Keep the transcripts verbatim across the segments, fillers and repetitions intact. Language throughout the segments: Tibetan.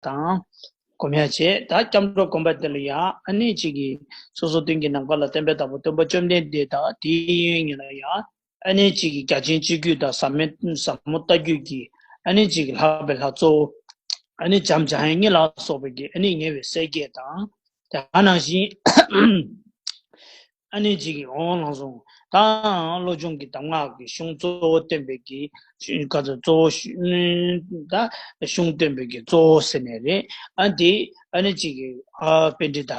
དང་། སྒོམ་ཡ་བྱེད། ད་སྐྱབས་འགྲོ་སྒོམ་པ་དེ་ལ་ཡང་ཨ་ནི་གཅིག་གིས་སོ་སོ་སྟེང་གི་ནམ་མཁའ་ལ་སྟོན་པའི་བདག་པོ་སྟོན་པ་བཅོམ་ལྡན་འདས་དང་དེའི་གཡས་གཡོན་གཉིས་ལ་ཡང་ཨ་ནི་གཅིག་གིས་རྒྱ་ཆེན་སྤྱི་རྒྱུད་དང་ཟབ་མོ་ཟབ་མོ་ལྟ་རྒྱུད་ཀྱི་ཨ་ནི་གཅིག་གིས་ལྷག་པའི་ལྷ་གཙོ་བོ། ཨ་ནི་འཇམ་འཇམ་དབྱངས་ལ་སོགས་པའི་གི་ཨ་ནི་ཉེ་བའི་སྲས་བརྒྱད་དང་། དེ་ནང་བཞིན་ཨ་ནི་གཅིག་གིས་འོང་ལངས་སོང་། ད་བློ་སྦྱོང་གི་གདམས་ངག་གི་གཞུང་གཙོ་བོ་སྟོན་པའི་གི་ག་ཚོད་གཙོ་བོ་ཞུ་ད་གཞུང་སྟོན་པའི་གི་གཙོ་བོ་ཟེར་ནས་རེད། ཨ་འདི་ཨ་ནི་གཅིག་གིས་ཨ་པཎྜི་ཏ་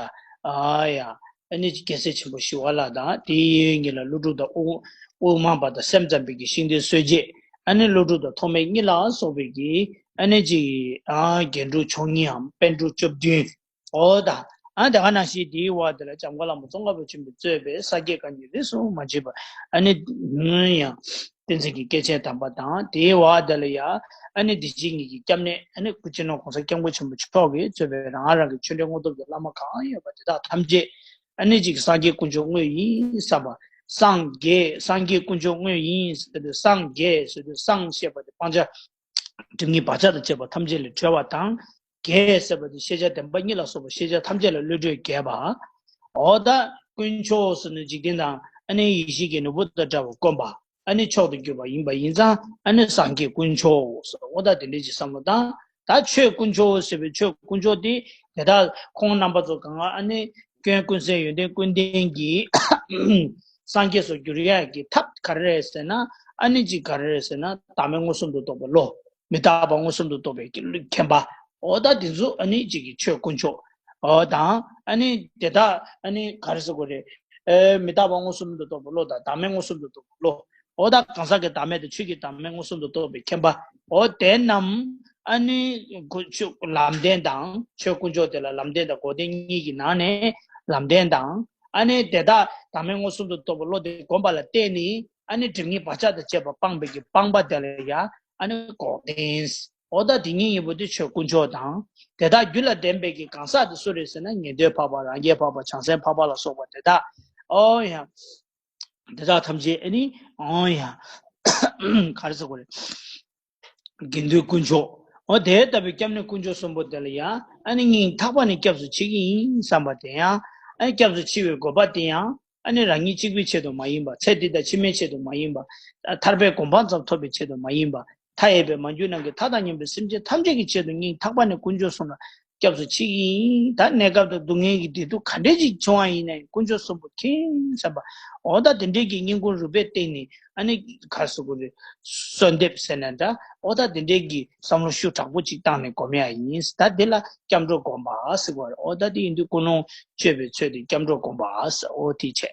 ཨ་ཡ་ཨ་ནི་རྒྱལ་སྲས་ཆེན་པོ་ཞི་བ་ལྷ་དང་དེའི་གཡས་གཡོན་གཉིས་ལ་ཀླུ་སྒྲུབ་དང་དབུ་དབུ་མ་པ་དང་སེམས་ཙམ་པའི་གི་ཤིང་རྟའི་སྲོལ་འབྱེད། ཨ་ནི་ཀླུ་སྒྲུབ་དང་ཐོགས་མེད་གཉིས་ལ་སོགས་པའི་གི་ཨ་ནི་གཅིག་གིས་ཨ་རྒྱན་དྲུག་མཆོག་གཉིས་འམ་པཎ་གྲུབ་བཅུ་བདུན། འོ་ད། ཨ་དེ་ག་ནང་བཞིན་དེའི་འོག་དེ་ལ་འཇམ་མགོན་བླ་མ་ཙོང་ཁ་པ་ཆེན་པོས་གཙོས་པའི་ས་སྐྱའི་བཀའ་རྙིང་རིས་སུ་མ་ཆད་པ། ཨ་ནི་ཡང་བསྟན་འཛིན་གྱི་སྐྱེས་ཆེན་དམ་པ་དང་དེའི་འོག་དེ་ལ་ཡང་ཨ་ནི་བདེ་ཆེན་གཉིས་ཀྱི་སྐྱབས་གནས་ཨ་ནི་སྐུ་སྤྱི་ནོར་༸གོང་ས་༸སྐྱབས་མགོན་ཆེན་པོ་མཆོག་གིས་གཙོས་པའི་རང་རང་གི་ཆོས་འབྲེལ་དངོས་སྟོབས་ཀྱི་བླ་མ་གང་ཡོད་པ་དེ་དག་ཐམས་ཅད་ཨ་ནི་གཅིག་སངས་རྒྱས་དཀོན་མཆོག་དངོས་ཡིན་བསམ་པ། སངས་རྒྱས་སངས་རྒྱས་དཀོན་མཆོག་དངོས་ཡིན་ཟེར་དུས་སངས་རྒྱས་ཟེར་དུས་སངས་ཞེས་པ་དེ་སྤང་བྱ། སྒྲིབ་གཉིས་བག་ཆགས་དང་བཅས་པ་ཐམས་ཅད་ལས་གྲོལ་བ་དང་། རྒྱས་ཟེར་བ་དེ་ཤེས་བྱ་བདེན་པ་གཉིས་ལ་སོགས་པ་ཤེས་བྱ་ཐམས་ཅད་ལ་བློ་གྲོས་རྒྱས་པ། འོ་ད་དཀོན་མཆོག་ཟེར་ན་འཇིག་རྟེན་དང་ཨ་ནི་ཡེ་ཤེས་ཀྱི་ནོར་བུ་དང་འདྲ་བར་བསྒོམ་པ། ཨ་ནི་མཆོག་ཏུ་གྱུར་པ་ཡིན་པ་ཡིན་ཙང་ཨ་ནི་སངས་རྒྱས་དཀོན་མཆོག་ཟེར། འོ་ད་དེ་འདྲས་ཀྱི་བསམ་བློ་བཏང་། ད་ཆོས་དཀོན་མཆོག་ཟེར་བའི་ཆོས་དཀོན་མཆོག་དེ་དེ་དག་ཁོང་རྣམ་པ་ཚོ་གང་ག་ཨ་ནི་སྐྱོན་ཀུན་ཟད་ཡོན་ཏན་ཀུན་ལྡན་གྱི་སངས་རྒྱས་སུ་འགྱུར་ཡག་གི་ཐབས་ག་རེ་རེད་ཟེར་ན། ཨ་ནི་གཅིག་ག་རེ་རེད་ཟེར་ན་བདག་མེད་མངོན་སུམ་དུ་རྟོགས་པའི་བློ། མི་རྟག་པ་མངོན་སུམ་དུ་རྟོགས་པའི་མཁྱེན་པ། འོ་ད་དེ་ཚོ་ཨ་ནི་གཅིག་གི་ཆོས་དཀོན་མཆོག་འོ་དང་ཨ་ནི་དེ་དག་ཨ་ནི་ག་རེ་ཟེར་དགོས་རེད། ཨེ་མི་རྟག་པ་མངོན་སུམ་དུ་རྟོགས་པའི་བློ་དང་བདག་མེད་མངོན་སུམ་དུ་རྟོགས་པའི་བློ། འོ་ད་གང་ཟག་གི་བདག་མེད་དང་ཆོས་ཀྱི་བདག་མེད་མངོན་སུམ་དུ་རྟོགས་པའི་མཁྱེན་པ། འོ་དེ་རྣམས་ཨ་ནི་གོ་ཆོས་ལམ་བདེན་དང་ཆོས་དཀོན་མཆོག་དེ་ལ་ལམ་བདེན་དང་འགོག་བདེན་གཉིས་ཀྱི་ནང་ནས་ལམ་བདེན་དང་། ཨ་ནི་དེ་དག་བདག་མེད་མངོན་སུམ་དུ་རྟོགས་པའི་བློ་དེ་བསྒོམ་པ་ལ་བརྟེན་ནས་ཨ་ནི་སྒྲིབ་གཉིས་བག་ཆགས་དང་བཅས་པ་སྤངས་པའི་གི་སྤངས་པ་དེ་ལ་ཡང་ཨ་ནི་འགོག་བདེན། འོ་ད་དེ་གཉིས་ཡིན་པོ་དེ་ཆོས་དཀོན་མཆོག་དང་། དེ་དག་རྒྱུད་ལ་ལྡན་པའི་གི་གང་ཟག་དེ་སུ་རེད་ཟེར་ན་ཉན་ཐོས་འཕགས་པ་རང་རྒྱལ་འཕགས་པ་བྱང་སེམས་འཕགས་པ་ལ་སོགས་པ་དེ་དག་འོ་ཡང་། དེ་དག་ཐམས་ཅད་ཨ་ནི་འོ་ཡང་། ག་རེ་ཟེར་དགོས་རེད། དགེ་འདུན་དཀོན་མཆོག་འོ་དེ་ལྟ་བུའི་སྐྱབས་གནས་དཀོན་མཆོག་གསུམ་པོ་དེ་ལ་ཡང་ཨ་ནི་སྙིང་ཐག་པ་ནས་སྐྱབས་སུ་མཆི་གི་ཡིན་བསམ་པ་དེ་ཡང་ཨ་ནི་སྐྱབས་སུ་མཆི་བའི་དགོས་པ་དེ་ཡང་ཨ་ནི་རང་ཉིད་གཅིག་པུའི་ཆེད་དུ་མ་ཡིན་པ། ཚེ་འདི་དང་ཕྱི་མའི་ཆེད་དུ་མ་ཡིན་པ། ཐར་པའི་གོ་འཕང་ཙམ་ཐོབ་པའི་ཆེད་དུ་མ་ཡིན་པ། མཐའ་ཡས་པའི་མ་གྱུར་ནམ་མཁའི་མཐའ་དང་མཉམ་པའི་སེམས་ཅན་ཐམས་ཅད་ཀྱི་ཆེད་དུ་སྙིང་ཐག་པ་ནས་དཀོན་མཆོག་གསུམ་ལ་སྐྱབས་སུ་མཆི་གི་ཡིན། ད་གནས་སྐབས་དང་སྡུག་བསྔལ་གྱི་བདེ་སྡུག་ག་འདྲས་ཅིག་བྱུང་བ་ཡིན་ནའི་དཀོན་མཆོག་གསུམ་པོ་མཁྱེན་བསམ་པ། འོ་ད་དེ་འདྲས་ཀྱི་སྙིང་ཁུང་རུས་པའི་གཏིང་ནས་ཨ་ནི་ག་རེ་ཟེར་དགོས་རེད། གསོལ་འདེབས་ཟེར་ན་འདྲ། འོ་ད་དེ་འདྲས་ཀྱི་བསམ་བློ་ཤུགས་དྲག་པོ་ཅིག་བཏང་ནས་སྒོམ་ཡ་ཡིན། ད་དེ་ལ་སྐྱབས་འགྲོ་སྒོམ་པ་ཟེར་བ་རེད། འོ་ད་དེ་ཡིན་དུས་ཀུན་སློང་བཅོས་པའི་ཚུལ་དུ་སྐྱབས་འགྲོ་སྒོམ་པ་ཟེར། འོ་དེ་བྱས།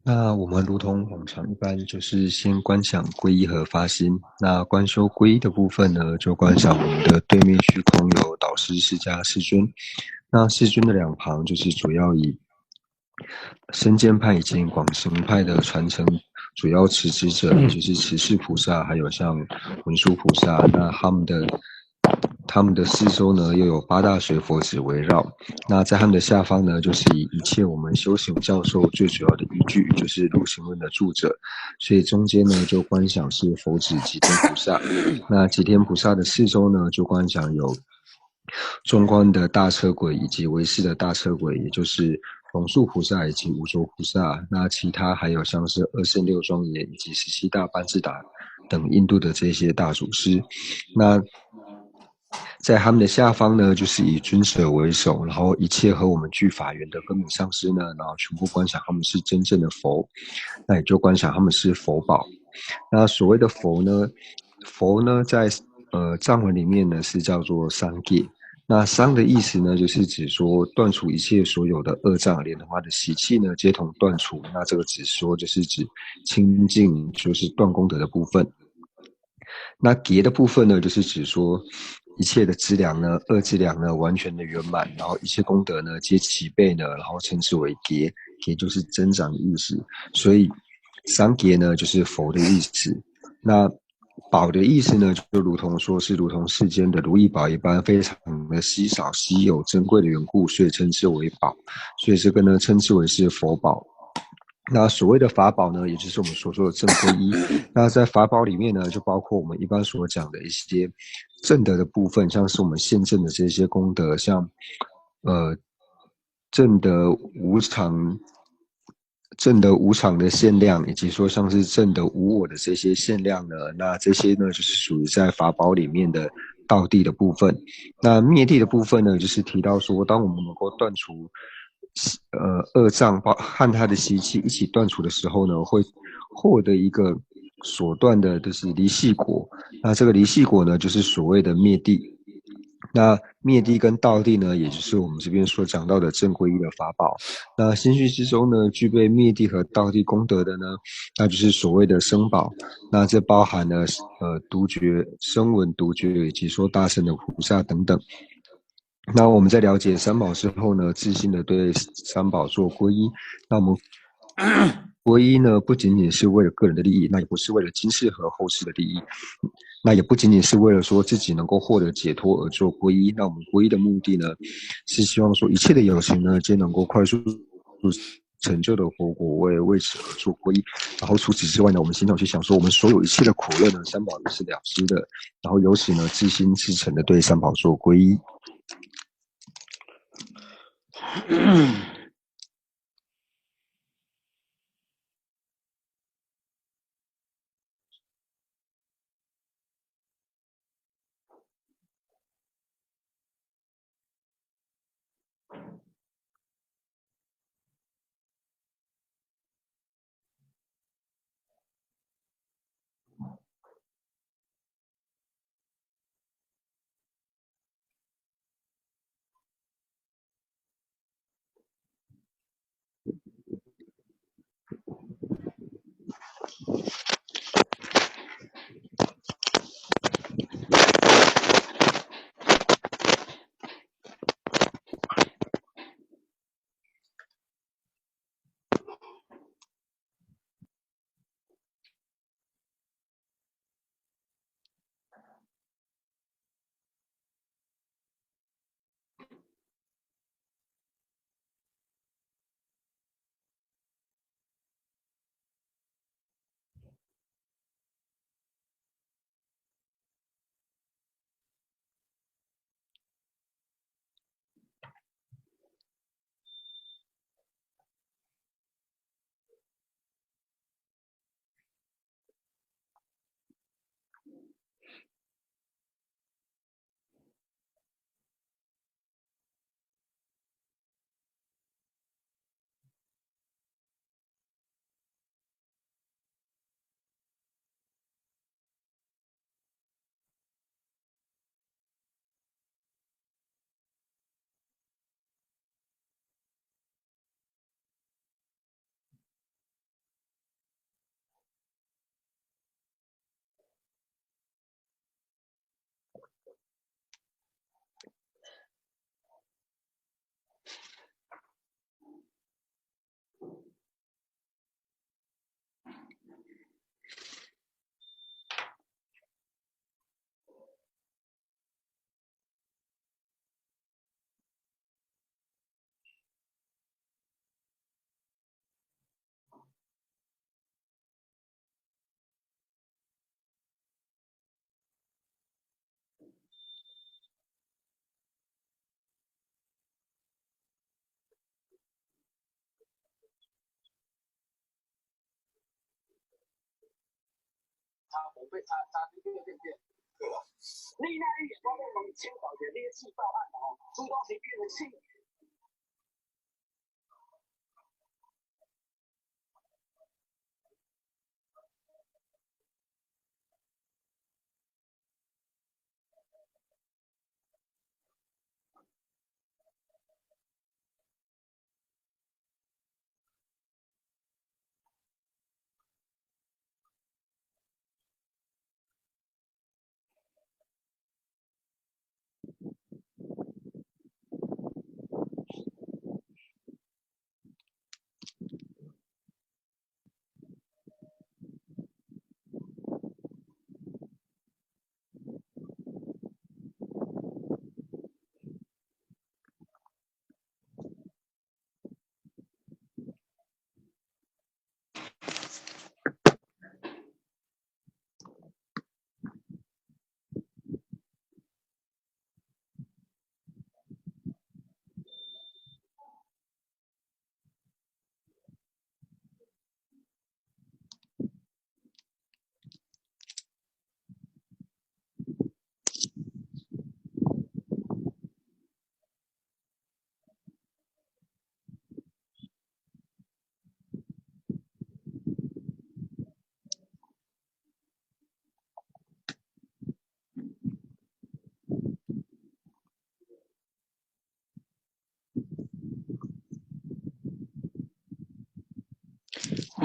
那我们如同往常一般，就是先观想皈依和发心。那观修皈依的部分呢，就观想我们的对面虚空有导师释迦世尊。那世尊的两旁就是主要以深见派以及广行派的传承主要持持者，就是持世菩萨，还有像文殊菩萨。那他们的他们的四周呢，又有八大水佛子围绕。那在他们的下方呢，就是以一切我们修行教授最主要的依据，就是入行论的著者。所以中间呢，就观想是佛子吉天菩萨。那吉天菩萨的四周呢，就观想有中观的大车鬼以及唯识的大车鬼，也就是龙树菩萨以及无着菩萨。那其他还有像是二圣六庄严以及十七大班智达等印度的这些大祖师。那在他们的下方呢，就是以尊者为首，然后一切和我们俱法缘的根本上师呢，然后全部观想他们是真正的佛，那也就观想他们是佛宝。那所谓的佛呢，佛呢，在呃藏文里面呢是叫做三界。那三的意思呢，就是指说断除一切所有的恶障，莲花的习气呢，皆同断除。那这个指说就是指清净，就是断功德的部分。那劫的部分呢，就是指说一切的资粮呢，恶资粮呢完全的圆满，然后一切功德呢皆齐备呢，然后称之为劫，劫就是增长的意思。所以三劫呢就是佛的意思。那宝的意思呢，就如同说是如同世间的如意宝一般，非常的稀少、稀有、珍贵的缘故，所以称之为宝。所以这个呢，称之为是佛宝。那所谓的法宝呢，也就是我们所说的正皈依。那在法宝里面呢，就包括我们一般所讲的一些正德的部分，像是我们现证的这些功德，像呃正德无常、正德无常的限量，以及说像是正德无我的这些限量呢，那这些呢就是属于在法宝里面的道谛的部分。那灭谛的部分呢，就是提到说，当我们能够断除呃，恶障包和他的习气一起断除的时候呢，会获得一个所断的，就是离系果。那这个离系果呢，就是所谓的灭谛。那灭谛跟道谛呢，也就是我们这边所讲到的正皈依的法宝。那心绪之中呢，具备灭谛和道谛功德的呢，那就是所谓的生宝。那这包含了呃独觉、声闻独觉，以及说大乘的菩萨等等。那我们在了解三宝之后呢，自信的对三宝做皈依。那我们皈依呢，不仅仅是为了个人的利益，那也不是为了今世和后世的利益，那也不仅仅是为了说自己能够获得解脱而做皈依。那我们皈依的目的呢，是希望说一切的有情呢，皆能够快速成就的佛果位，为此而做皈依。然后除此之外呢，我们经常去想说，我们所有一切的苦乐呢，三宝都是了知的。然后由此呢，自心至诚的对三宝做皈依。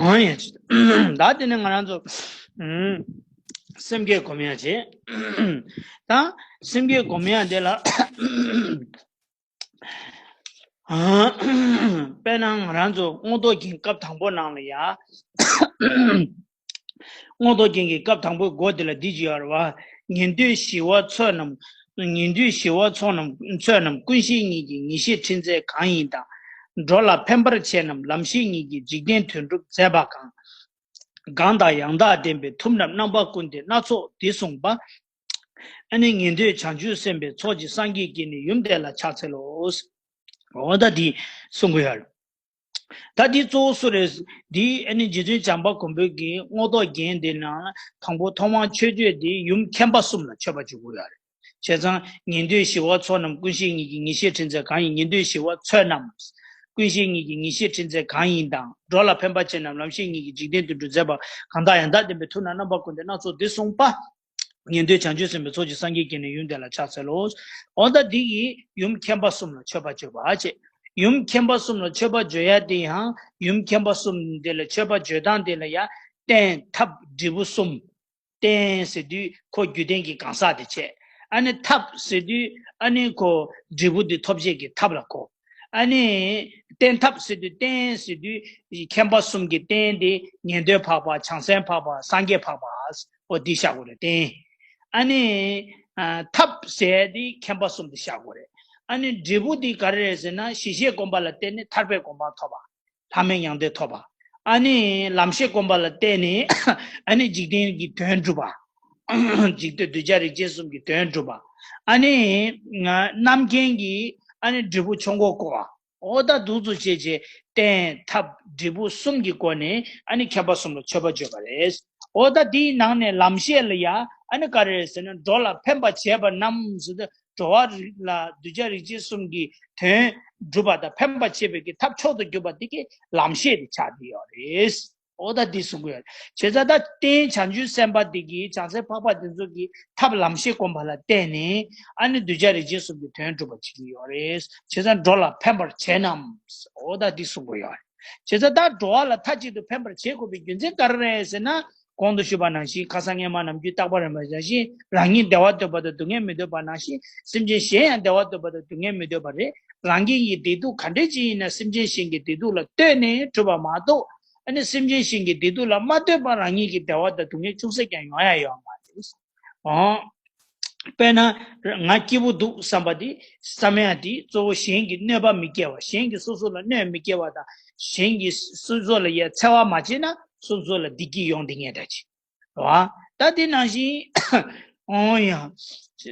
ཨང་ཡ། ད་དེ་ནས་ང་རང་ཚོ་ཨུམ་སེམས་བསྐྱེད་སྒོམ་ཡ་བྱེད། ད་སེམས་བསྐྱེད་སྒོམ་ཡ་དེ་ལ། དཔེར་ན་ང་རང་ཚོ་སྔོ་ཐོག་རྒྱན་སྐབས་དང་པོ་ནང་ལ་ཡ། སྔོ་ཐོག་རྒྱན་གྱི་སྐབས་དང་པོའི་མགོ་དེ་ལ་འདི་ཅི་ཡོད་རེད་བ། ཉན་ཐོས་ཞི་བ་ཚོལ་རྣམས། ཉན་ཐོས་ཞི་བ་ཚོལ་རྣམས། ཚོལ་རྣམས་ཀུན་ཤེས་ཉིད་ཀྱིས་ངེས་ཤེས་ཕྲིན་ཚེགས་གང་ཡིན་དང་། འགྲོ་ལ་ཕན་པར་བྱེད་རྣམས་ལམ་ཤེས་ཉིད་ཀྱིས་འཇིག་རྟེན་དོན་སྒྲུབ་མཛད་པ་གང་། གང་དང་ཡང་དག་ལྡན་པའི་ཐུབ་རྣམས་རྣམ་པ་ཀུན་ཏུ་སྣ་ཚོགས་འདི་གསུངས་པ། ཨ་ནི་ཉན་ཐོས་བྱང་ཆུབ་སེམས་དཔའི་ཚོགས་ཀྱིས་སངས་རྒྱས་བསྐྱེད་ནས་ཡུམ་དེ་ལ་ཕྱག་འཚལ་ལོ། འོ་ད་འདི་གསུང་གི་ཡོད་རེད། ད་འདི་གཙོ་བོ་སུ་རེད། འདི་ཨ་ནི་རྗེ་བཙུན་བྱམས་པ་མགོན་པོ་གི་སྔོ་ཐོག་རྒྱན་འདི་ནང་དང་པོ་ཐོག་མར་མཆོད་བརྗོད་འདི་ཡུམ་མཁྱེན་པ་གསུམ་ལ་མཆོད་པ་བརྗོད་དགོས་ཡོད་རེད། བྱས་ཙང་ཉན་ཐོས་ཞི་བ་ཚོལ་རྣམས་ཀུན་ཤེས་ཉིད་ཀྱིས་ངེས་ཤེས་ཕྲིན་ཚེགས་གང་ཡིན། ཉན་ཐོས་ཞི་བ་ཚོལ་རྣམས་ཀུན་ཤེས་ཉིད་ཀྱིས་ངེས་ཤེས་ཕྲིན་ཚེགས་གང་ཡིན་དང་། འགྲོ་ལ་ཕན་པར་བྱེད་རྣམས་ལམ་ཤེས་ཉིད་ཀྱིས་འཇིག་རྟེན་དོན་སྒྲུབ་མཛད་པ་གང་དང་ཡང་དག་ལྡན་པའི་ཐུབ་རྣམས་རྣམ་པ་ཀུན་ཏུ་སྣ་ཚོགས་འདི་གསུངས་པ། ཉན་ཐོས་བྱང་ཆུབ་སེམས་དཔའི་ཚོགས་ཀྱིས་སངས་རྒྱས་བསྐྱེད་ནས་ཡུམ་དེ་ལ་ཕྱག་འཚལ་ལོ། འོ་ད་འདི་ཡིས་ཡུམ་མཁྱེན་པ་གསུམ་ལ་མཆོད་པ་བརྗོད་པ་བྱེད། ཡུམ་མཁྱེན་པ་གསུམ་ལ་མཆོད་པ་བརྗོད་ཡ་དེ་ཡང་ཡུམ་མཁྱེན་པ་གསུམ་དེ་ལ་མཆོད་པ་བརྗོད་སྟངས་དེ་ལ་ཡང་རྟེན་ཐབས་འབྲས་བུ་གསུམ། རྟེན་ཟེར་དུས་ཁོ་རྒྱུ་ལྡན་གྱི་གང་ཟག་དེ་བྱས། ཨ་ནི་ཐབས་ཟེར་དུས་ཨ་ནི་ཁོ་འབྲས་བུ་དེ་ཐོབ་བྱེད་ཀྱི་ཐབས་ལ་གོ། ཨ་ནི་རྟེན་ཐབས་ཟེར་དུས་རྟེན་ཟེར་དུས་མཁྱེན་པ་གསུམ་གྱི་རྟེན་དེ་ཉན་ཐོས་འཕགས་པ། བྱང་སེམས་འཕགས་པ། སངས་རྒྱས་འཕགས་པ། འོ་འདི་བཞག་དགོས་རེད་རྟེན། ཨ་ནི་ཨ་ཐབས་ཟེར་དེ་མཁྱེན་པ་གསུམ་དེ་བཞག་དགོས་རེད། ཨ་ནི་འབྲས་བུ་དེ་ག་རེ་རེད་ཟེར་ན་ཞི་བྱེད་སྒོམ་པ་ལ་བརྟེན་ནས་ཐར་པའི་གོ་འཕང་ཐོབ་པ། ལྷ་མིའི་མྱང་འདས་ཐོབ་པ། ཨ་ནི་ལམ་ཤེས་སྒོམ་པ་ལ་བརྟེན་ནས་ཨ་ནི་འཇིག་རྟེན་གྱི་དོན་སྒྲུབ་པ། འཇིག་རྟེན་གདུལ་བྱ་རིགས་ཅན་གསུམ་གྱི་དོན་སྒྲུབ་པ། ཨ་ནི་ང་རྣམ་མཁྱེན་གྱིས་ཨ་ནི་འབྲས་བུ་ཆོས་འཁོར་བསྐོར་བ། འོ་ད་འདུག་ཚུལ་བྱས་བྱས་རྟེན་ཐབས་འབྲས་བུ་གསུམ་གྱི་སྒོ་ནས་ཨ་ནི་མཁྱེན་པ་གསུམ་ལ་མཆོད་པ་བརྗོད་པ་རེད། འོ་ད་དེའི་ནང་ནས་ལམ་ཤེས་ལ་ཡ་ཨ་ནི་ག་རེ་རེད་ཟེར་ན་འགྲོ་ལ་ཕན་པ་བྱེད་པ་རྣམས་ཟེར་ཏེ། འགྲོ་བ་རིགས་ལ་གདུལ་བྱ་རིགས་ཅན་གསུམ་གྱི་དོན་སྒྲུབ་པ་དང་ཕན་པ་བྱེད་པའི་གི་ཐབས་མཆོག་ཏུ་གྱུར་པ་འདི་གི་ལམ་ཤེས་དེ་ཆགས་བསྡད་ཡོད་རེད། འོ་ད་འདི་གསུང་གི་ཡོད་རེད། བྱས་ཙང་ད་རྟེན་བྱང་ཆུབ་སེམས་དཔའ་འདི་གི་བྱང་སེམས་འཕགས་པ་འདི་ཚོ་གི་ཐབས་ལམ་ཤེས་སྒོམ་པ་ལ་བརྟེན་ནས་ཨ་ནི་གདུལ་བྱ་རིགས་ཅན་གསུམ་གྱི་དོན་སྒྲུབ་པ་བྱེད་ཀྱི་ཡོད་རེད། བྱས་ཙང་འགྲོ་ལ་ཕན་པར་བྱེད་རྣམས། འོ་ད་འདི་གསུང་གི་ཡོད་རེད། བྱས་ཙང་ད་འགྲོ་བ་ལ་མཐའ་གཅིག་ཏུ་ཕན་པར་བྱེད་དགོས་པའི་རྒྱུ་མཚན་ག་རེ་རེད་ཟེར་ན། གོང་དུ་ཞུས་པ་ནང་བཞིན་ཁ་སང་སྔས་མ་ནམ་རྒྱུན་རྟག་པར་རེ་མ་བྱ་ཞིང་རང་ཉིད་བདེ་བ་འདོད་པ་དང་སྡུག་བསྔལ་མི་འདོད་པ་ནང་བཞིན་སེམས་ཅན་གཞན་ཡང་བདེ་བ་འདོད་པ་དང་སྡུག་བསྔལ་མི་འདོད་པ་རེད། རང་ཉིད་ཀྱི་བདེ་སྡུག་ག་འདྲ་ཅིག་ཡིན་ན་སེམས་ཅན་གཞན་གྱི་བདེ་སྡུག་ལ་ལྟོས་ནས་གྲུབ་པ་མ་གཏོགས་ཨ་ནི་སེམས་ཅན་གཞན་གྱི་བདེ་སྡུག་ལ་མ་ལྟོས་པར་རང་ཉིད་ཀྱི་བདེ་བ་དང་སྡུག་བསྔལ་ཅུང་ཟད་ཀྱང་ཡོང་ཡ་ཡོད་མ་རེད། ཨོ། དཔེར་ན། ང་སྐྱིད་པོ་འདུག་བསམ་པ་དེ་བསམ་ཡ་དེ་གཙོ་བོ་གཞན་གྱི་གནོད་པ་མི་སྐྱེལ་བ། གཞན་གྱིས་སོ་སོ་ལ་གནོད་མི་སྐྱེལ་བ་དང་། གཞན་གྱིས་སོ་སོ་ལ་ཡ་འཚེ་བ་མ་བྱས་ན་སོ་སོ་ལ་བདེ་སྐྱིད་ཡོང་བསྡད་མཁན་འདྲ་ཅིག་རེད་བ། ད་དེ་ནང་བཞིན། ཨོ་ཡ།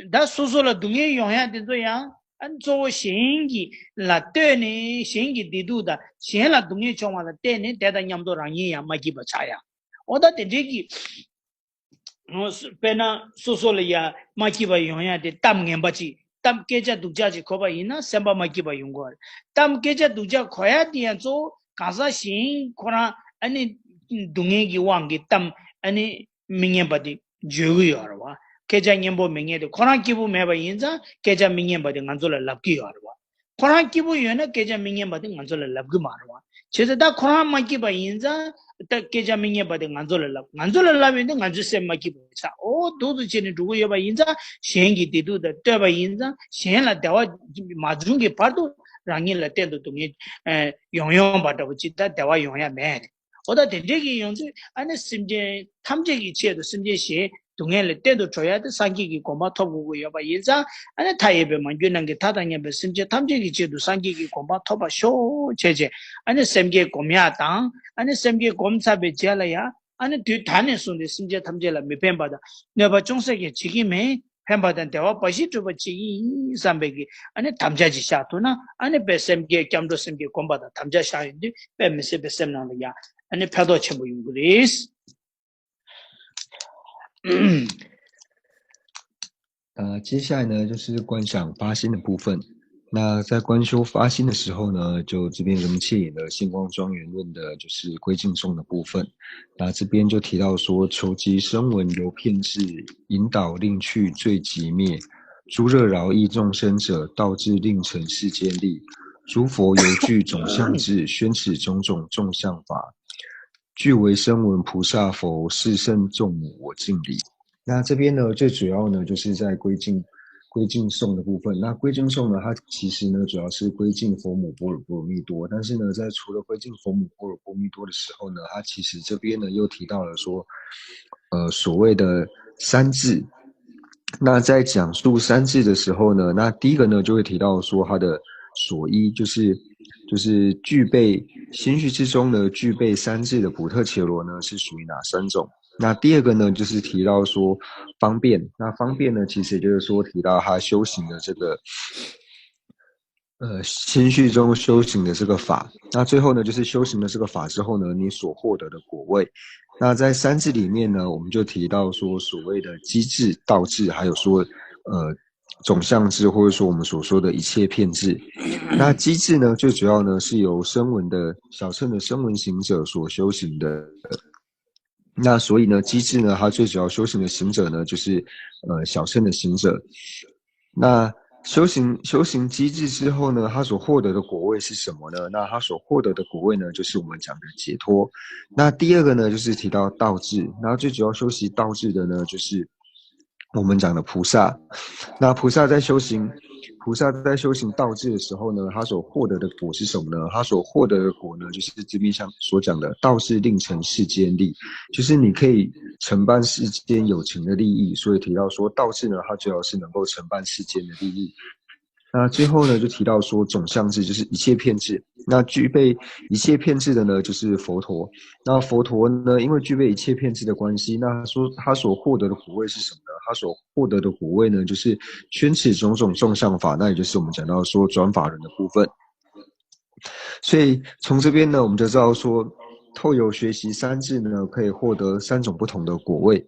ད་སོ་སོ་ལ་སྡུག་བསྔལ་ཡོང་ཡ་དེ་ཚོ་ཡང་ཨ་གཙོ་བོ་གཞན་གྱི་ལ་ལྟོས་ནས་གཞན་གྱི་བདེ་སྡུག་དང་གཞན་ལ་སྡུག་བསྔལ་བྱུང་བ་ལ་བལྟས་ནས་དེ་དང་མཉམ་དུ་རང་ཉིད་ཡང་མ་སྐྱིད་པ་ཆགས་ཡ། ཨོ་ད་དེ་འདྲའི་གི་དཔེར་ན་སོ་སོ་ལ་ཡ་མ་སྐྱིད་པ་ཡོང་ཡ་དེ་གཏམ་ངན་པ་ཅིག་གཏམ་སྐད་ཆ་སྡུག་ཅག་ཅིག་གོ་བ་ཡིན་ན་སེམས་པ་མ་སྐྱིད་པ་ཡོང་གི་རེད། གཏམ་སྐད་ཆ་སྡུག་ཅག་གོ་ཡ་དེ་ཡང་གཙོ་བོ་གང་ཟག་གཞན་ཁོ་རང་ཨ་ནི་སྡུག་བསྔལ་གྱི་དབང་གིས་གཏམ་ཨ་ནི་མི་སྙན་པ་དེ་བརྗོད་ཀྱི་ཡོད་རེད་བ། སྐད་ཆ་སྙན་པོ་མི་སྙན་དེ་ཁོ་རང་སྐྱིད་པོ་མེད་པ་ཡིན་ཙང་སྐད་ཆ་མི་སྙན་པ་དེ་ང་ཚོ་ལ་ལབ་ཀྱི་ཡོད་རེད་བ། ཁོ་རང་སྐྱིད་པོ་ཡོད་ན་སྐད་ཆ་མི་སྙན་པ་དེ་ང་ཚོ་ལ་ལབ་གི་མ་རེད་བ། བྱས་ཙང་ད་ཁོ་རང་མ་སྐྱིད་པ་ཡིན་ཙང་ད་སྐད་ཆ་མི་སྙན་པ་དེ་ང་ཚོ་ལ་ལབ། ང་ཚོ་ལ་ལབ་ཡོང་དུས་ང་ཚོའི་སེམས་མ་སྐྱིད་པ་ཆགས། ཨོ་འདུག་ཏུ་བྱས་ནས་འགྲོ་གི་ཡོད་པ་ཡིན་ཙང་གཞན་གྱི་བདེ་སྡུག་དང་ལྟོས་པ་ཡིན་ཙང་གཞན་ལ་བདེ་བ་མ་བྱུང་གི་བར་དུ་རང་ཉིད་ལ་གཏན་དུ་སྡུག་བསྔལ་ཡོང་ཡོང་པ་འདྲ་པོ་ཅིག་ད་བདེ་བ་ཡོང་ཡ་མེད། འོ་ད་དེ་འདྲས་ཀྱི་ཡོང་ཚུལ་ཨ་ནི་སེམས་ཅན་ཐམས་ཅད་ཀྱི་ཆེད་དུ་སེམས་ཅན་གཞན་སྡུག་བསྔལ་ལས་གཏན་དུ་གྲོལ་ཡ་དེ་སངས་རྒྱས་ཀྱི་གོ་འཕང་ཐོབ་དགོས་ཀྱི་ཡོད་པ་ཡིན་ཙང་ཨ་ནི་མཐའ་ཡས་པའི་མ་གྱུར་ནམ་མཁའི་མཐའ་དང་མཉམ་པའི་སེམས་ཅན་ཐམས་ཅད་ཀྱི་ཆེད་དུ་སངས་རྒྱས་ཀྱི་གོ་འཕང་ཐོབ་པར་ཤོག་བྱས་བྱས་ཨ་ནི་སེམས་བསྐྱེད་སྒོམ་ཡ་དང་ཨ་ནི་སེམས་བསྐྱེད་སྒོམ་ཚར་བའི་རྗེས་ལ་ཡ་ཨ་ནི་དུས་ད་ནས་བཟུང་སྟེ་སེམས་ཅན་ཐམས་ཅད་ལ་མི་ཕན་པ་དང་གནོད་པ་ཅུང་ཟད་ཀྱང་བྱེད་ཀྱི་མེད། ཕན་པ་དང་བདེ་བ་འབའ་ཞིག་སྒྲུབ་པ་ཅིག་ཡིན་བསམ་པའི་གི་ཨ་ནི་དམ་བཅའ་ཅིག་བཞག་ཐུབ་ན་ཨ་ནི་དཔེ་སེམས་བསྐྱེད་སྐྱབས་འགྲོ་སེམས་བསྐྱེད་སྒོམ་པ་དང་དམ་བཅའ་བཞག་ཡོང་དུས་དཔེ་མི་སྲིད་པའི་སེམས་ནང་ལ་ཡང་ཨ་ནི་ཕན་ཐོགས་ཆེན་པོ་ཡོང་གི་རེད། 呃，接下来呢，就是观想发心的部分。那在观修发心的时候呢，就这边我们借引了《星光庄严论》的，就是归敬颂的部分。那这边就提到说，求即声闻由遍智引导令趣罪即灭，诸热扰役众生者，道至令成世间力。诸佛犹具总相智，宣此种种众相法。具为声闻菩萨佛，四圣众母我敬礼。那这边呢，最主要呢就是在归敬归敬颂的部分。那归敬颂呢，它其实呢主要是归敬佛母般若波罗蜜多，但是呢，在除了归敬佛母般若波罗蜜多的时候呢，它其实这边呢又提到了说，呃，所谓的三智。那在讲述三智的时候呢，那第一个呢就会提到说他的所依，就是就是具备心绪之中呢具备三智的补特伽罗呢是属于哪三种？那第二个呢就是提到说方便，那方便呢其实就是说提到他修行的这个呃心绪中修行的这个法。那最后呢就是修行了这个法之后呢，你所获得的果位。那在三智里面呢，我们就提到说所谓的机智、道智，还有说呃总相智，或者说我们所说的一切遍智。那机智呢，最主要呢是由声闻的小乘的声闻行者所修行的。那所以呢，机智呢，它最主要修行的行者呢，就是呃小乘的行者。那修行修行机智之后呢，他所获得的果位是什么呢？那他所获得的果位呢，就是我们讲的解脱。那第二个呢，就是提到道智。那最主要修习道智的呢，就是我们讲的菩萨。那菩萨在修行，菩萨在修行道智的时候呢，他所获得的果是什么呢？他所获得的果呢，就是字面上所讲的道智令成世间利，就是你可以承办世间有情的利益。所以提到说道智呢，它主要是能够承办世间的利益。那最后呢，就提到说总相智，就是一切遍智。那具备一切遍智的呢，就是佛陀。那佛陀呢，因为具备一切遍智的关系，那说他所获得的果位是什么呢？他所获得的果位呢，就是宣持种种众相法，那也就是我们讲到说转法轮的部分。所以从这边呢，我们就知道说，透由学习三智呢，可以获得三种不同的果位。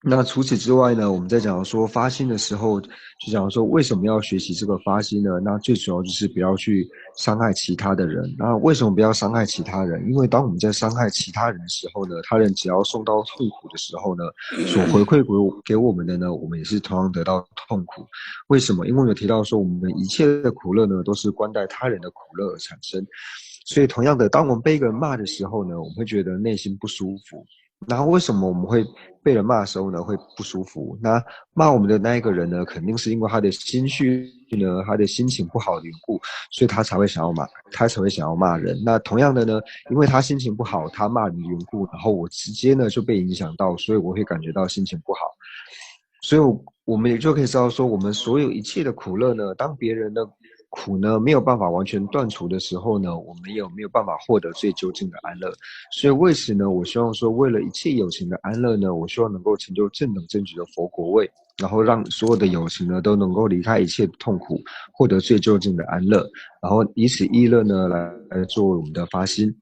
那除此之外呢，我们在讲说发心的时候，就讲说为什么要学习这个发心呢？那最主要就是不要去伤害其他的人。那为什么不要伤害其他人？因为当我们在伤害其他人的时候呢，他人只要受到痛苦的时候呢，所回馈给我给我们的呢，我们也是同样得到痛苦。为什么？因为我们有提到说，我们一切的苦乐呢，都是观待他人的苦乐而产生。所以同样的，当我们被一个人骂的时候呢，我们会觉得内心不舒服。然后为什么我们会被人骂的时候呢，会不舒服？那骂我们的那一个人呢，肯定是因为他的心绪呢，他的心情不好的缘故，所以他才会想要骂，他才会想要骂人。那同样的呢，因为他心情不好，他骂人的缘故，然后我直接呢就被影响到，所以我会感觉到心情不好。所以我，我们也就可以知道说，我们所有一切的苦乐呢，当别人的苦呢没有办法完全断除的时候呢，我们也没有办法获得最究竟的安乐。所以为此呢，我希望说，为了一切有情的安乐呢，我希望能够成就正等正觉的佛果位，然后让所有的有情呢都能够离开一切痛苦，获得最究竟的安乐，然后以此意乐呢来来作为我们的发心。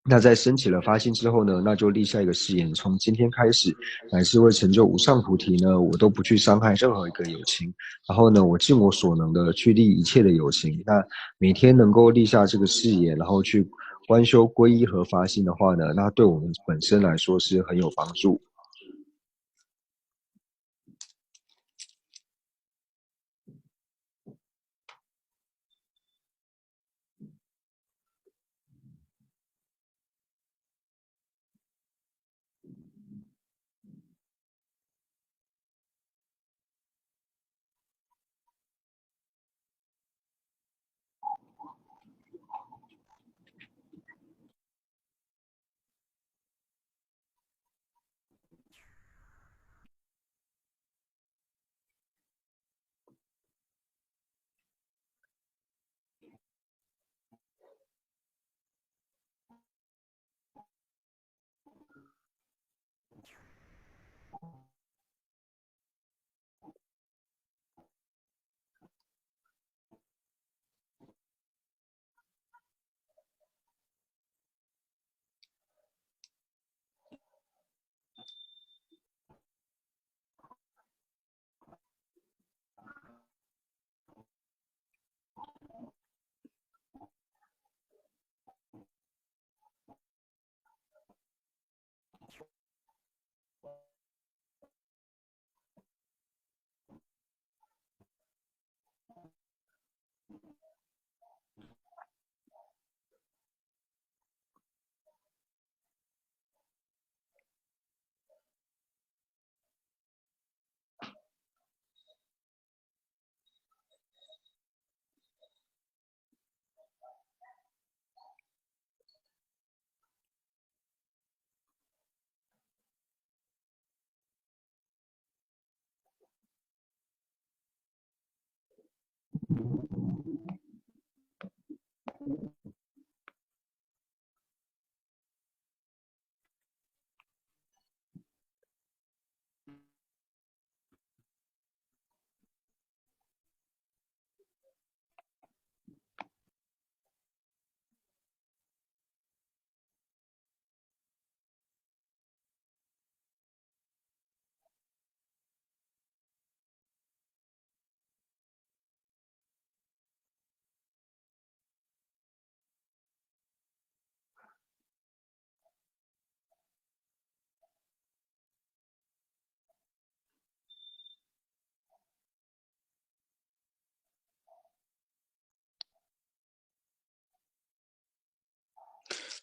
那在升起了发心之后呢，那就立下一个誓言，从今天开始，乃至会成就无上菩提呢，我都不去伤害任何一个有情。然后呢，我尽我所能的去利一切的有情。那每天能够立下这个誓言，然后去观修皈依和发心的话呢，那对我们本身来说是很有帮助。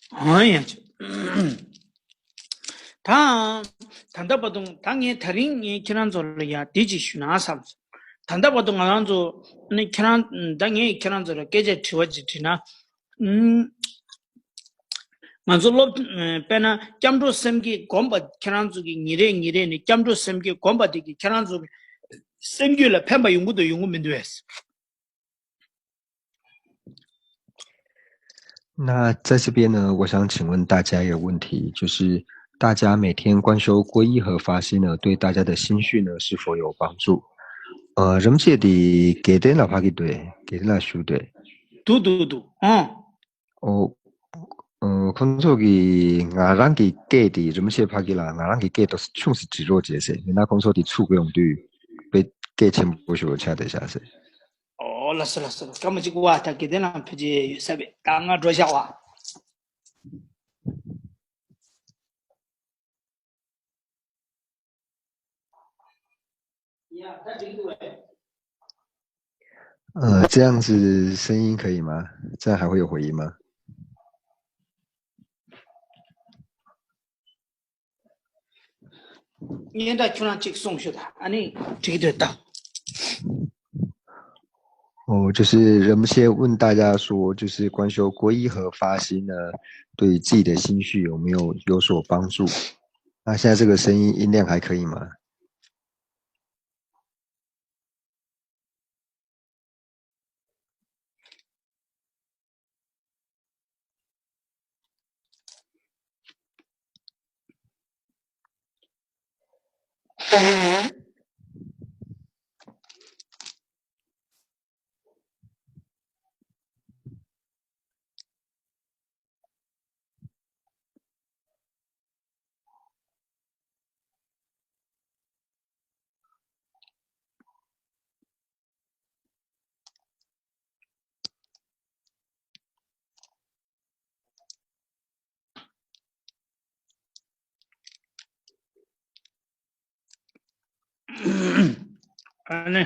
ཨང་ཡ། ད། ད་ལྟ་བར་དུ་ད་ངས་དེ་རིང་ངས་ཁྱེད་རང་ཚོ་ལ་ཡ་འདི་ཅིག་ཞུ་ན་བསམ་སོང་། ད་ལྟ་བར་དུ་ང་རང་ཚོ་ནི་ཁྱེད་རང་ད་ངས་ཁྱེད་རང་ཚོ་ལ་སྐད་ཆ་དྲི་བ་ཅིག་དྲིས་ན། ཨུམ། ང་ཚོ་སློབ་དཔེར་ན་སྐྱབས་འགྲོ་སེམས་བསྐྱེད་སྒོམ་པ་ཁྱེད་རང་ཚོ་གིས་ཉིན་རེ་ཉིན་རེ་ནས་སྐྱབས་འགྲོ་སེམས་བསྐྱེད་སྒོམ་པ་དེ་གིས་ཁྱེད་རང་ཚོ་གི་སེམས་རྒྱུད་ལ་ཕན་པ་ཡོང་གི་འདུག་ཡོང་གི་མི་འདུག་བས། 那在这边呢，我想请问大家一个问题，就是大家每天观修皈依和发心呢，对大家的心绪呢是否有帮助？呃，རིན་པོ་ཆེ་འདི་དགེ་ལྡན་ལ་ཕ་གི་འདུག་དགེ་ལྡན་ལ་ཞུ་འདུག་འདུག་འདུག་འདུག་ཨང་། ཨོ། ཁོང་ཚོ་གིས་ང་རང་གི་སྐད་དེ་རིན་པོ་ཆེ་ཕ་གི་ལ་ང་རང་གི་སྐད་དུ་ཆུང་སེ་འབྲི་རོགས་བྱས་ཟེར། མིན་ན་ཁོང་ཚོ་དེ་ཚུགས་ཡོང་དུས་དཔེ་སྐད་ཆེན་པོ་ཞིག་ཆགས་བསྡད་ཤག་ཟེར། ཨོ་ལགས་སོ་ལགས་སོ། སྐར་མ་གཅིག་པ་ད་དགེ་ལྡན་ལ་ཕེབས་ཀྱི་ཡོད་ས་བས་ད་ང་འགྲོ་བཞག་པ།呃，这样子声音可以吗？这样还会有回音吗？ སྙན་གྲགས་ཁྱོད་རང་གཅིག་གསུངས་ཤོག་ད། ཨ་ནི་འགྲིག་འདུག་ད། 哦，就是人们先问大家说，就是观修皈依和发心呢，对于自己的心绪有没有有所帮助？那现在这个声音音量还可以吗？ ཨ་ནི།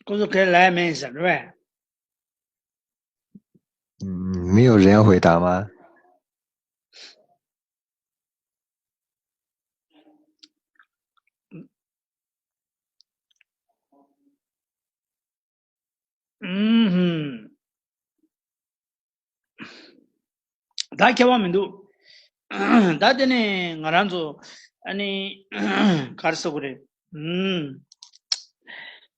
ཁོ་ཚོ་གའི་ལས་མེད་ཟེར་བས། 嗯，没有人要回答吗？ ཨུམ། ད་ཁྱད་པར་མི་འདུག་ད་དེ་ནས་ང་རང་ཚོ་ཨ་ནི་ག་རེ་ཟེར་དགོས་རེད། ཨུམ།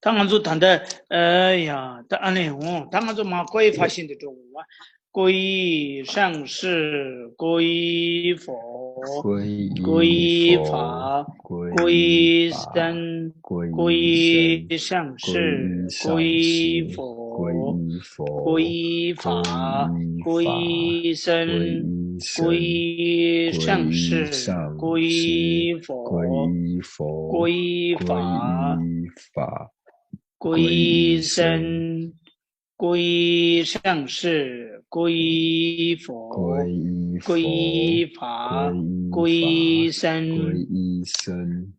ད་ང་ཚོ་ད་ལྟ་ཨ་ཡ་ད་ཨ་ནི་འོང་ད་ང་ཚོ་མ་ཀོ་ཡི་ཕ་ཤིན་ཏུ་འགྲོ་དགོས་པ། 皈依上师，皈依佛， 皈依 皈依佛， 法， 皈依 皈依僧， 皈依 皈依上师， 皈依 皈依佛， 皈依佛， 皈依法， 皈依 皈依僧， 皈依僧， 皈依上师， 皈依上师， 皈依佛， 皈依佛， 皈依法， 皈依法， 皈依僧， 皈依上师， 皈依佛， 皈依佛， 皈依法， 皈依法， 皈依僧， 皈依僧，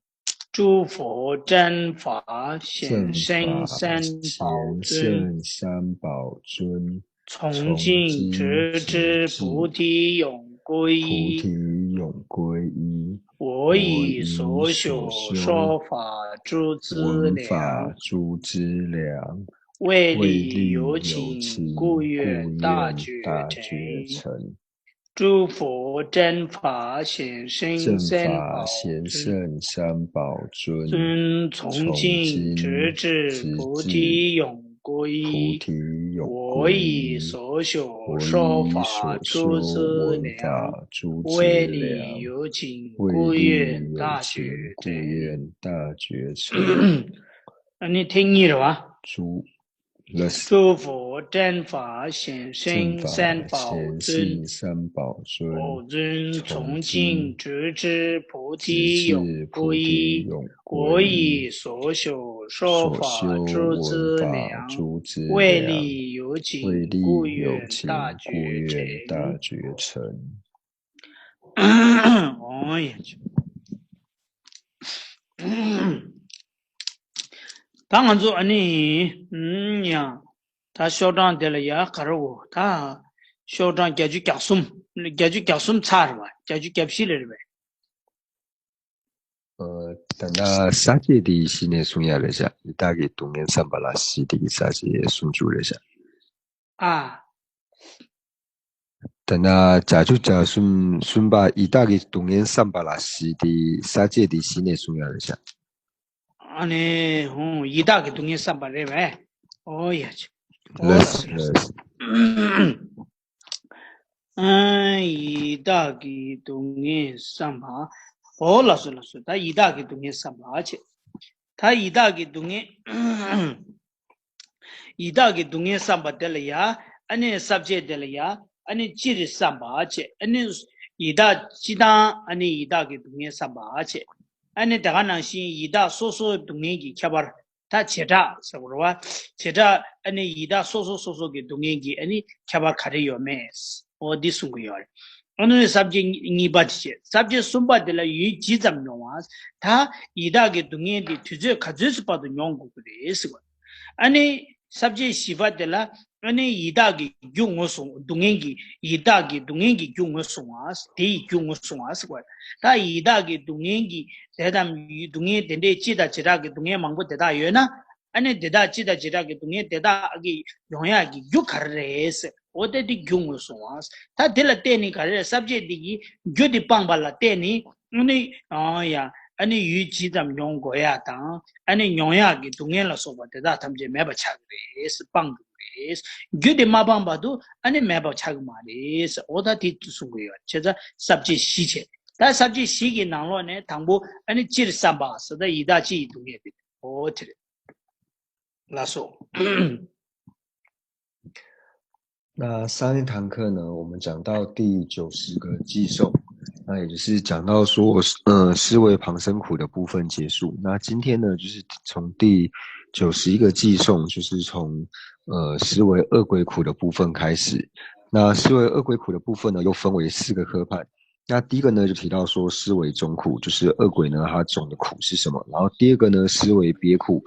诸佛正法， 正 显圣 法 三 显 宝尊， 圣三宝尊， 从今直至菩提永归一。菩提永归一。我以所修说法诸资粮，为利有情，故愿大觉成。诸佛正法显圣三宝尊，从今直至菩提永归一。我以所修说法诸资粮，为利有情，故愿大觉成。 ཨ་ནི་ཐེངས་གཉིས་རེད་བ།诸佛正法显圣三宝尊， 从今直至菩提永归一。我以所修说法诸资粮，为利有情，故愿大觉成。 ཨོ་ཡ། ད་ང་ཚོ་ཨ་ནི་ཨུམ་ཡ། ད་ཤོག་གྲངས་དེ་ལ་ཡ་ག་རེ་འོ། ད་ཤོག་གྲངས་བརྒྱད་ཅུ་གྱ་གསུམ། བརྒྱད་ཅུ་གྱ་གསུམ་ཚར་བ། བརྒྱད་ཅུ་གྱ་བཞི་ལ་རེད་པས། ཨ། ད་ནི་ས་བཅད་དེ་གཞི་ནས་གསུང་ཡ་རེད་ཤག་ཡི་དྭགས་ཀྱི་སྡུག་བསྔལ་བསམ་པ་ལ་ཞི་སྟེ་གི་ས་བཅད་སུམ་ཅུ་རེད་ཤག་ཨ། ད་ནི་བརྒྱད་ཅུ་གྱ་གསུམ། གསུམ་པ་ཡི་དྭགས་ཀྱི་སྡུག་བསྔལ་བསམ་པ་ལ་ཞི་སྟེ་ས་བཅད་དེ་གཞི་ནས་གསུང་ཡ་རེད་ཤག་ཨ་ནི་ཧུང་ཡི་དྭགས་ཀྱི་སྡུག་བསྔལ་བསམ་པ་རེད་པས། ཨོ་ཡ་ཆི། ལགས་སོ་ལགས་སོ། ཨ། ཡི་དྭགས་ཀྱི་སྡུག་བསྔལ་བསམ་པ། ཨོ་ལགས་སོ་ལགས་སོ། ད་ཡི་དྭགས་ཀྱི་སྡུག་བསྔལ་བསམ་པ་བྱས། ད་ཡི་དྭགས་ཀྱི་སྡུག་བསྔལ། ཡི་དྭགས་ཀྱི་སྡུག་བསྔལ་བསམ་པ་དེ་ལ་ཡ། ཨ་ནི་ས་བཅད་དེ་ལ་ཡ། ཨ་ནི་སྤྱིར་བསམ་པ་བྱས། ཨ་ནི་ཡི་དྭགས་སྤྱི་དང་ཨ་ནི་ཡི་དྭགས་ཀྱི་སྡུག་བསྔལ་བསམ་པ་བྱས། ཨ་ནི་དེ་ག་ནང་བཞིན་ཡི་དྭགས་སོ་སོའི་སྡུག་བསྔལ་གྱི་ཁྱད་པར། ད་བྱེ་བྲག་ཟེར་བ་རེད་བ། བྱེ་བྲག་ཨ་ནི་ཡི་དྭགས་སོ་སོ་སོ་སོ་གི་སྡུག་བསྔལ་གྱི་ཨ་ནི་ཁྱད་པར་ག་རེ་ཡོད་མེད། འོ་འདི་གསུང་གི་ཡོད་རེད། ཨ་ནི་ས་བཅད་གཉིས་པ་དེ་བྱས། ས་བཅད་གསུམ་པ་དེ་ལ་ཡུན་ཇི་ཙམ་མྱོང་བ། ད་ཡི་དྭགས་ཀྱི་སྡུག་བསྔལ་འདི་དུས་ཚོད་ག་ཚོད་ཙམ་བར་དུ་མྱོང་དགོས་ཀྱི་རེད་ཟེར་བ། ཨ་ནི་ས་བཅད་བཞི་པ་དེ་ལ་ཨ་ནི་ཡི་དྭགས་ཀྱི་རྒྱུ་ངོས་བཟུང་། སྡུག་བསྔལ་གྱི་ཡི་དྭགས་ཀྱི་སྡུག་བསྔལ་གྱི་རྒྱུ་ངོས་བཟུང་བ། དེ་ཡི་རྒྱུ་ངོས་བཟུང་བ་ཟེར་བ། ད་ཡི་དྭགས་ཀྱི་སྡུག་བསྔལ་གྱི་དེ་དང་སྡུག་བསྔལ་དེ་འདྲའི་སྤྱི་དང་བྱེ་བྲག་གི་སྡུག་བསྔལ་མང་པོ་དེ་དག་ཡོད་ན། ཨ་ནི་དེ་དག་སྤྱི་དང་བྱེ་བྲག་གི་སྡུག་བསྔལ་དེ་དག་གི་ཡོང་ཡག་གི་རྒྱུ་ག་རེ་རེད་ཟེར། འོ་དེ་དེ་རྒྱུ་ངོས་བཟུང་བ། ད་དེ་ལ་བརྟེན་ནས་ག་རེ་རེད། ས་བཅད་འདི་གི་རྒྱུ་དེ་སྤངས་པ་ལ་བརྟེན་ནས་ཨ་ནི་ཨང་ཡ། ཨ་ནི་ཡུན་ཇི་ཙམ་མྱོང་དགོས་ཡག་དང་། ཨ་ནི་མྱོང་ཡག་གི་སྡུག་བསྔལ་ལ་སོགས་པ་དེ་དག་ཐམས་ཅད་མེད་པ་ཆགས་ཀྱི་རེད། སྤང་དགོས་ཀྱི་རེད། རྒྱུ་དེ་མ་སྤངས་བར་དུ་ཨ་ནི་མེད་པ་ཆགས་ཀྱི་མ་རེད། འོ་ད་དེ་གསུང་གི་ཡོད། བྱས་ཙང་ས་བཅད་བཞི་བྱས། ད་ས་བཅད་བཞི་གི་ནང་ལོགས་ནས་དང་པོ་ཨ་ནི་སྤྱིར་བསམ་པ་ཟེར། ད་ཡི་དྭགས་སྤྱི་ཡི་སྡུག་བསྔལ་དེ། འོ་དེ་རེད། ལགས་སོ། 那上一堂课呢，我们讲到第九十个偈颂，那也就是讲到说，呃，思维旁生苦的部分结束。那今天呢，就是从第九十一个偈颂，就是从呃思维恶鬼苦的部分开始。那思维恶鬼苦的部分呢，又分为四个科判。那第一个呢，就提到说思维种苦，就是恶鬼呢，它种的苦是什么？然后第二个呢，思维别苦，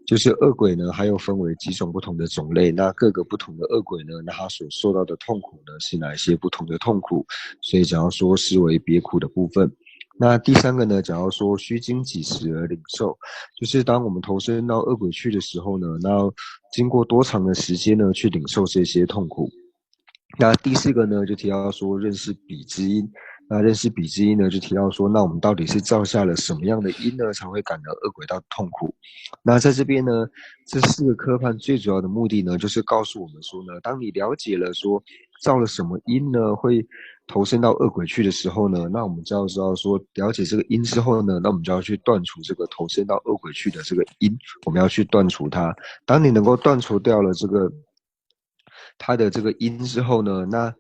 就是恶鬼呢，它又分为几种不同的种类。那各个不同的恶鬼呢，那它所受到的痛苦呢，是哪一些不同的痛苦？所以讲到说思维别苦的部分。那第三个呢，讲到说须经几时而领受，就是当我们投身到恶鬼去的时候呢，那要经过多长的时间呢，去领受这些痛苦？那第四个呢，就提到说认识彼之因。那认识彼之因呢，就提到说，那我们到底是造下了什么样的因呢，才会感得恶鬼道痛苦？那在这边呢，这四个科判最主要的目的呢，就是告诉我们说呢，当你了解了说造了什么因呢，会投身到恶鬼去的时候呢，那我们就要知道说，了解这个因之后呢，那我们就要去断除这个投身到恶鬼去的这个因，我们要去断除它。当你能够断除掉了这个它的这个因之后呢，那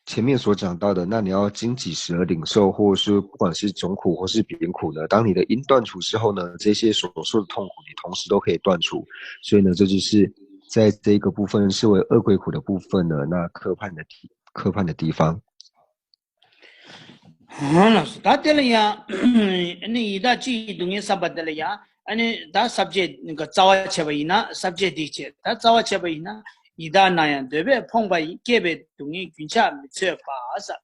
前面所讲到的，那你要经几时而领受，或者是不管是种苦或是别苦呢，当你的因断除之后呢，这些所受的痛苦你同时都可以断除。所以呢，这就是在这个部分视为恶鬼苦的部分呢，那科判的地科判的地方。 ལགས་སོ། ད་དེ་ལ་ཡང་ཨ་ནི་ཡི་དྭགས་སྤྱི་ཡི་སྡུག་བསྔལ་བསམ་པ་དེ་ལ་ཡང་ཨ་ནི་ད་ས་བཅད་རྩ་བ་བྱས་པ་ཡིན་ན། ས་བཅད་འདི་བྱས། ད་རྩ་བ་བྱས་པ་ཡིན་ན། ཡི་དྭགས་ན་ཡང་འདོད་པས་ཕོངས་པ་ཡི། བསྐྱེད་པའི་སྡུག་བསྔལ་རྒྱུན་ཆགས་མི་འཚོད་པ་ཟེར།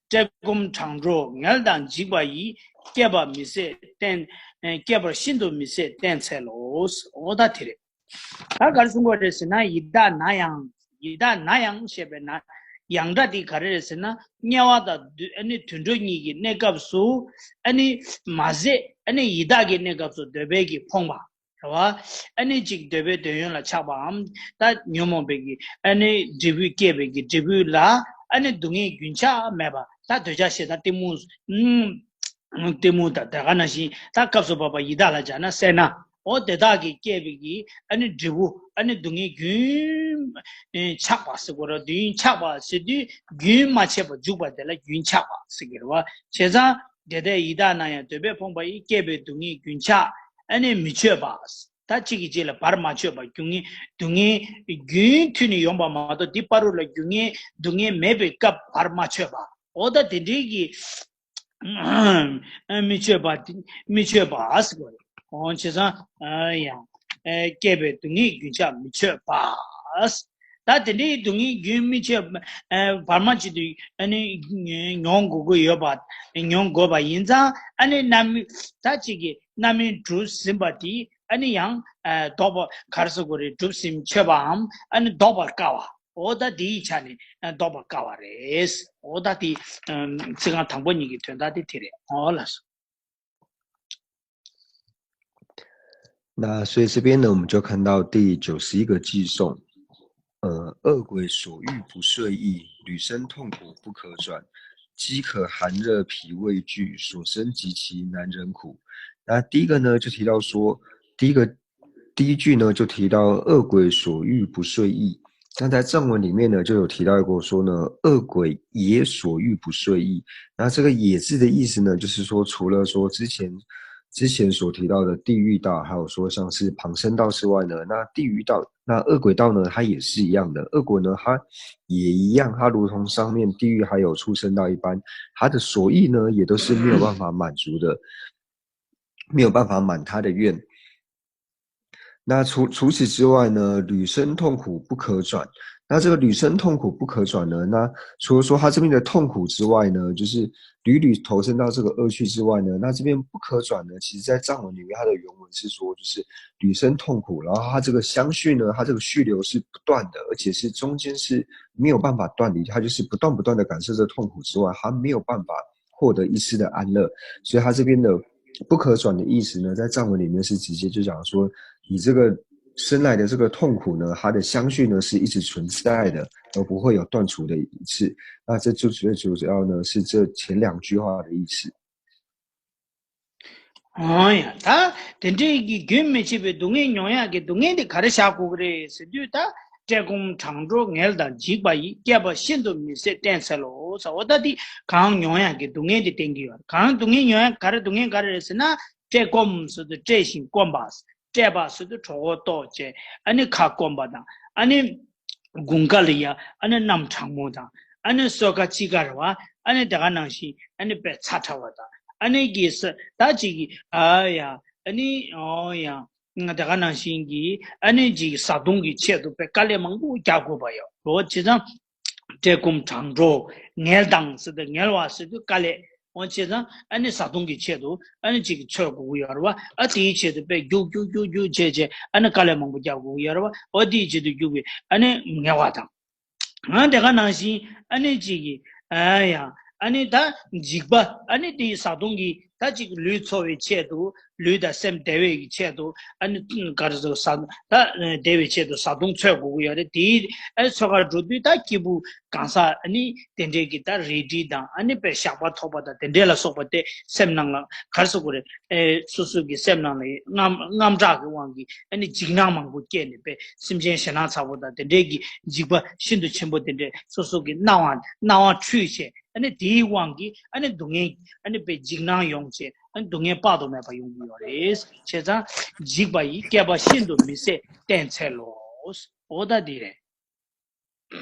བཀྲེས་སྐོམ་གྲང་དྲོ་ངལ་དང་འཇིགས་པ་ཡིས། བསྐྱེད་པ་མི་ཟད་བསྟེན། ཨེ། བསྐྱེད་པ་ཤིན་ཏུ་མི་ཟད་བསྟེན་འཚལ་ལོ། འོ་ད་དེ་རེད། ད་ག་རེ་གསུང་གི་ཡོད་རེད་ཟེར་ན། ཡི་དྭགས་ན་ཡང་། ཡི་དྭགས་ན་ཡང་ཞེས་པའི་ན་ཡང་སྒྲ་དེ་ག་རེ་རེད་ཟེར་ན། དམྱལ་བ་དང་དུ་ཨ་ནི་དུད་འགྲོ་གཉིས་ཀྱི་གནས་སྐབས་སུ། ཨ་ནི་མ་ཟད་ཨ་ནི་ཡི་དྭགས་ཀྱི་གནས་སྐབས་སུ་འདོད་པའི་གི་ཕོངས་པ། རེད་བ། ཨ་ནི་གཅིག་འདོད་པའི་འདོད་ཡོན་ལ་ཆགས་པའམ། ད་ཉོན་མོངས་པའི་གི་ཨ་ནི་འབྲས་བུས་བསྐྱེད་པའི་གི་འབྲས་བུ་ལ་ཨ་ནི་སྡུག་བསྔལ་རྒྱུན་ཆགས་མེད་པ། ད་འདོད་ཆགས་ཞེ་སྡང་གཏི་མུག་ཨུམ། གཏི་མུག་དང་དེ་ག་ནང་བཞིན་ད་སྐབས་སུ་བབ་པ་ཡི་དྭགས་ལ་སྦྱར་ན་སེར་སྣ། འོ་དེ་དག་གིས་བསྐྱེད་པའི་གི་ཨ་ནི་འབྲས་བུ་ཨ་ནི་སྡུག་བསྔལ་རྒྱུན་ཆགས་པ་ཟེར་དགོས་རེད། རྒྱུན་ཆགས་པ་ཟེར་དུས་རྒྱུན་མ་ཆད་པར་འཇུག་པ་དེ་ལ་རྒྱུན་ཆགས་པ་ཟེར་གི་རེད་བ། བྱས་ཙང་། དེ་ལྟར་ཡི་དྭགས་ན་ཡང་འདོད་པའི་ཕོངས་པ་ཡིས། བསྐྱེད་པའི་སྡུག་བསྔལ་རྒྱུན་ཆགས་ཨ་ནི་མི་ཆོད་པ། ད་གཅིག་གིས་གཅིག་ལ་བར་མ་ཆོད་པ། རྒྱུ་ངན་སྡུག་བསྔལ་རྒྱུན་མཐུད་ནས་ཡོང་པ་མ་གཏོགས་འདི་བར་དུ་ལ་རྒྱུ་ངན་སྡུག་བསྔལ་མེད་པའི་སྐབས་བར་མ་ཆོད་པ། འོ་ད་དེ་འདྲའི་གི་མི་ཆོད་པ་མི་ཆོད་པ་ཟེར་བ་རེད། འོ་བྱས་ཙང་ཡང་བསྐྱེད་པའི་སྡུག་བསྔལ་རྒྱུན་ཆགས་མི་ཆོད་པ། ད་དེ་འདྲའི་སྡུག་བསྔལ་རྒྱུན་མི་ཆད་པ་བར་མ་ཆད་དུ་ཨ་ནི་མྱོང་དགོས་ཀྱི་ཡོད་པ། མྱོང་དགོས་པ་ཡིན་ཙང་ཨ་ནི་རྣམ་སྨིན་ད་གཅིག་གིས་རྣམ་སྨིན་གྲུབ་ཟིན་པ་དེ་ཨ་ནི་ཡང་ལྡོག་པ་ག་རེ་ཟེར་དགོས་རེད། གྲུབ་ཟིན་ཆོད་པའམ་ཨ་ནི་ལྡོག་པར་དཀའ་བ། འོ་ད་དེའི་ཆ་ནས་ལྡོག་པར་དཀའ་བ་རེད། འོ་ད་དེ་ཚིག་རྐང་དང་པོ་གཉིས་ཀྱི་དོན་དག་དེ་དེ་རེད། འོ་ལགས་སོ། 那所以这边呢，我们就看到第九十一个偈颂，呃，恶鬼所欲不遂意，旅生痛苦不可转，饥渴寒热脾胃俱，所生极其难忍苦。那第一个呢，就提到说，第一个第一句呢，就提到恶鬼所欲不遂意。那在藏文里面呢，就有提到过说呢，恶鬼也所欲不遂意。那这个也字的意思呢，就是说，除了说之前之前所提到的地狱道，还有说像是旁生道之外呢，那地狱道、那恶鬼道呢，它也是一样的。恶鬼呢，它也一样，它如同上面地狱还有畜生道一般，它的所意呢，也都是没有办法满足的，没有办法满他的愿。那除除此之外呢，旅生痛苦不可转。那这个旅生痛苦不可转呢，那除了说他这边的痛苦之外呢，就是屡屡投身到这个恶趣之外呢，那这边不可转呢，其实在藏文里面它的原文是说，就是旅生痛苦，然后它这个相续呢，它这个续流是不断的，而且是中间是没有办法断离，它就是不断不断的感受这痛苦之外，它没有办法获得一丝的安乐，所以它这边的不可转的意思呢，在藏文里面是直接就讲说，你这个生来的这个痛苦呢，它的相续呢是一直存在的，而不会有断除的一次。那这就最主要呢是这前两句话的意思。 འོ་ཡ། ད་དེ་འདྲའི་གི་རྒྱུན་མི་ཆད་པའི་སྡུག་བསྔལ་མྱོང་ཡག་གི་སྡུག་བསྔལ་དེ་ག་རེ་བཞག་དགོས་ཀྱི་རེད་ཟེར་དུས། ད་བཀྲེས་སྐོམ་གྲང་དྲོ་ངལ་དང་འཇིགས་པ་ཡིས། བསྐྱེད་པ་ཤིན་ཏུ་མི་ཟད་བསྟེན་འཚལ་ལོ་ཟེར། འོ་ད་དེ་གང་མྱོང་ཡག་གི་སྡུག་བསྔལ་དེ་བསྟན་གྱི་ཡོད། གང་སྡུག་བསྔལ་མྱོང་ཡག་ག་རེ་སྡུག་བསྔལ་ག་རེ་རེད་ཟེར་ན། བཀྲེས་སྐོམ་ཟེར་དུས་བཀྲེས་ཤིང་སྐོམ་པ། བཀྲེས་པ་ཟེར་དུས་གྲོད་ཁོག་ལྟོགས་བྱས་ཨ་ནི་ཁ་སྐོམ་པ་དང་། ཨ་ནི་དགུན་ཁ་ལ་ཡ་ཨ་ནི་གནམ་གྲང་མོ་དང་། ཨ་ནི་སོས་ཀ་དཔྱིད་ཀ་རེད་བ། ཨ་ནི་དེ་ག་ནང་བཞིན་ཨ་ནི་དཔེ་ཚ་དྲགས་པ་དང་། ཨ་ནི་གི་ས་ད་ཅིག་གི་ཨ་ཡ་ཨ་ནི་ཨོ་ཡ་དེ་ག་ནང་བཞིན་གྱི་ཨ་ནི་ཅིག་བཟའ་བཏུང་གི་ཆེད་དུ་དཔེ་དཀའ་ལས་མང་པོ་རྒྱག་དགོས་པ་ཡོད་རེད། བྱས་ཙང་བཀྲེས་སྐོམ་གྲང་དྲོ་ངལ་དང་ཟེར་དུས་ངལ་བ་ཟེར་དུས་དཀའ་ལས། འོ་བྱས་ཙང་ཨ་ནི་བཟའ་བཏུང་གི་ཆེད་དུ་ཨ་ནི་ཅིག་འཚོལ་དགོས་ཀྱི་ཡོད་རེད་བ། ཨ་དེའི་ཆེད་དུ་དཔེ་རྒྱུག་རྒྱུག་རྒྱུག་རྒྱུག་བྱས་བྱས་ཨ་ནི་དཀའ་ལས་མང་པོ་རྒྱག་དགོས་ཀྱི་ཡོད་རེད་བ། འོ་དེའི་ཆེད་དུ་རྒྱུག་པའི་ཨ་ནི་ངལ་བ་དང་། ཨ་དེ་ག་ནང་བཞིན་ཨ་ནི་ཅིག་གི་ཨ་ཡ་ཨ་ནི་ད་འཇིགས་པ། ཨ་ནི་དེའི་བཟའ་བཏུང་གི་ད་ཅིག་ལུས་འཚོ་བའི་ཆེད་དུ། ལུས་དང་སེམས་བདེ་བའི་གི་ཆེད་དུ་ཨ་ནི་ག་རེ་ཟེར་ས་ད་བདེ་བའི་ཆེད་དུ་བཟའ་བཏུང་འཚོལ་དགོས་ཀྱི་ཡོད་རེད། དེའི་ཨ་ནི་འཚོལ་གར་འགྲོ་དུས་ད་སྐྱེས་བུ་གང་ཟག་ཨ་ནི་དེ་འདྲའི་གི་ད་རལ་གྲི་དང་ཨ་ནི་དཔེ་ཞགས་པ་ཐོགས་པ་དང་དེ་འདྲའི་ལ་སོགས་པ་དེ་སེམས་ནང་ལ་ག་རེ་ཟེར་དགོས་རེད། ཨེ་སོ་སོ་གི་སེམས་ནང་ལ་དངངས་དངངས་སྐྲག་གི་དབང་གིས་ཨ་ནི་འཇིགས་སྣང་མང་པོ་སྐྱེས་ནས་དཔེ་སེམས་ཅན་ཞེད་སྣང་ཚ་པོ་དང་དེ་འདྲའི་གི་འཇིགས་པ་ཤིན་ཏུ་ཆེན་པོ་དེ་འདྲའི་སོ་སོ་གི་སྣང་བ་སྣང་བ་འཁྲུལ་བྱས། ཨ་ནི་དེའི་དབང་གིས་ཨ་ནི་སྡུག་བསྔལ་ཨ་ནི་དཔེ་འཇིགས་སྣང་ཡོང་བྱས་ཨ་ནི་སྡུག་བསྔལ་དཔག་ཏུ་མེད་པ་ཡོང་གི་ཡོད་རེད། བྱས་ཙང་འཇིགས་པ་ཡིས། བསྐྱེད་པ་ཤིན་ཏུ་མི་ཟད་བསྟེན་འཚལ་ལོ། འོ་ད་འདི་རེད།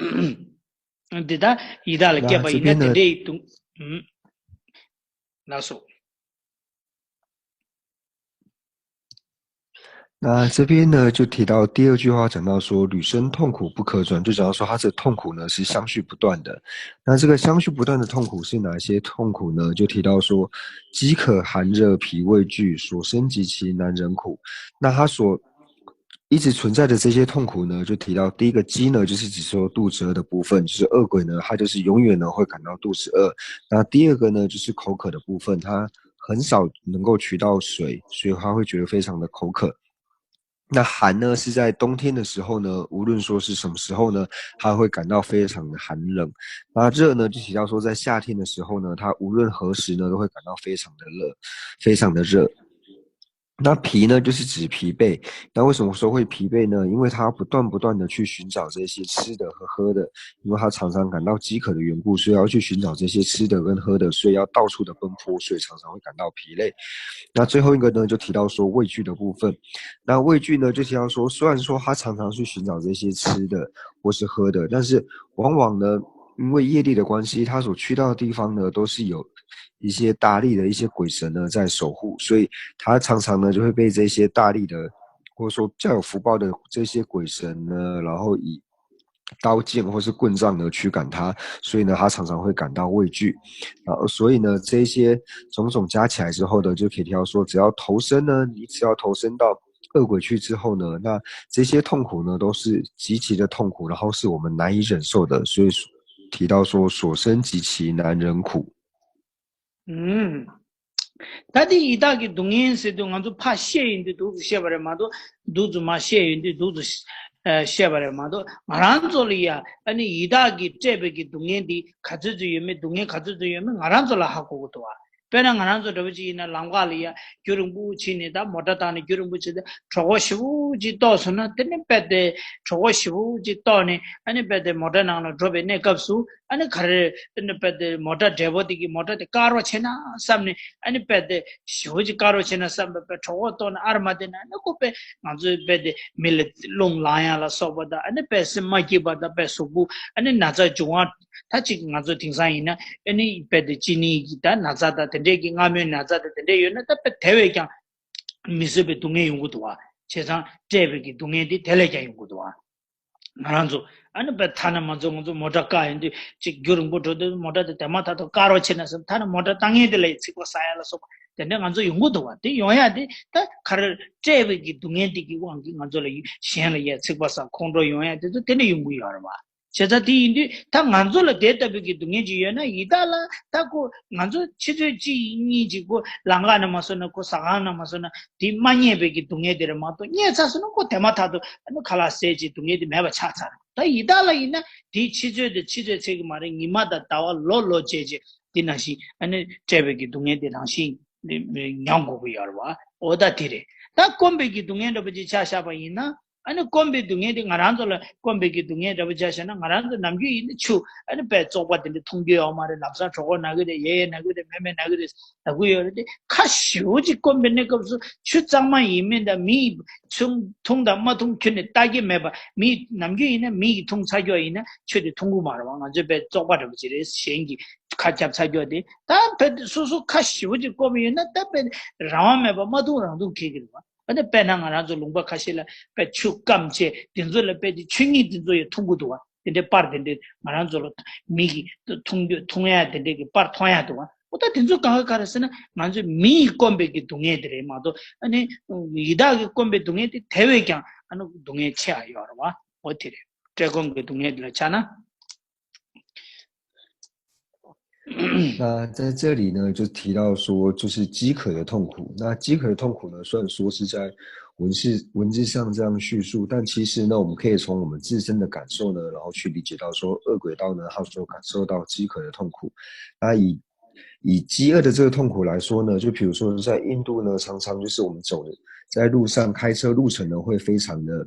འདི་ད་ཡི་དྭགས་ལ་བསྐྱེད་པ་ཡིན་ན་དེ་འདྲའི་སྡུག་ལགས་སོ། 那这边呢，就提到第二句话，讲到说女生痛苦不可转，就讲到说她的痛苦呢是相续不断的。那这个相续不断的痛苦是哪些痛苦呢？就提到说饥渴寒热脾胃虚，所生极其难忍苦。那她所一直存在的这些痛苦呢，就提到第一个饥呢，就是指说肚子饿的部分，就是饿鬼呢，他就是永远呢会感到肚子饿。那第二个呢，就是口渴的部分，他很少能够取到水，所以他会觉得非常的口渴。那寒呢，是在冬天的时候呢，无论说是什么时候呢，他会感到非常的寒冷。那热呢，就提到说在夏天的时候呢，他无论何时呢，都会感到非常的热，非常的热。那疲呢，就是指疲惫。那为什么说会疲惫呢？因为他不断不断的去寻找这些吃的和喝的，因为他常常感到饥渴的缘故，所以要去寻找这些吃的跟喝的，所以要到处的奔波，所以常常会感到疲累。那最后一个呢，就提到说畏惧的部分。那畏惧呢，就提到说，虽然说他常常去寻找这些吃的或是喝的，但是往往呢，因为业力的关系，他所去到的地方呢，都是有一些大力的一些鬼神呢在守护，所以他常常呢就会被这些大力的或者说较有福报的这些鬼神呢，然后以刀剑或是棍杖呢驱赶他，所以呢，他常常会感到畏惧。啊，所以呢，这些种种加起来之后呢，就可以提到说，只要投生呢，你只要投生到恶鬼去之后呢，那这些痛苦呢，都是极其的痛苦，然后是我们难以忍受的。所以提到说，所生极其难忍苦。ད་དེ་ཡི་དྭགས་ཀྱི་སྡུག་བསྔལ་ཟེར་དུས་ང་ཚོ་ཕར་བཤད་ཡོང་དུས་འདུག་ཏུ་བཤད་པ་རེད་མ་གཏོགས། འདུག་ཏུ་མ་བཤད་ཡོང་དུས་འདུག་ཏུ་བཤད་པ་རེད་མ་གཏོགས། ང་རང་ཚོ་ལ་ཡ་ཨ་ནི་ཡི་དྭགས་ཀྱིས་སྤྲད་པའི་གི་སྡུག་བསྔལ་འདི་ག་ཚོད་ཚོད་ཡོད་མེད། སྡུག་བསྔལ་ག་ཚོད་ཚོད་ཡོད་མེད་ང་རང་ཚོ་ལ་ཧ་གོ་གི་འདུག་བ། དཔེར་ན་ང་རང་ཚོ་འདྲ་པོ་ཅིག་ཡིན་ན་ལམ་ཁ་ལ་ཡ་རྒྱུན་རིང་པོ་ཕྱིན་ནས། ད་མོ་ཊ་བཏང་ནས་རྒྱུན་རིང་པོ་ཕྱིན་ཏེ་གྲོད་ཁོག་ཞེ་པོ་ཅིག་ལྟོགས་སོང་ན། དེ་ནས་རྦད་དེ་གྲོད་ཁོག་ཞེ་པོ་ཅིག་ལྟོགས་ནས་ཨ་ནི་རྦད་དེ་མོ་ཊ་ནང་ལ་འགྲོ་བའི་གནས་སྐབས་སུ། ཨ་ནི་ག་རེ་ཨ་ནི་རྦད་དེ་མོ་ཊ་ཌ་རའི་བར་དེ་གིས་མོ་ཊ་དེ་བཀག་རོགས་བྱས་ན་བསམ་ནས། ཨ་ནི་རྦད་དེ་ཞེ་པོ་ཅིག་བཀག་རོགས་བྱས་ན་བསམ་པའི་གྲོད་ཁོག་ལྟོགས་ནས། ཨ་ར་མ་དེ་ན་ཨ་ནི་ཁོ་དཔེ་ང་ཚོའི་རྦད་དེ་མི་ལ་རླུང་ལངས་ཡ་ལ་སོགས་པ་དང་། ཨ་ནི་དཔེ་སེམས་མ་སྐྱིད་པ་དང་། དཔེ་གཟུགས་པོ་ཨ་ནི་ན་ཚ་འབྱུང་བ། ད་ཅིག་ང་ཚོ་དེང་སང་ཡིན་ན་ཨ་ནི་རྦད་དེ་གཅིན་སྙི་གི་ད་ན་ཚ་དང་དེ་འདྲས་ཀྱི་མངར་མོའི་ན་ཚ་དང་དེ་འདྲས་ཡོད་ན། ད་དཔེ་དེ་བས་ཀྱང་མི་བཟོད་པའི་སྡུག་བསྔལ་ཡོང་གི་འདུག་བ། བྱས་ཙང་སྤྲད་པའི་གི་སྡུག་བསྔལ་འདི་དེ་ལས་ཀྱང་ཡོང་གི་འདུག་བ། ང་རང་ཚོ་ཨ་ནི་དཔེ་ཐ་ན་མ་ཚོ་ང་ཚོ་མོ་ཊ་བཀག་ཡོང་དུས་ཅིག་རྒྱུན་རིང་པོ་འགྲོ་དུས་མོ་ཊ་དེ་དེ་མ་ཐག་ཏུ་བཀག་རོགས་བྱས་ན་བསམ། ཐ་ན་མོ་ཊ་བཏང་མཁན་དེ་ལ་ཡི་ཚིག་པ་ཟ་ཡ་ལ་སོགས་པ་དེ་འདྲ་ང་ཚོ་ཡོང་གི་འདུག་བ། དེ་ཡོང་ཡ་དེ་ད་ག་རེ་སྤྲད་པའི་གི་སྡུག་བསྔལ་དེ་གི་དབང་གིས་ང་ཚོ་ལ་གཞན་ལ་ཡ་ཚིག་པ་ཟ། ཁོང་ཁྲོ་ཡོང་ཡ་དེ་ཚོ་དེ་འདྲ་ཡོང་གི་ཡོད་རེད་བ། བྱས་ཙང་དེ་ཡིན་དུས་ད་ང་ཚོ་ལ་དེ་ལྟ་བུའི་གི་སྡུག་བསྔལ་ཅིག་ཡོད་ན། ཡི་དྭགས་ལ་ད་ཁོ་ང་ཚོ་ཆུ་ཚོད་གཅིག་གཉིས་ཅིག་ཁོ་ལམ་ཁ་ནས་མ་སོང་ན། ཁོ་ཟ་ཁང་ནས་མ་སོང་ན། དེ་མ་རྙེད་པའི་གི་སྡུག་བསྔལ་དེ་རེད་མ་གཏོགས། རྙེད་ཚར་སོང་ན་ཁོ་དེ་མ་ཐག་ཏུ་ཨ་ནི་ཁ་ལག་ཟས་ཅིག་སྡུག་བསྔལ་དེ་མེད་པ་ཆགས་ཚར། ད་ཡི་དྭགས་ལ་ཡིན་ན་དེ་ཆུ་ཚོད་དེ་ཆུ་ཚོད་ཚད་ཀྱི་མ་རེད། ཉི་མ་དང་ཟླ་བ་ལོ་ལོ་བྱས་བྱས་དེ་ནང་བཞིན་ཨ་ནི་སྤྲད་པའི་གི་སྡུག་བསྔལ་དེ་རང་བཞིན་མྱང་དགོས་ཀྱི་ཡོད་རེད་བ། འོ་ད་དེ་རེད། ད་སྐོམ་པའི་གི་སྡུག་བསྔལ་འདྲ་པོ་ཅིག་ཆ་བཞག་པ་ཡིན་ན། ཨ་ནི་སྐོམ་པའི་སྡུག་བསྔལ་དེ་ང་རང་ཚོ་ལ་སྐོམ་པའི་གི་སྡུག་བསྔལ་འདྲ་པོ་ཆ་བཞག་ན། ང་རང་ཚོ་ནམ་རྒྱུན་ཡིན་ན་ཆུ་ཨ་ནི་དཔེ་བཙོག་པ་དེ་འདྲ་འཐུང་རྒྱུ་ཡོད་མ་རེད། ལམ་སང་གྲོད་ཁོག་ན་གི་རེད། ཡས་ཡས་ན་གི་རེད། མས་མས་ན་གི་རེད་ལབ་གི་ཡོད་རེད། དེ་ཁ་ཞེ་པོ་ཅིག་སྐོམ་པའི་གནས་སྐབས་སུ་ཆུ་གཙང་མ་ཡིན་མིན་དང་། མིས་འཐུང་འཐུང་དང་མ་འཐུང་ཁྱོན་ནས་ལྟ་གི་མེད་པ། མི་ནམ་རྒྱུན་ཡིན་ན་མི་ཡིས་འཐུང་ཚར་རྒྱུ་ཡིན་ན་ཆུ་དེ་འཐུང་གི་མ་རེད་བ། ང་ཚོས་དཔེ་བཙོག་པ་འདྲ་པོ་ཅིག་རེད། གཞན་གྱིས་ཁ་རྒྱབ་ཚར་རྒྱུ་དེ། ད་དཔེ་སོ་སོ་ཁ་ཞེ་པོ་ཅིག་སྐོམ་ཡོད་ན་ད་དཔེ་རང་དབང་མེད་པ་མ་འཐུང་རང་འཐུང་འཁེལ་གི་རེད་བ། ཨ་ནི་དཔེར་ན་ང་རང་ཚོ་ལུང་པ་ཁ་ཤས་ལ་དཔེ་ཆུ་སྐམ་བྱས་དེ་ཚོ་ལ་དཔེ་དེ་ཆུ་རྙིལ་དེ་ཚོ་ཡང་འཐུང་གི་འདུག་བ། དེ་འདྲའི་པར་དེ་འདྲའི་ང་རང་ཚོ་ལ་མི་གིས་འཐུང་རྒྱུ་འཐུང་ཡ་དེ་འདྲའི་གི་པར་མཐོང་ཡ་འདུག་བ། འོ་ད་དེ་ཚོ་གང་ག་ག་རེ་ཟེར་ན། ང་ཚོས་མི་ཡིས་སྐོམ་པའི་གི་སྡུག་བསྔལ་དེ་རེད་མ་གཏོགས། ཨ་ནི་ཡི་དྭགས་ཀྱིས་སྐོམ་པའི་སྡུག་བསྔལ་དེ་དེ་བས་ཀྱང་ཨ་ནི་སྡུག་བསྔལ་ཆེ་བ་ཡོད་རེད་བ། འོ་དེ་རེད། བཀྲེས་སྐོམ་གྱི་སྡུག་བསྔལ་དེ་ལ་ཆ་ན། 那在这里呢，就提到说，就是饥渴的痛苦。那饥渴的痛苦呢，虽然说是在文字文字上这样叙述，但其实呢，我们可以从我们自身的感受呢，然后去理解到说，饿鬼道呢，他所感受到饥渴的痛苦。那以以饥饿的这个痛苦来说呢，就比如说在印度呢，常常就是我们走在路上开车路程呢，会非常的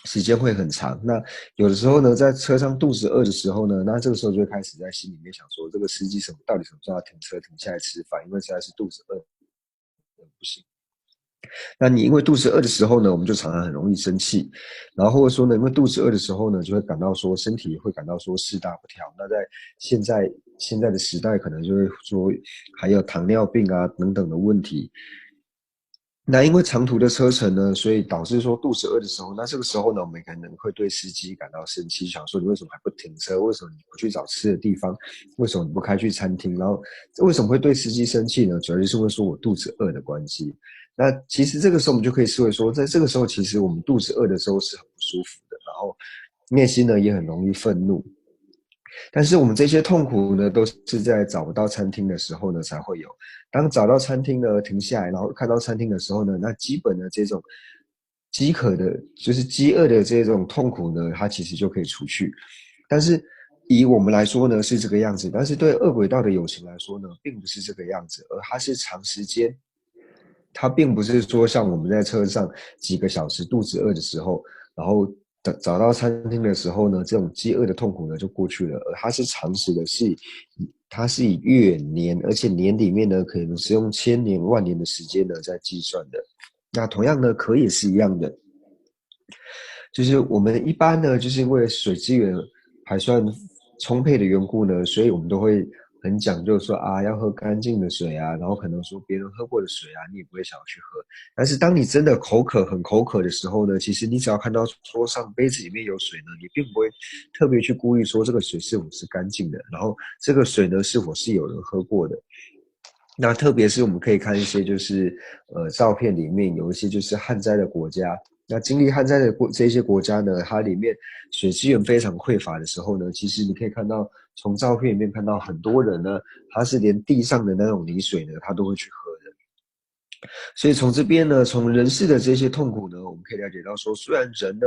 时间会很长。那有的时候呢，在车上肚子饿的时候呢，那这个时候就会开始在心里面想说，这个司机什么到底什么时候要停车停下来吃饭？因为实在是肚子饿得不行。那你因为肚子饿的时候呢，我们就常常很容易生气，然后或者说呢，因为肚子饿的时候呢，就会感到说身体会感到说四大不调。那在现在现在的时代，可能就会说还有糖尿病啊等等的问题。那因为长途的车程呢，所以导致说肚子饿的时候，那这个时候呢，我们可能会对司机感到生气，想说你为什么还不停车？为什么你不去找吃的地方？为什么你不开去餐厅？然后为什么会对司机生气呢？主要就是因为说我肚子饿的关系。那其实这个时候我们就可以视为说，在这个时候其实我们肚子饿的时候是很不舒服的，然后内心呢也很容易愤怒。但是我们这些痛苦呢，都是在找不到餐厅的时候呢才会有。当找到餐厅呢，停下来，然后看到餐厅的时候呢，那基本的这种饥渴的，就是饥饿的这种痛苦呢，它其实就可以除去。但是以我们来说呢，是这个样子，但是对饿鬼道的友情来说呢，并不是这个样子，而它是长时间，它并不是说像我们在车上几个小时肚子饿的时候，然后找找到餐厅的时候呢，这种饥饿的痛苦呢就过去了，而它是长时的，是以它是以月年，而且年里面呢，可能是用千年万年的时间呢在计算的。那同样呢，渴也是一样的，就是我们一般呢，就是因为水资源还算充沛的缘故呢，所以我们都会很讲究说啊，要喝干净的水啊，然后可能说别人喝过的水啊，你也不会想要去喝。但是当你真的口渴、很口渴的时候呢，其实你只要看到桌上杯子里面有水呢，你并不会特别去顾虑说这个水是否是干净的，然后这个水呢是否是有人喝过的。那特别是我们可以看一些就是呃照片里面有一些就是旱灾的国家，那经历旱灾的国这些国家呢，它里面水资源非常匮乏的时候呢，其实你可以看到从照片里面看到很多人呢，他是连地上的那种泥水呢，他都会去喝的。所以从这边呢，从人世的这些痛苦呢，我们可以了解到说，虽然人呢，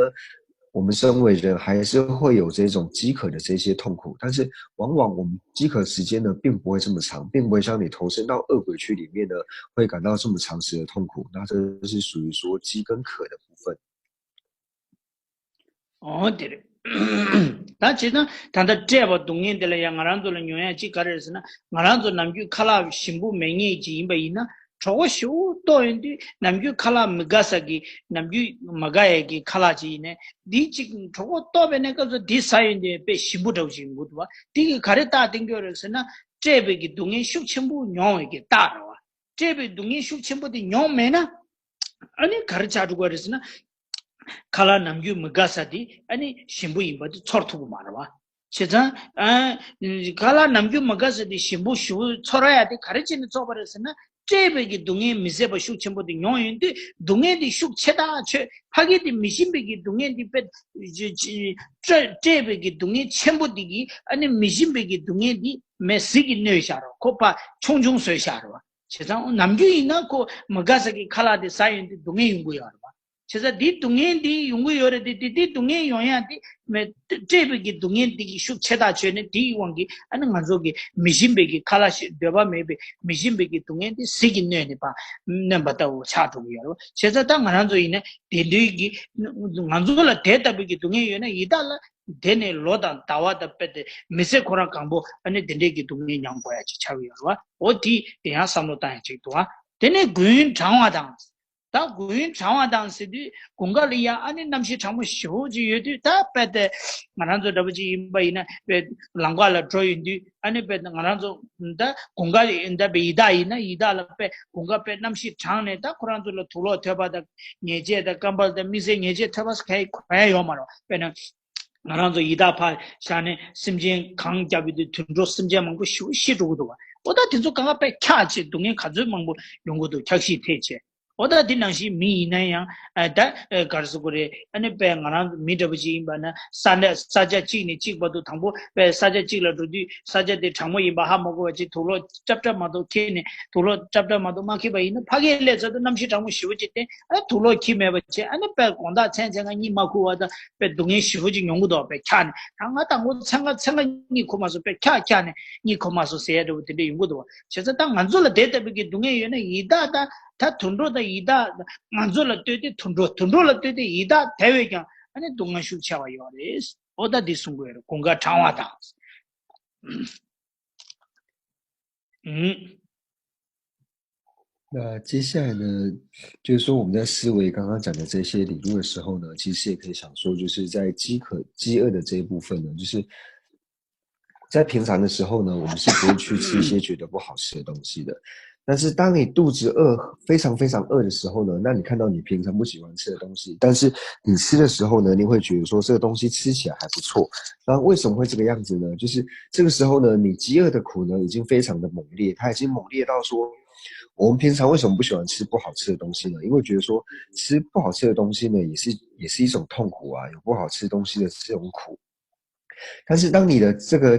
我们身为人还是会有这种饥渴的这些痛苦，但是往往我们饥渴时间呢，并不会这么长，并不会像你投身到恶鬼区里面呢，会感到这么长时的痛苦。那这是属于说饥跟渴的部分。འོ་དེ་རེད། ད་བྱས་ཙང་ད་ལྟ་བཀྲེས་པ་སྡུག་བསྔལ་འདི་ལ་ཡང་ང་རང་ཚོ་ལ་མྱོང་ཡ་གཅིག་ག་རེ་རེད་ཟེར་ན། ང་རང་ཚོ་ནམ་རྒྱུན་ཁ་ལག་ཞིམ་པོ་མེད་མཁན་ཅིག་ཡིན་པ་ཡིན་ན། གྲོད་ཁོག་ཞེ་པོ་ལྟོགས་ཡོང་དུས་ནམ་རྒྱུན་ཁ་ལག་མི་དགའ་ས་གི་ནམ་རྒྱུན་མ་དགའ་ཡས་ཀྱི་ཁ་ལག་ཅིག་ཡིན་ནའི་འདི་གཅིག་གྲོད་ཁོག་ལྟོགས་པའི་གནས་སྐབས་སུ་འདི་ཟ་ཡོང་དུས་དཔེ་ཞིམ་པོ་འདྲ་བོ་ཅིག་ཡོང་གི་འདུག་བ། འདི་གིས་ག་རེ་རྟགས་བསྟན་གྱི་ཡོད་རེད་ཟེར་ན། བཀྲེས་པའི་གི་སྡུག་བསྔལ་ཤུགས་ཆེན་པོ་མྱོང་བའི་གི་རྟགས་རེད་བ། བཀྲེས་པའི་སྡུག་བསྔལ་ཤུགས་ཆེན་པོ་དེ་མྱོང་མེད་ན། ཨ་ནི་ག་རེ་ཆགས་འགྲོ་གི་རེད་ཟེར་ན། ཁ་ལག་ནམ་རྒྱུན་མི་དགའ་ས་དེ་ཨ་ནི་ཞིམ་པོ་ཡིན་པ་དེ་ཚོར་ཐུབ་ཀྱི་མ་རེད་བ། བྱས་ཙང་ཨ། ཁ་ལག་ནམ་རྒྱུན་མི་དགའ་ས་དེ་ཞིམ་པོ་ཞེ་པོ་ཚོར་ཡ་དེ་ག་རེ་བྱས་ནས་ཚོར་བ་རེད་ཟེར་ན། བཀྲེས་པའི་གི་སྡུག་བསྔལ་མི་བཟད་པ་ཤུགས་ཆེན་པོ་དེ་མྱོང་ཡོང་དུས་སྡུག་བསྔལ་དེ་ཤུགས་ཆེ་ཐག་ཆོད། ཕ་གི་དེ་མི་ཞིམ་པའི་གི་སྡུག་བསྔལ་དེ་དཔེ། བཀྲེས་པའི་གི་སྡུག་བསྔལ་ཆེན་པོ་དེ་གིས་ཨ་ནི་མི་ཞིམ་པའི་གི་སྡུག་བསྔལ་དེ་མེ་ཟིག་གིས་གནོད་བཞག་རོགས། ཁོ་ཕར་ཆུང་ཆུང་བཟོས་བཞག་རོགས། བྱས་ཙང་ནམ་རྒྱུན་ཡིན་ན་ཁོ་མི་དགའ་ས་གི་ཁ་ལག་དེ་ཟ་ཡོང་དུས་སྡུག་བསྔལ་ཡོང་གི་ཡོད་རེད་བ། བྱས་ཙང་འདི་སྡུག་བསྔལ་འདི་ཡོང་གི་ཡོད་རེད་དེ། དེ་དེ་སྡུག་བསྔལ་ཡོང་ཡ་དེ་མེ་བཀྲེས་པའི་གི་སྡུག་བསྔལ་འདི་གི་ཤུགས་ཆེ་ཐག་ཆོད་ནས་དེའི་དབང་གིས་ཨ་ནི་ང་ཚོ་གི་མི་ཞིམ་པའི་གི་ཁ་ལག་ཞིག་འདོད་པ་མེད་པའི་མི་ཞིམ་པའི་གི་སྡུག་བསྔལ་འདི་ཟིག་གིས་གནོན་ནས་ཕར་གནོན་པ་ལྟ་བུ་ཆགས་འགྲོ་གི་ཡོད་རེད་བ། བྱས་ཙང་ད་ང་རང་ཚོ་ཡིན་ན་དེ་འདྲའི་གི་ང་ཚོ་ལ་དེ་ལྟ་བུའི་གི་སྡུག་བསྔལ་ཡོད་ན་ཡི་དྭགས་ལ། དེ་ནས་ལོ་དང་ཟླ་བ་དང་སྤེལ་ཏེ་མི་ཚེ་ཁོ་རང་གང་པོ་ཨ་ནི་དེ་འདྲའི་གི་སྡུག་བསྔལ་མྱོང་དགོས་ཡ་ཅིག་ཆགས་ཀྱི་ཡོད་རེད་བ། འོ་དེ་དེ་ཡང་བསམ་བློ་བཏང་ཡ་ཅིག་འདུག་ཨ། དེ་ནས་དགུན་གྲང་བ་དང་། ད་དགུན་གྲང་བ་དང་ཟེར་དུས་དགུན་ཁ་ལ་ཡ་ཨ་ནི་གནམ་གཤིས་གྲང་མོ་ཞེ་པོ་ཅིག་ཡོད་དུས། ད་དཔེ་དེ་ང་རང་ཚོ་འདྲ་པོ་ཅིག་ཡིན་པ་ཡིན་ན་དཔེ་ལམ་ཁ་ལ་འགྲོ་ཡོང་དུས་ཨ་ནི་དཔེ་ང་རང་ཚོ་ད་དགུན་ཁ་ལ་ཡིན་ད་དཔེ་ཡི་དྭགས་ཡིན་ན་ཡི་དྭགས་ལ་དཔེ་དགུན་ཁ་དཔེ་གནམ་གཤིས་གྲང་ནས་ད་ཁོ་རང་ཚོ་ལ་དུག་ལོག་ཐོད་པ་དང་ཉལ་ཆས་དང་ཀམ་པལ་དང་དམིགས་བསལ་ཉལ་ཆས་ཐོད་པ་ཟེར་ག་ཡི་གོན་ཡ་ཡོད་མ་རེད། དཔེར་ན། ང་རང་ཚོ་ཡི་དྭགས་ཕར་བཞག་ནས་སེམས་ཅན་གངས་བརྒྱབ་ཡོད་དུས་དུད་འགྲོ་སེམས་ཅན་མང་པོ་ཞེ་པོ་ཤི་འགྲོ་གི་འདུག་བ། འོ་ད་དེ་ཚོ་གང་ག་དཔེ་འཁྱག་བྱས་སྡུག་བསྔལ་ག་ཚོད་མང་པོ་ཡོང་གི་འདུག་འཁྱག་ཤིང་ཐེབས་བྱས། འོ་ད་དེ་ནང་བཞིན་མི་ཡིན་ན་ཡང་ཨ་ད་ག་རེ་ཟེར་དགོས་རེད། ཨ་ནི་དཔེ་ང་རང་མི་འདྲ་པོ་ཅིག་ཡིན་པ་ན་ས་ས་ཆ་གཅིག་ནས་གཅིག་བར་དུ་དང་པོ་དཔེ་ས་ཆ་གཅིག་ལ་འགྲོ་དུས་ས་ཆ་དེ་གྲང་མོ་ཡིན་པ་ཧ་མ་གོ་བ་ཅིག་དུག་ལོག་ཅབ་ཅབ་མ་གཏོགས་འཁྱེར་ནས་དུག་ལོག་ཅབ་ཅབ་མ་གཏོགས་མ་འཁྱེར་བ་ཡིན་ན་ཕ་གིར་སླེབས་ཚར་དུས་གནམ་གཤིས་གྲང་མོ་ཞེ་པོ་ཅིག་བསྟན། ཨ་དུག་ལོག་འཁྱེར་མེད་པ་བྱས། ཨ་ནི་དཔེ་དགོང་དག་མཚན་མཚན་ང་གཉིད་མ་ཁུག་བ་དང་དཔེ་སྡུག་བསྔལ་ཞེ་པོ་ཅིག་མྱོང་གི་འདུག་དཔེ་འཁྱག་ནས་ད་ང་དང་པོ་མཚན་ག་མཚན་ག་གཉིད་ཁུག་མ་སོང་། དཔེ་འཁྱག་འཁྱག་ནས་གཉིད་ཁུག་མ་སོང་ཟེར་ཡ་འདྲ་བོ་དེ་འདྲ་ཡོང་གི་འདུག་བྱས་ཙང་ད་ང་ཚོ་ལ་དེ་ལྟ་བུའི་གི་སྡུག་བསྔལ་ཡོད་ན་ཡི་དྭགས་དང་ད་དུད་འགྲོ་དང་ཡི་དྭགས་ང་ཚོ་ལ་ལྟོས་ཏེ་དུད་འགྲོ་དུད་འགྲོ་ལ་ལྟོས་ཏེ་ཡི་དྭགས་དེ་བས་ཀྱང་ཨ་ནི་སྡུག་བསྔལ་ཤུགས་ཆེ་བ་ཡོད་རེད། འོ་ད་འདི་གསུང་གི་ཡོད་རེད། དགུན་ཁ་གྲང་བ་དང་།嗯。那接下来呢，就是说我们在思维刚刚讲的这些理论的时候呢，其实也可以想说，就是在饥渴、饥饿的这一部分呢，就是在平常的时候呢，我们是不会去吃一些觉得不好吃的东西的。但是当你肚子饿，非常非常饿的时候呢，那你看到你平常不喜欢吃的东西，但是你吃的时候呢，你会觉得说这个东西吃起来还不错。那为什么会这个样子呢？就是这个时候呢，你饥饿的苦呢已经非常的猛烈，它已经猛烈到说，我们平常为什么不喜欢吃不好吃的东西呢？因为觉得说吃不好吃的东西呢，也是也是一种痛苦啊，有不好吃东西的这种苦。但是当你的这个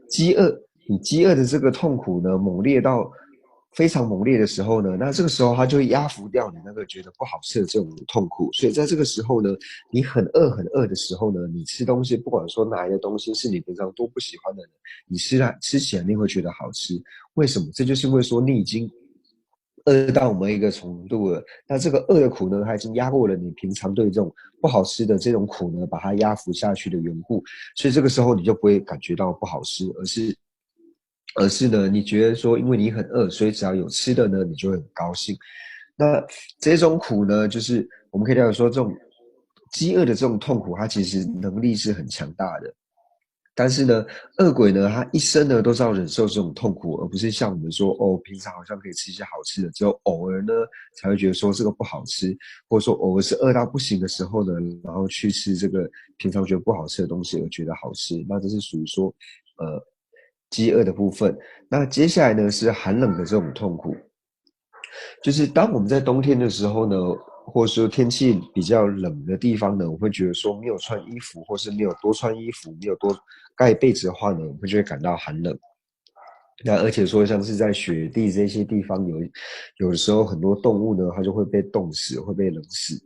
饥饿，你饥饿的这个痛苦呢，猛烈到非常猛烈的时候呢，那这个时候它就会压服掉你那个觉得不好吃的这种痛苦。所以在这个时候呢，你很饿很饿的时候呢，你吃东西，不管说哪一个东西是你平常都不喜欢的，你吃了吃起来你会觉得好吃。为什么？这就是因为说你已经饿到某一个程度了，那这个饿的苦呢，它已经压过了你平常对这种不好吃的这种苦呢，把它压服下去的缘故，所以这个时候你就不会感觉到不好吃，而是而是呢，你觉得说，因为你很饿，所以只要有吃的呢，你就会很高兴。那这种苦呢，就是我们可以了解说，这种饥饿的这种痛苦，它其实能力是很强大的。但是呢，饿鬼呢，他一生呢都是要忍受这种痛苦，而不是像我们说哦，平常好像可以吃一些好吃的，只有偶尔呢才会觉得说这个不好吃，或者说偶尔是饿到不行的时候呢，然后去吃这个平常觉得不好吃的东西而觉得好吃，那这是属于说呃饥饿的部分。那接下来呢是寒冷的这种痛苦。就是当我们在冬天的时候呢，或者说天气比较冷的地方呢，我会觉得说没有穿衣服，或是没有多穿衣服，没有多盖被子的话呢，我会就会感到寒冷。那而且说像是在雪地这些地方有，有的时候很多动物呢，它就会被冻死，会被冷死。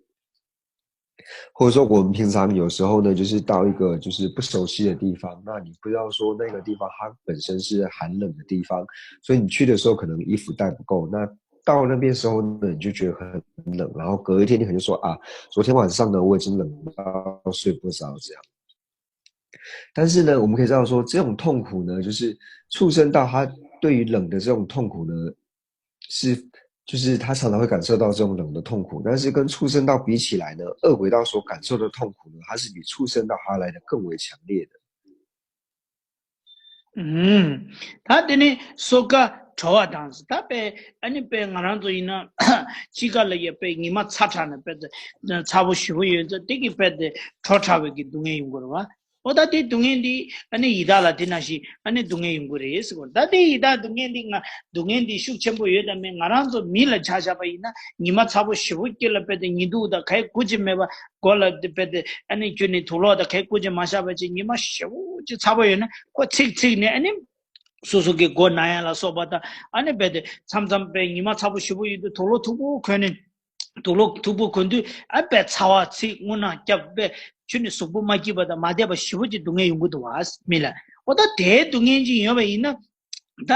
或者说我们平常有时候呢，就是到一个就是不熟悉的地方，那你不知道说那个地方它本身是寒冷的地方，所以你去的时候可能衣服带不够，那到那边时候呢，你就觉得很冷，然后隔一天你可能就说啊，昨天晚上呢我已经冷到睡不着这样。但是呢，我们可以知道说，这种痛苦呢，就是畜生道他对于冷的这种痛苦呢，是就是他常常会感受到这种冷的痛苦，但是跟畜生道比起来呢，恶鬼道所感受的痛苦呢，它是比畜生道还要来得更为强烈的。 ད་དེ་ནི་སོ་ཀ་བྲོ་བ་དང་ད་པས་ཨ་ནི་པས་ང་རང་ཚོ་ཡིན་ན་དཔྱིད་ཀ་ལ་ཡ་པས་ཉི་མ་ཚ་དྲགས་ནས་པས་ཚ་པོ་ཞེ་པོ་ཡོད་ཚེ་དེ་གི་པས་དེ་བྲོ་དྲགས་པའི་གི་སྡུག་བསྔལ་ཡོང་གི་རེད་བ། འོ་ད་དེ་སྡུག་བསྔལ་འདི་ཨ་ནི་ཡི་དྭགས་ལ་དེ་ནང་བཞིན་ཨ་ནི་སྡུག་བསྔལ་ཡོང་གི་རེད་ཟེར་གོ། ད་དེ་ཡི་དྭགས་སྡུག་བསྔལ་འདི་ང་སྡུག་བསྔལ་འདི་ཤུགས་ཆེན་པོ་ཡོད་དམ་མེད། ང་རང་ཚོ་མི་ལ་ཆ་བཞག་པ་ཡིན་ན་ཉི་མ་ཚ་པོ་ཞེ་པོ་སྐྱེ་ལ་པས་དེ་ཉི་གདུགས་དང་གའི་གོ་ཅི་མེད་པ་མགོ་ལ་དེ་པས་དེ་ཨ་ནི་ཁྱོད་ནི་དུག་ལོག་དང་གའི་གོ་ཅི་མ་བཞག་པ་ཅིག་ཉི་མ་ཞེ་པོ་ཅིག་ཚ་པོ་ཡོད་ན་ཁོ་ཚིག་ཚིག་ནས་ཨ་ནི་སོ་སོ་གི་མགོ་ན་ཡ་ལ་སོགས་པ་དང་ཨ་ནི་པས་དེ་མཚམས་མཚམས་པས་ཉི་མ་ཚ་པོ་ཞེ་པོ་ཡོད་དུས་དུག་ལོག་མཐུག་པོ་གོན་ནས། དུག་ལོག་མཐུག་པོ་གོན་དུས་ཨ་པས་ཚ་བ་ཚིག་རྔུལ་ནག་བརྒྱབ་པས་ཁྱོད་ནི་གཟུགས་པོ་མ་སྐྱིད་པ་དང་མ་བདེ་བ་ཞེ་པོ་ཅིག་སྡུག་བསྔལ་ཡོང་གི་འདུག་བ་མི་ལ། འོ་ད་དེའི་སྡུག་བསྔལ་ཅིག་ཡོད་པ་ཡིན་ན་ད་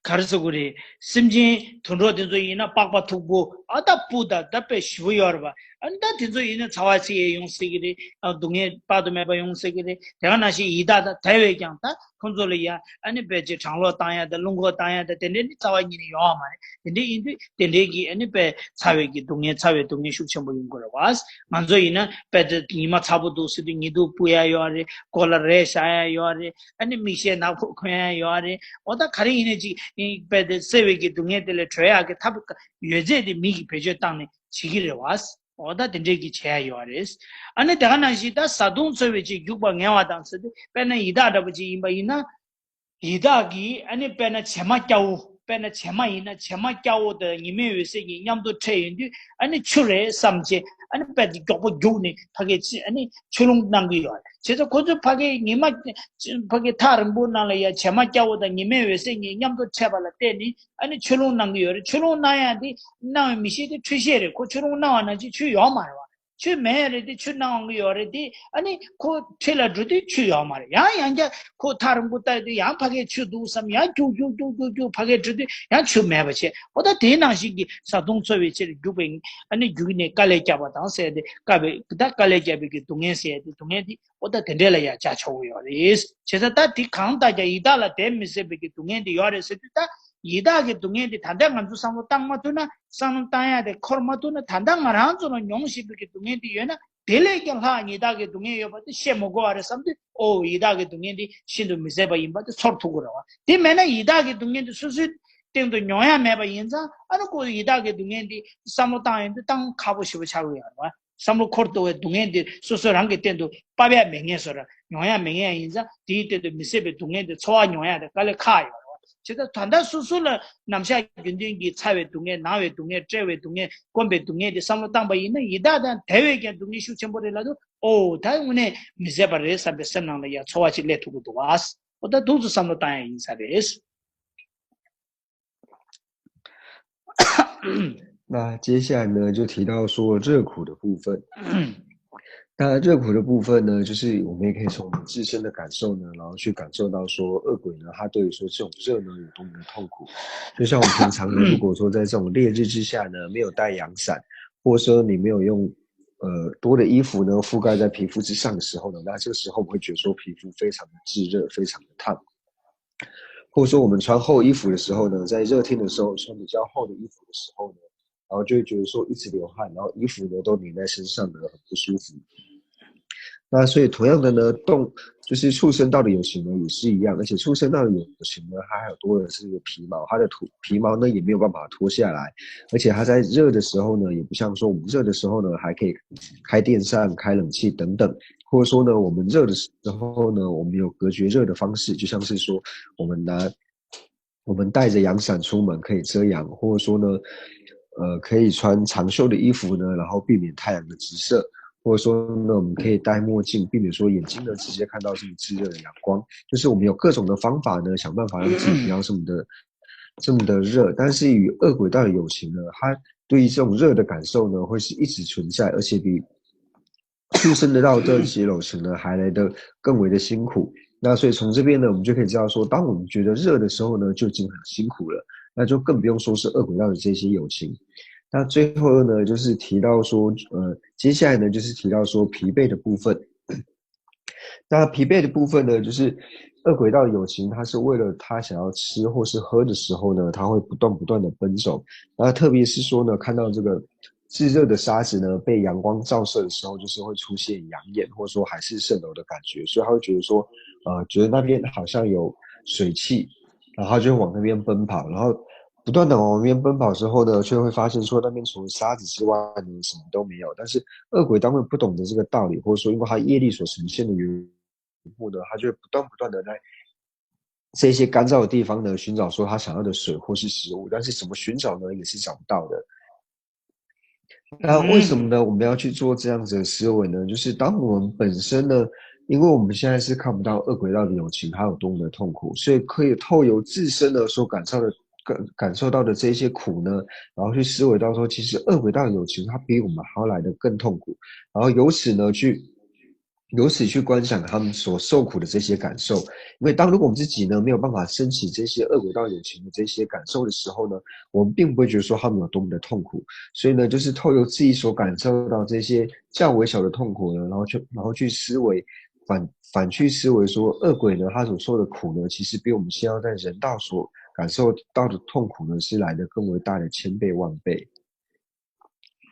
ག་རེ་ཟེར་དགོས་རེད། སེམས་ཅན་དུད་འགྲོ་དེ་ཚོ་ཡིན་ན་པགས་པ་མཐུག་པོ་ཨ་ད་སྤུ་དང་ད་པས་ཞེ་པོ་ཡོད་རེད་བ། ཨ་ནི་ད་དེ་ཚོ་ཡིན་ན་ཚ་བ་ཚིག་ཡས་ཡོང་སྲིད་ཀྱི་རེད། ཨ་སྡུག་བསྔལ་དཔག་ཏུ་མེད་པ་ཡོང་སྲིད་ཀྱི་རེད། དེ་ག་ནང་བཞིན་ཡི་དྭགས་དང་དེ་བས་ཀྱང་ད་ཁོང་ཚོ་ལ་ཡ་ཨ་ནི་པས་ཅིག་གྲང་གློག་བཏང་ཡ་དང་རླུང་འཁོར་བཏང་ཡ་དང་དེ་འདྲའི་ནི་རྩ་བ་ཉིད་ནས་ཡོང་བ་མ་རེད། དེ་འདྲའི་ཡིན་དུས་དེ་འདྲའི་གི་ཨ་ནི་པས་ཚ་བའི་གི་སྡུག་བསྔལ་ཚ་བའི་སྡུག་བསྔལ་ཤུགས་ཆེན་པོ་ཡོང་གི་རེད་བ། ང་ཚོ་ཡིན་ན་པས་དེ་ཉི་མ་ཚ་པོ་འདུག་ཟེར་དུས་ཉི་གདུགས་སྤུ་ཡ་ཡོད་རེད། མགོ་ལ་རས་བཞག་ཡ་ཡོད་རེད། ཨ་ནི་མིག་ཤེལ་ནག་པོ་གོན་ཡ་ཡོད་རེད། འོ་ད་ག་རེ་ཡིན་ནའི་ཅིག་པས་དེ་སེལ་བའི་གི་སྡུག་བསྔལ་དེ་ལས་གྲོལ་ཡ་གི་ཐབས་ཡོད་ཚད་དེ་མི་གི་བེད་སྤྱོད་བཏང་ནས་བྱེད་ཀྱི་རེད་བ། འོ་ད་དེ་འདྲའི་གི་བྱས་ཡ་ཡོད་རེད། ཨ་ནི་དེ་ག་ནང་བཞིན་ད་བཟའ་བཏུང་འཚོལ་བའི་ཆེད་རྒྱུག་པ་ངལ་བ་དང་ཟེར་དུས་དཔེར་ན་ཡི་དྭགས་འདྲ་པོ་ཅིག་ཡིན་པ་ཡིན་ན། ཡི་དྭགས་ཀྱིས་ཨ་ནི་དཔེར་ན་བྱེ་མ་སྐྱ་བོ་དཔེར་ན་བྱེ་མ་ཡིན་ན་བྱེ་མ་སྐྱ་བོ་དང་ཉི་མའི་འོད་ཟེར་གཉིས་མཉམ་དུ་འཕྲད་ཡོང་དུས་ཨ་ནི་ཆུ་རེད་བསམ་བྱས་ཨ་ནི་དཔེ་དེ་མགྱོགས་པོ་རྒྱུགས་ནས་ཕ་གིའི་ཨ་ནི་ཆུ་ཀླུང་གནང་གི་ཡོད་རེད། བྱས་ཙང་ཁོ་ཚོས་ཕ་གིའི་ཉི་མ་ཕ་གིའི་ཐག་རིང་པོ་ནང་ལ་ཡ་བྱེ་མ་སྐྱ་བོ་དང་ཉི་མའི་འོད་ཟེར་གཉིས་མཉམ་དུ་འཕྲད་པ་ལ་བརྟེན་ནས་ཨ་ནི་ཆུ་ཀླུང་གནང་གི་ཡོད་རེད། ཆུ་ཀླུང་གནང་ཡ་དེ་གནང་བའི་མི་ཤེས་དེ་འཕྲུལ་ཤེས་རེད། ཁོ་ཆུ་ཀླུང་གནང་བ་ནང་བཞིན་ཆུ་ཡོད་མ་རེད་བ། ཆུ་མེད་རེད་དེ་ཆུ་གནང་གི་ཡོད་རེད་དེ། ཨ་ནི་ཁོ་འཁྲིས་ལ་འགྲོ་དུས་ཆུ་ཡོད་མ་རེད། ཡང་ཡང་བསྐྱར་ཁོ་ཐག་རིང་པོ་བལྟས་དུས་ཡང་ཕ་གིར་ཆུ་འདུག་བསམ། ཡང་རྒྱུག་རྒྱུག་རྒྱུག་རྒྱུག་རྒྱུག་ཕ་གིར་འགྲོ་དུས་ཡང་ཆུ་མེད་པ་བྱས། འོ་ད་དེའི་ནང་བཞིན་གྱི་བཟའ་བཏུང་འཚོལ་བའི་ཕྱིར་རྒྱུག་པའི་ཨ་ནི་རྒྱུག་ནས་དཀའ་ལས་བརྒྱབ་པ་དང་ཟེར་ཏེ་དཀའ་བའི་ད་དཀའ་ལས་བརྒྱབ་པའི་གི་སྡུག་བསྔལ་ཟེར་ཏེ་སྡུག་བསྔལ་དེ་འོ་ད་དེ་འདྲས་ལ་ཡང་བྱ་ཆོག་གི་ཡོད་རེད། བྱས་ཙང་ད་དེ་གང་ལྟར་ཀྱང་ཡི་དྭགས་ལ་དེ་མི་སྲིད་པའི་གི་སྡུག་བསྔལ་དེ་ཡོད་རེད་ཟེར་དུས་ད། ཡི་དྭགས་ཀྱི་སྡུག་བསྔལ་འདི་ད་ལྟ་ང་ཚོ་བསམ་བློ་བཏང་མ་ཐུབ་ན། བསམ་བློ་བཏང་ཡ་དེ་འཁོར་མ་ཐུབ་ན། ད་ལྟ་ང་རང་ཚོ་ལ་མྱོང་བཞིན་པའི་གི་སྡུག་བསྔལ་འདི་ཡོད་ན། དེ་ལས་ཀྱང་ལྷག་ཡི་དྭགས་ཀྱི་སྡུག་བསྔལ་ཡོད་པ་དེ་བཤད་མི་དགོས་པ་རེད་བསམ་དུས། ཨོ་ཡི་དྭགས་ཀྱི་སྡུག་བསྔལ་འདི་ཤིན་ཏུ་མི་བཟད་པ་ཡིན་པ་དེ་ཚོར་ཐུབ་ཀྱི་རེད་བ། དེ་མེད་ན་ཡི་དྭགས་ཀྱི་སྡུག་བསྔལ་འདི་སོ་སོའི་ སྟེང་དུ་མྱོང་ཡ་མེད་པ་ཡིན་ཙང་ཨ་ནི་ཁོ་ཡི་དྭགས་ཀྱི་སྡུག་བསྔལ་འདི་བསམ་བློ་བཏང་ཡོང་དུས་བཏང་ཁག་པོ་ཞེ་པོ་ཆགས་ཀྱི་ཡོད་རེད་བ། བསམ་བློ་འཁོར་འདུག་པའི་སྡུག་བསྔལ་འདི་སོ་སོ་རང་གི་སྟེང་དུ་སྤབ་ཡ་མེད་མཁན་བཟོ་འདྲ་མྱོང་ཡ་མེད་མཁན་ཡིན་ཙང་དེའི་སྟེང་དུ་མི་བཟད་པའི་སྡུག་བསྔལ་འདི་ཚོར་བ་མྱོང་ཡ་དེ་དཀའ་ལས་ཁག་ཡོད་རེད་བ། བྱས་ཙང་ད་ལྟ་སོ་སོ་ལ་ནམ་ཞག་རྒྱུན་ལྡན་གྱི་ཚ་བའི་སྡུག་བསྔལ་ན་བའི་སྡུག་བསྔལ་བཀྲེས་པའི་སྡུག་བསྔལ་སྐོམ་པའི་སྡུག་བསྔལ་འདི་བསམ་བློ་བཏང་པ་ཡིན་ན་ཡི་དྭགས་དང་དེ་བས་ཀྱང་སྡུག་བསྔལ་ཤུགས་ཆེན་པོ་རེད་ལབ་དུས་ཨོ་ད་དངོས་གནས་མི་བཟད་པ་རེད་བསམ་པའི་སེམས་ནང་ལ་ཡ་ཚོར་བ་ཅིག་སླེབས་ཐུབ་ཀྱི་འདུག་བ། ཨོ་ད་འདུག་ཙམ་བསམ་བློ་བཏང་ཡ་ཡིན་ས་རེད། 那接下来呢，就提到说热苦的部分。那热苦的部分呢，就是我们也可以从我们自身的感受呢，然后去感受到说恶鬼呢，他对于说这种热呢有多么的痛苦。就像我们平常呢，如果说在这种烈日之下呢，没有带阳伞，或者说你没有用呃多的衣服呢覆盖在皮肤之上的时候呢，那这个时候我们会觉得说皮肤非常的炙热，非常的烫。或者说我们穿厚衣服的时候呢，在热天的时候穿比较厚的衣服的时候呢，然后就会觉得说一直流汗，然后衣服呢都黏在身上呢，很不舒服。那所以同样的呢，动就是畜生道的友情呢也是一样，而且畜生道的友情呢，它还有多的是一个皮毛，它的皮皮毛呢也没有办法脱下来，而且它在热的时候呢，也不像说我们热的时候呢还可以开电扇、开冷气等等，或者说呢，我们热的时候呢，我们有隔绝热的方式，就像是说我们拿我们带着阳伞出门可以遮阳，或者说呢，呃，可以穿长袖的衣服呢，然后避免太阳的直射，或者说呢，我们可以戴墨镜，避免说眼睛呢直接看到这么炙热的阳光。就是我们有各种的方法呢，想办法让自己不要这么的这么的热。但是与恶鬼道的友情呢，它对于这种热的感受呢，会是一直存在，而且比畜生道的这些友情呢，还来得更为的辛苦。那所以从这边呢，我们就可以知道说，当我们觉得热的时候呢，就已经很辛苦了，那就更不用说是恶鬼道的这些友情。那最后呢，就是提到说，呃，接下来呢，就是提到说疲惫的部分。那疲惫的部分呢，就是恶鬼道友情，它是为了他想要吃或是喝的时候呢，他会不断不断的奔走。那特别是说呢，看到这个炙热的沙子呢被阳光照射的时候，就是会出现养眼，或者说海市蜃楼的感觉，所以他会觉得说，呃，觉得那边好像有水汽，然后就往那边奔跑，然后不断的往那边奔跑之后呢，却会发现说那边除了沙子之外呢，什么都没有。但是恶鬼当然不懂得这个道理，或者说因为他业力所呈现的缘故呢，他就会不断不断的在这些干燥的地方呢寻找说他想要的水或是食物，但是怎么寻找呢，也是找不到的。那为什么呢？我们要去做这样子的思维呢？就是当我们本身呢，因为我们现在是看不到恶鬼道的友情它有多么的痛苦，所以可以透由自身的所感受的感感受到的这一些苦呢，然后去思维到说，其实恶鬼道的友情它比我们还要来的更痛苦，然后由此呢去由此去观想他们所受苦的这些感受。因为当如果我们自己呢没有办法升起这些恶鬼道友情的这些感受的时候呢，我们并不会觉得说他们有多么的痛苦。所以呢，就是透由自己所感受到这些较微小的痛苦呢，然后去然后去思维反反去思维说，恶鬼呢他所受的苦呢，其实比我们现在在人道所感受到的痛苦呢，是来的更为大的千倍万倍。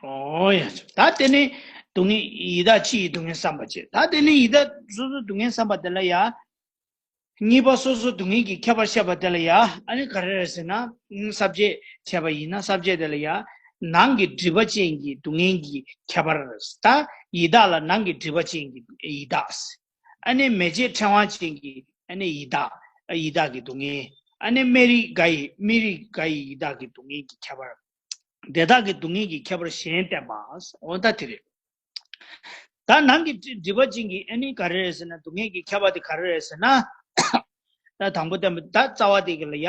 ཨོ་ཡ། ད་དེ་ནི་སྡུག་བསྔལ་ཡི་དྭགས་སྤྱི་ཡི་སྡུག་བསྔལ་བསམ་པ་བྱེད། ད་དེ་ནི་ཡི་དྭགས་སོ་སོའི་སྡུག་བསྔལ་བསམ་པ་དེ་ལ་ཡ། གཉིས་པ་སོ་སོའི་སྡུག་བསྔལ་གྱི་ཁྱད་པར་བཤད་པ་དེ་ལ་ཡ། ཨ་ནི་ག་རེ་རེད་ཟེར་ན། ས་བཅད་བྱས་པ་ཡིན་ན་ས་བཅད་དེ་ལ་ཡ། ནང་གི་སྒྲིབ་པ་ཅན་གྱི་སྡུག་བསྔལ་གྱི་ཁྱད་པར། ད་ཡི་དྭགས་ལ་ནང་གི་སྒྲིབ་པ་ཅན་གྱི་ཡི་དྭགས། ཨ་ནི་མེ་ལྕེ་ཕྲེང་བ་ཅན་གྱི་ཨ་ནི་ཡི་དྭགས། ཡི་དྭགས་ཀྱི་སྡུག་བསྔལ། ཨ་ནི་མི་རིགས་འགའ་ཡི་མི་རིགས་འགའ་ཡི་ཡི་དྭགས་ཀྱི་སྡུག་བསྔལ་གྱི་ཁྱད་པར། དེ་དག་གི་སྡུག་བསྔལ་གྱི་ཁྱད་པར་གཞན་བསྟན་པ། འོ་ད་དེ་རེད། ད་ནང་གི་སྒྲིབ་པ་ཅན་གྱི་ཨ་ནི་ག་རེ་རེད་ཟེར་ན་སྡུག་བསྔལ་གྱི་ཁྱད་པར་དེ་ག་རེ་རེད་ཟེར་ན། ད་དང་པོ་བསྟན་པ་ད་རྩ་བ་དེ་གི་ལ་ཡ།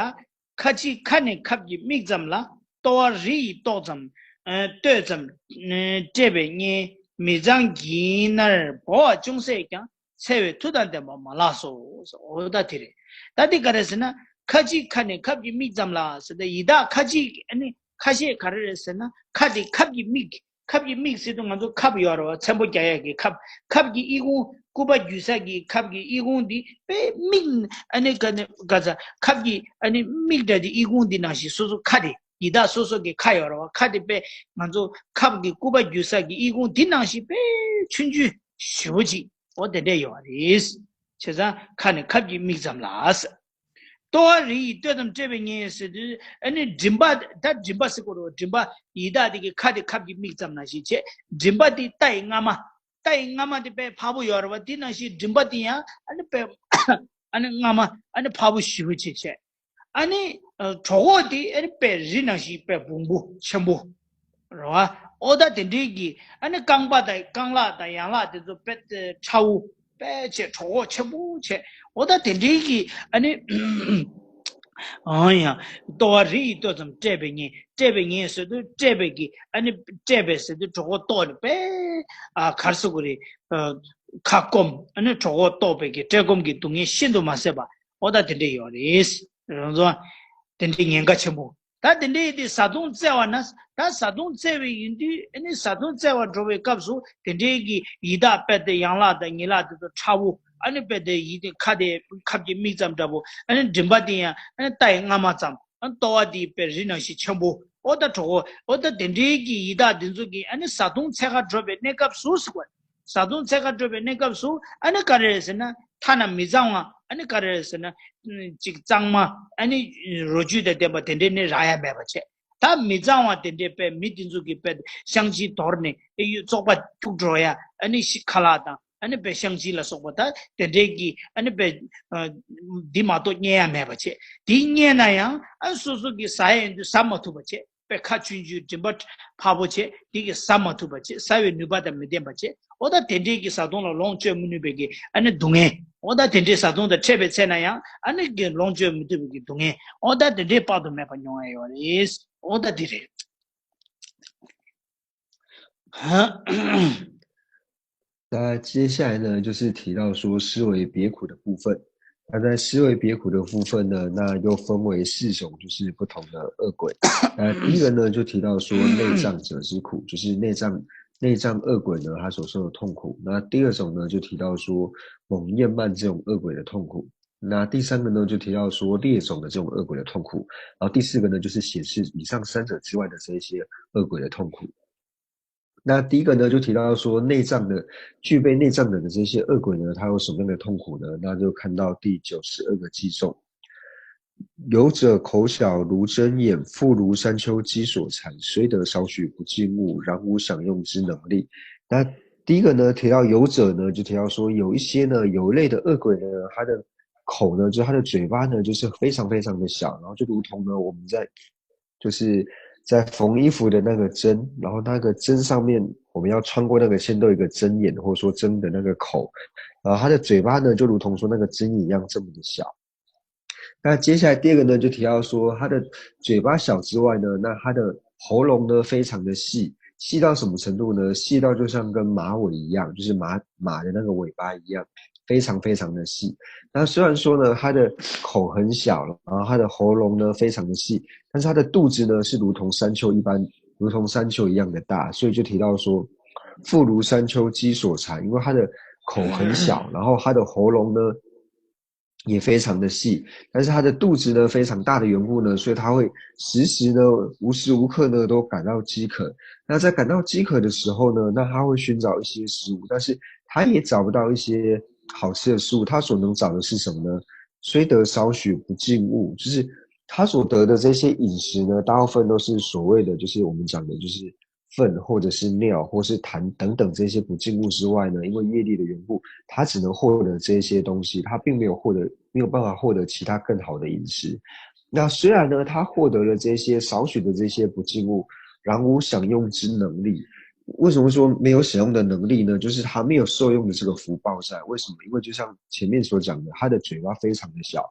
ཁ་ཅིག་ཁ་ནི་ཁབ་ཀྱི་མིག་ཙམ་ལ། ལྟོ་བ་རི་ཡི་ཏོག་ཙམ། ཨ་ལྟོས་ཙམ། ཨ་བཀྲེས་པས་མཉེན། མི་གཙང་གྱི་ནར་འབོ་བ་ཅུང་ཟད་ཀྱང་། འཚེ་བའི་མཐུ་དང་ལྡན་པ་མ་ལགས་སོ། འོ་ད་དེ་རེད། ད་དེ་ག་རེ་ཟེར་ན། ཁ་ཅིག་ཁ་ནི་ཁབ་ཀྱི་མིག་ཙམ་ལ་ཟེར་ཏེ་ཡི་དྭགས་ཁ་ཅིག་ཨ་ནི་ཁ་ཤས་ག་རེ་རེད་ཟེར་ན་ཁ་དེ་ཁབ་ཀྱི་མིག་ཁབ་ཀྱི་མིག་ཟེར་དུས་ང་ཚོ་ཁབ་ཡོད་རེད་བ། ཚེམ་པོ་རྒྱག་ཡག་གི་ཁབ། ཁབ་ཀྱི་ཨི་ཁུང་སྐུད་པ་རྒྱུག་ས་གི་ཁབ་ཀྱི་ཨི་ཁུང་འདི་དཔེ་མིག་ཨ་ནི་ག་ནི་ག་ཚ་ཁབ་ཀྱི་ཨ་ནི་མིག་འདྲ་དེ་ཨི་ཁུང་འདི་ནང་བཞིན་སོ་སོ་ཁ་དེ་ཡི་དྭགས་སོ་སོ་གི་ཁ་ཡོད་རེད་བ། ཁ་དེ་དཔེ་ང་ཚོ་ཁབ་ཀྱི་སྐུད་པ་རྒྱུག་ས་གི་ཨི་ཁུང་འདི་ནང་བཞིན་དཔེ་ཆུང་ཆུང་ཞེ་པོ་ཅིག་འོ་དེ་འདྲས་ཡོད་རེད། བྱས་ཙང་ཁ་ནི་ཁབ་ཀྱི་མིག་ཙམ་ལ། ལྟོ་བ་རི་ཡི་སྟོད་ཙམ་བཀྲེས་པས་ཉེན་ཟེར་དུས་ཨ་ནི་མགྲིན་པ། ད་མགྲིན་པ་ཟེར་དགོས་རེད། མགྲིན་པ་ཡི་དྭགས་དེ་གི་ཁ་དེ་ཁབ་ཀྱི་མིག་ཙམ་ནང་བཞིན་བྱས། མགྲིན་པ་དེ་རྟ་ཡི་རྔ་མ། རྟ་ཡི་རྔ་མ་དེ་དཔེ་འཕར་པོ་ཡོད་རེད་བ། དེ་ནང་བཞིན་མགྲིན་པ་དེ་ཡང་ཨ་ནི་དཔེ་ཨ་ནི་རྔ་མ་ཨ་ནི་འཕར་པོ་ཞེ་པོ་ཅིག་བྱས། ཨ་ནི་ཨ་གྲོད་ཁོག་དེ་ཨ་ནི་དཔེ་རི་ནང་བཞིན་དཔེ་སྦོམ་པོ་ཆེན་པོ་རེད་བ། ཨོ་ད་དེ་འདྲའི་གི་ཨ་ནི་རྐང་པ་དང་རྐང་ལག་དང་ཡན་ལག་དེ་ཚོ་དཔེ་ཁྲ་བོ་དཔེ་བྱས། གྲོད་ཁོག་ཆེན་པོ་བྱས། ཨོ་ད་དེ་འདྲའི་གི་ཨ་ནི་ཨང་ཡང་ལྟོ་བ་རི་ཡི་སྟོད་ཙམ་བཀྲེས་པས་ཉེན། བཀྲེས་པས་ཉེན་ཟེར་དུས་བཀྲེས་པའི་གི་ཨ་ནི་བཀྲེས་པས་ཟེར་དུས་གྲོད་ཁོག་ལྟོགས་ནས་དཔེ་ཨ་ག་རེ་ཟེར་དགོས་རེད། ཨ་ཁ་སྐོམ། ཨ་ནི་གྲོད་ཁོག་ལྟོགས་པའི་གི་བཀྲེས་སྐོམ་གྱི་སྡུག་བསྔལ་ཤིན་ཏུ་མ་བཟོད་པ། ཨོ་ད་དེ་འདྲས་ཡོད་རེད། རང་ཚོ་དེ་འདྲས་ཉེན་ཁ་ཆེན་པོ། ད་དེ་འདྲས་ཡིན་དུས་བཟའ་བཏུང་བཙལ་བ་ན། ད་བཟའ་བཏུང་བཙལ་བའི་ཡིན་དུས་ཨ་ནི་བཟའ་བཏུང་བཙལ་བར་འགྲོ་བའི་སྐབས་སུ་དེ་འདྲས་ཀྱི་ཡི་དྭགས་དཔེ་དེ་ཡན་ལག་དང་ཉིང་ལག་དེ་ཚོ་ཁྲ་བོ། ཨ་ནི་དཔེ་དེ་ཡི་དེ་ཁ་དེ་ཁབ་ཀྱི་མིག་ཙམ་འདྲ་པོ། ཨ་ནི་མགྲིན་པ་དེ་ཡང་ཨ་ནི་རྟ་ཡི་རྔ་མ་ཙམ། ཨ་ནི་ལྟོ་བ་དེ་དཔེ་རི་ནང་བཞིན་ཆེན་པོ། ཨོ་ད་གྲོད་ཁོག་ཨོ་ད་དེ་འདྲའི་གི་ཡི་དྭགས་དེ་ཚོ་གི་ཨ་ནི་བཟའ་བཏུང་འཚོལ་ག་འགྲོ་བའི་གནས་སྐབས་སུ་ཟེར་བ། བཟའ་བཏུང་འཚོལ་ག་འགྲོ་བའི་གནས་སྐབས་སུ་ཨ་ནི་ག་རེ་རེད་ཟེར་ན། ཐ་ན་མི་གཙང་བ། ཨ་ནི་ག་རེ་རེད་ཟེར་ན། ཅིག་གཙང་མ། ཨ་ནི་རོ་བཅུད་དང་ལྡན་པ་དེ་འདྲའི་ནི་རག་ཡ་མེད་པ་བྱས། ད་མི་གཙང་བ་དེ་འདྲའི་དཔེ་མི་དེ་ཚོ་གི་དཔེ་ཤིང་ཆེན་དོར་ནས་ཨེ་ཡོད་བཙོག་པ་སྐྱུག་འགྲོ་ཡ། ཨ་ནི་ཤི་ཁ་ལག་དང་ཨ་ནི་དཔེ་ཤིང་ཆེན་ལ་སོགས་པ་ད་དེ་འདྲའི་གི་ཨ་ནི་དཔེ་འདི་མ་གཏོགས་རྙེད་ཡ་མེད་པ་བྱས། དེ་རྙེད་ན་ཡང་ཨ་སོ་སོ་གི་ཟ་ཡ་ཡིན་དུས་ཟ་མ་ཐུབ་པ་བྱས། དཔེ་ཁ་ཆུང་ཆུང་མགྲིན་པ་འཕར་པོ་བྱས། དེ་གི་ཟ་མ་ཐུབ་པ་བྱས། ཟ་བའི་ནུས་པ་དང་མི་ལྡན་པ་བྱས། ཨོ་ད་དེ་འདྲའི་གི་བཟའ་བཏུང་ལ་ལོངས་སྤྱོད་མི་ནུས་པའི་གི་ཨ་ནི་སྡུག་བསྔལ། ཨོ་ད་དེ་འདྲའི་བཟའ་བཏུང་དང་འཕྲད་པའི་ཚེ་ན་ཡང་ཨ་ནི་གི་ལོངས་སྤྱོད་མི་ཐུབ་པའི་གི་སྡུག་བསྔལ། ཨོ་ད་དེ་འདྲའི་དཔག་ཏུ་མེད་པ་མྱོང་ཡ་ཡོད་རེད། ཨོ་ད་དེ་རེད། 那接下来呢，就是提到说思维别苦的部分。那在思维别苦的部分呢，那又分为四种，就是不同的恶鬼。那第一个呢，就提到说内脏者之苦，就是内脏内脏恶鬼呢，他所受的痛苦。那第二种呢，就提到说猛厌慢这种恶鬼的痛苦。那第三个呢，就提到说裂种的这种恶鬼的痛苦。然后第四个呢，就是显示以上三者之外的这一些恶鬼的痛苦。那第一个呢，就提到说内脏的具备内脏的这些恶鬼呢，他有什么样的痛苦呢？那就看到第九十二个计咒。游者口小如针眼，腹如山丘积所缠，虽得少许不尽物，然无享用之能力。那第一个呢，提到游者呢，就提到说有一些呢游类的恶鬼呢，他的口呢，就是他的嘴巴呢，就是非常非常的小，然后就如同呢我们在就是在缝衣服的那个针，然后那个针上面我们要穿过那个线都有一个针眼，或者说针的那个口，然后他的嘴巴呢，就如同说那个针眼一样这么的小。那接下来第二个呢，就提到说他的嘴巴小之外呢，那他的喉咙呢非常的细，细到什么程度呢？细到就像跟马尾一样，就是马马的那个尾巴一样，非常非常的细。那虽然说呢，他的口很小，然后他的喉咙呢非常的细，但是他的肚子呢是如同山丘一般，如同山丘一样的大，所以就提到说，腹如山丘积所缠，因为他的口很小，然后他的喉咙呢也非常的细，但是他的肚子呢非常大的缘故呢，所以他会时时呢无时无刻呢都感到饥渴。那在感到饥渴的时候呢，那他会寻找一些食物，但是他也找不到一些好吃的食物，他所能找的是什么呢？虽得少许不尽物，就是他所得的这些饮食呢，大部分都是所谓的，就是我们讲的，就是粪或者是尿或是痰等等这些不净物之外呢，因为业力的缘故，他只能获得这些东西，他并没有获得没有办法获得其他更好的饮食。那虽然呢，他获得了这些少许的这些不净物，然无享用之能力。为什么说没有享用的能力呢？就是他没有受用的这个福报在。为什么？因为就像前面所讲的，他的嘴巴非常的小，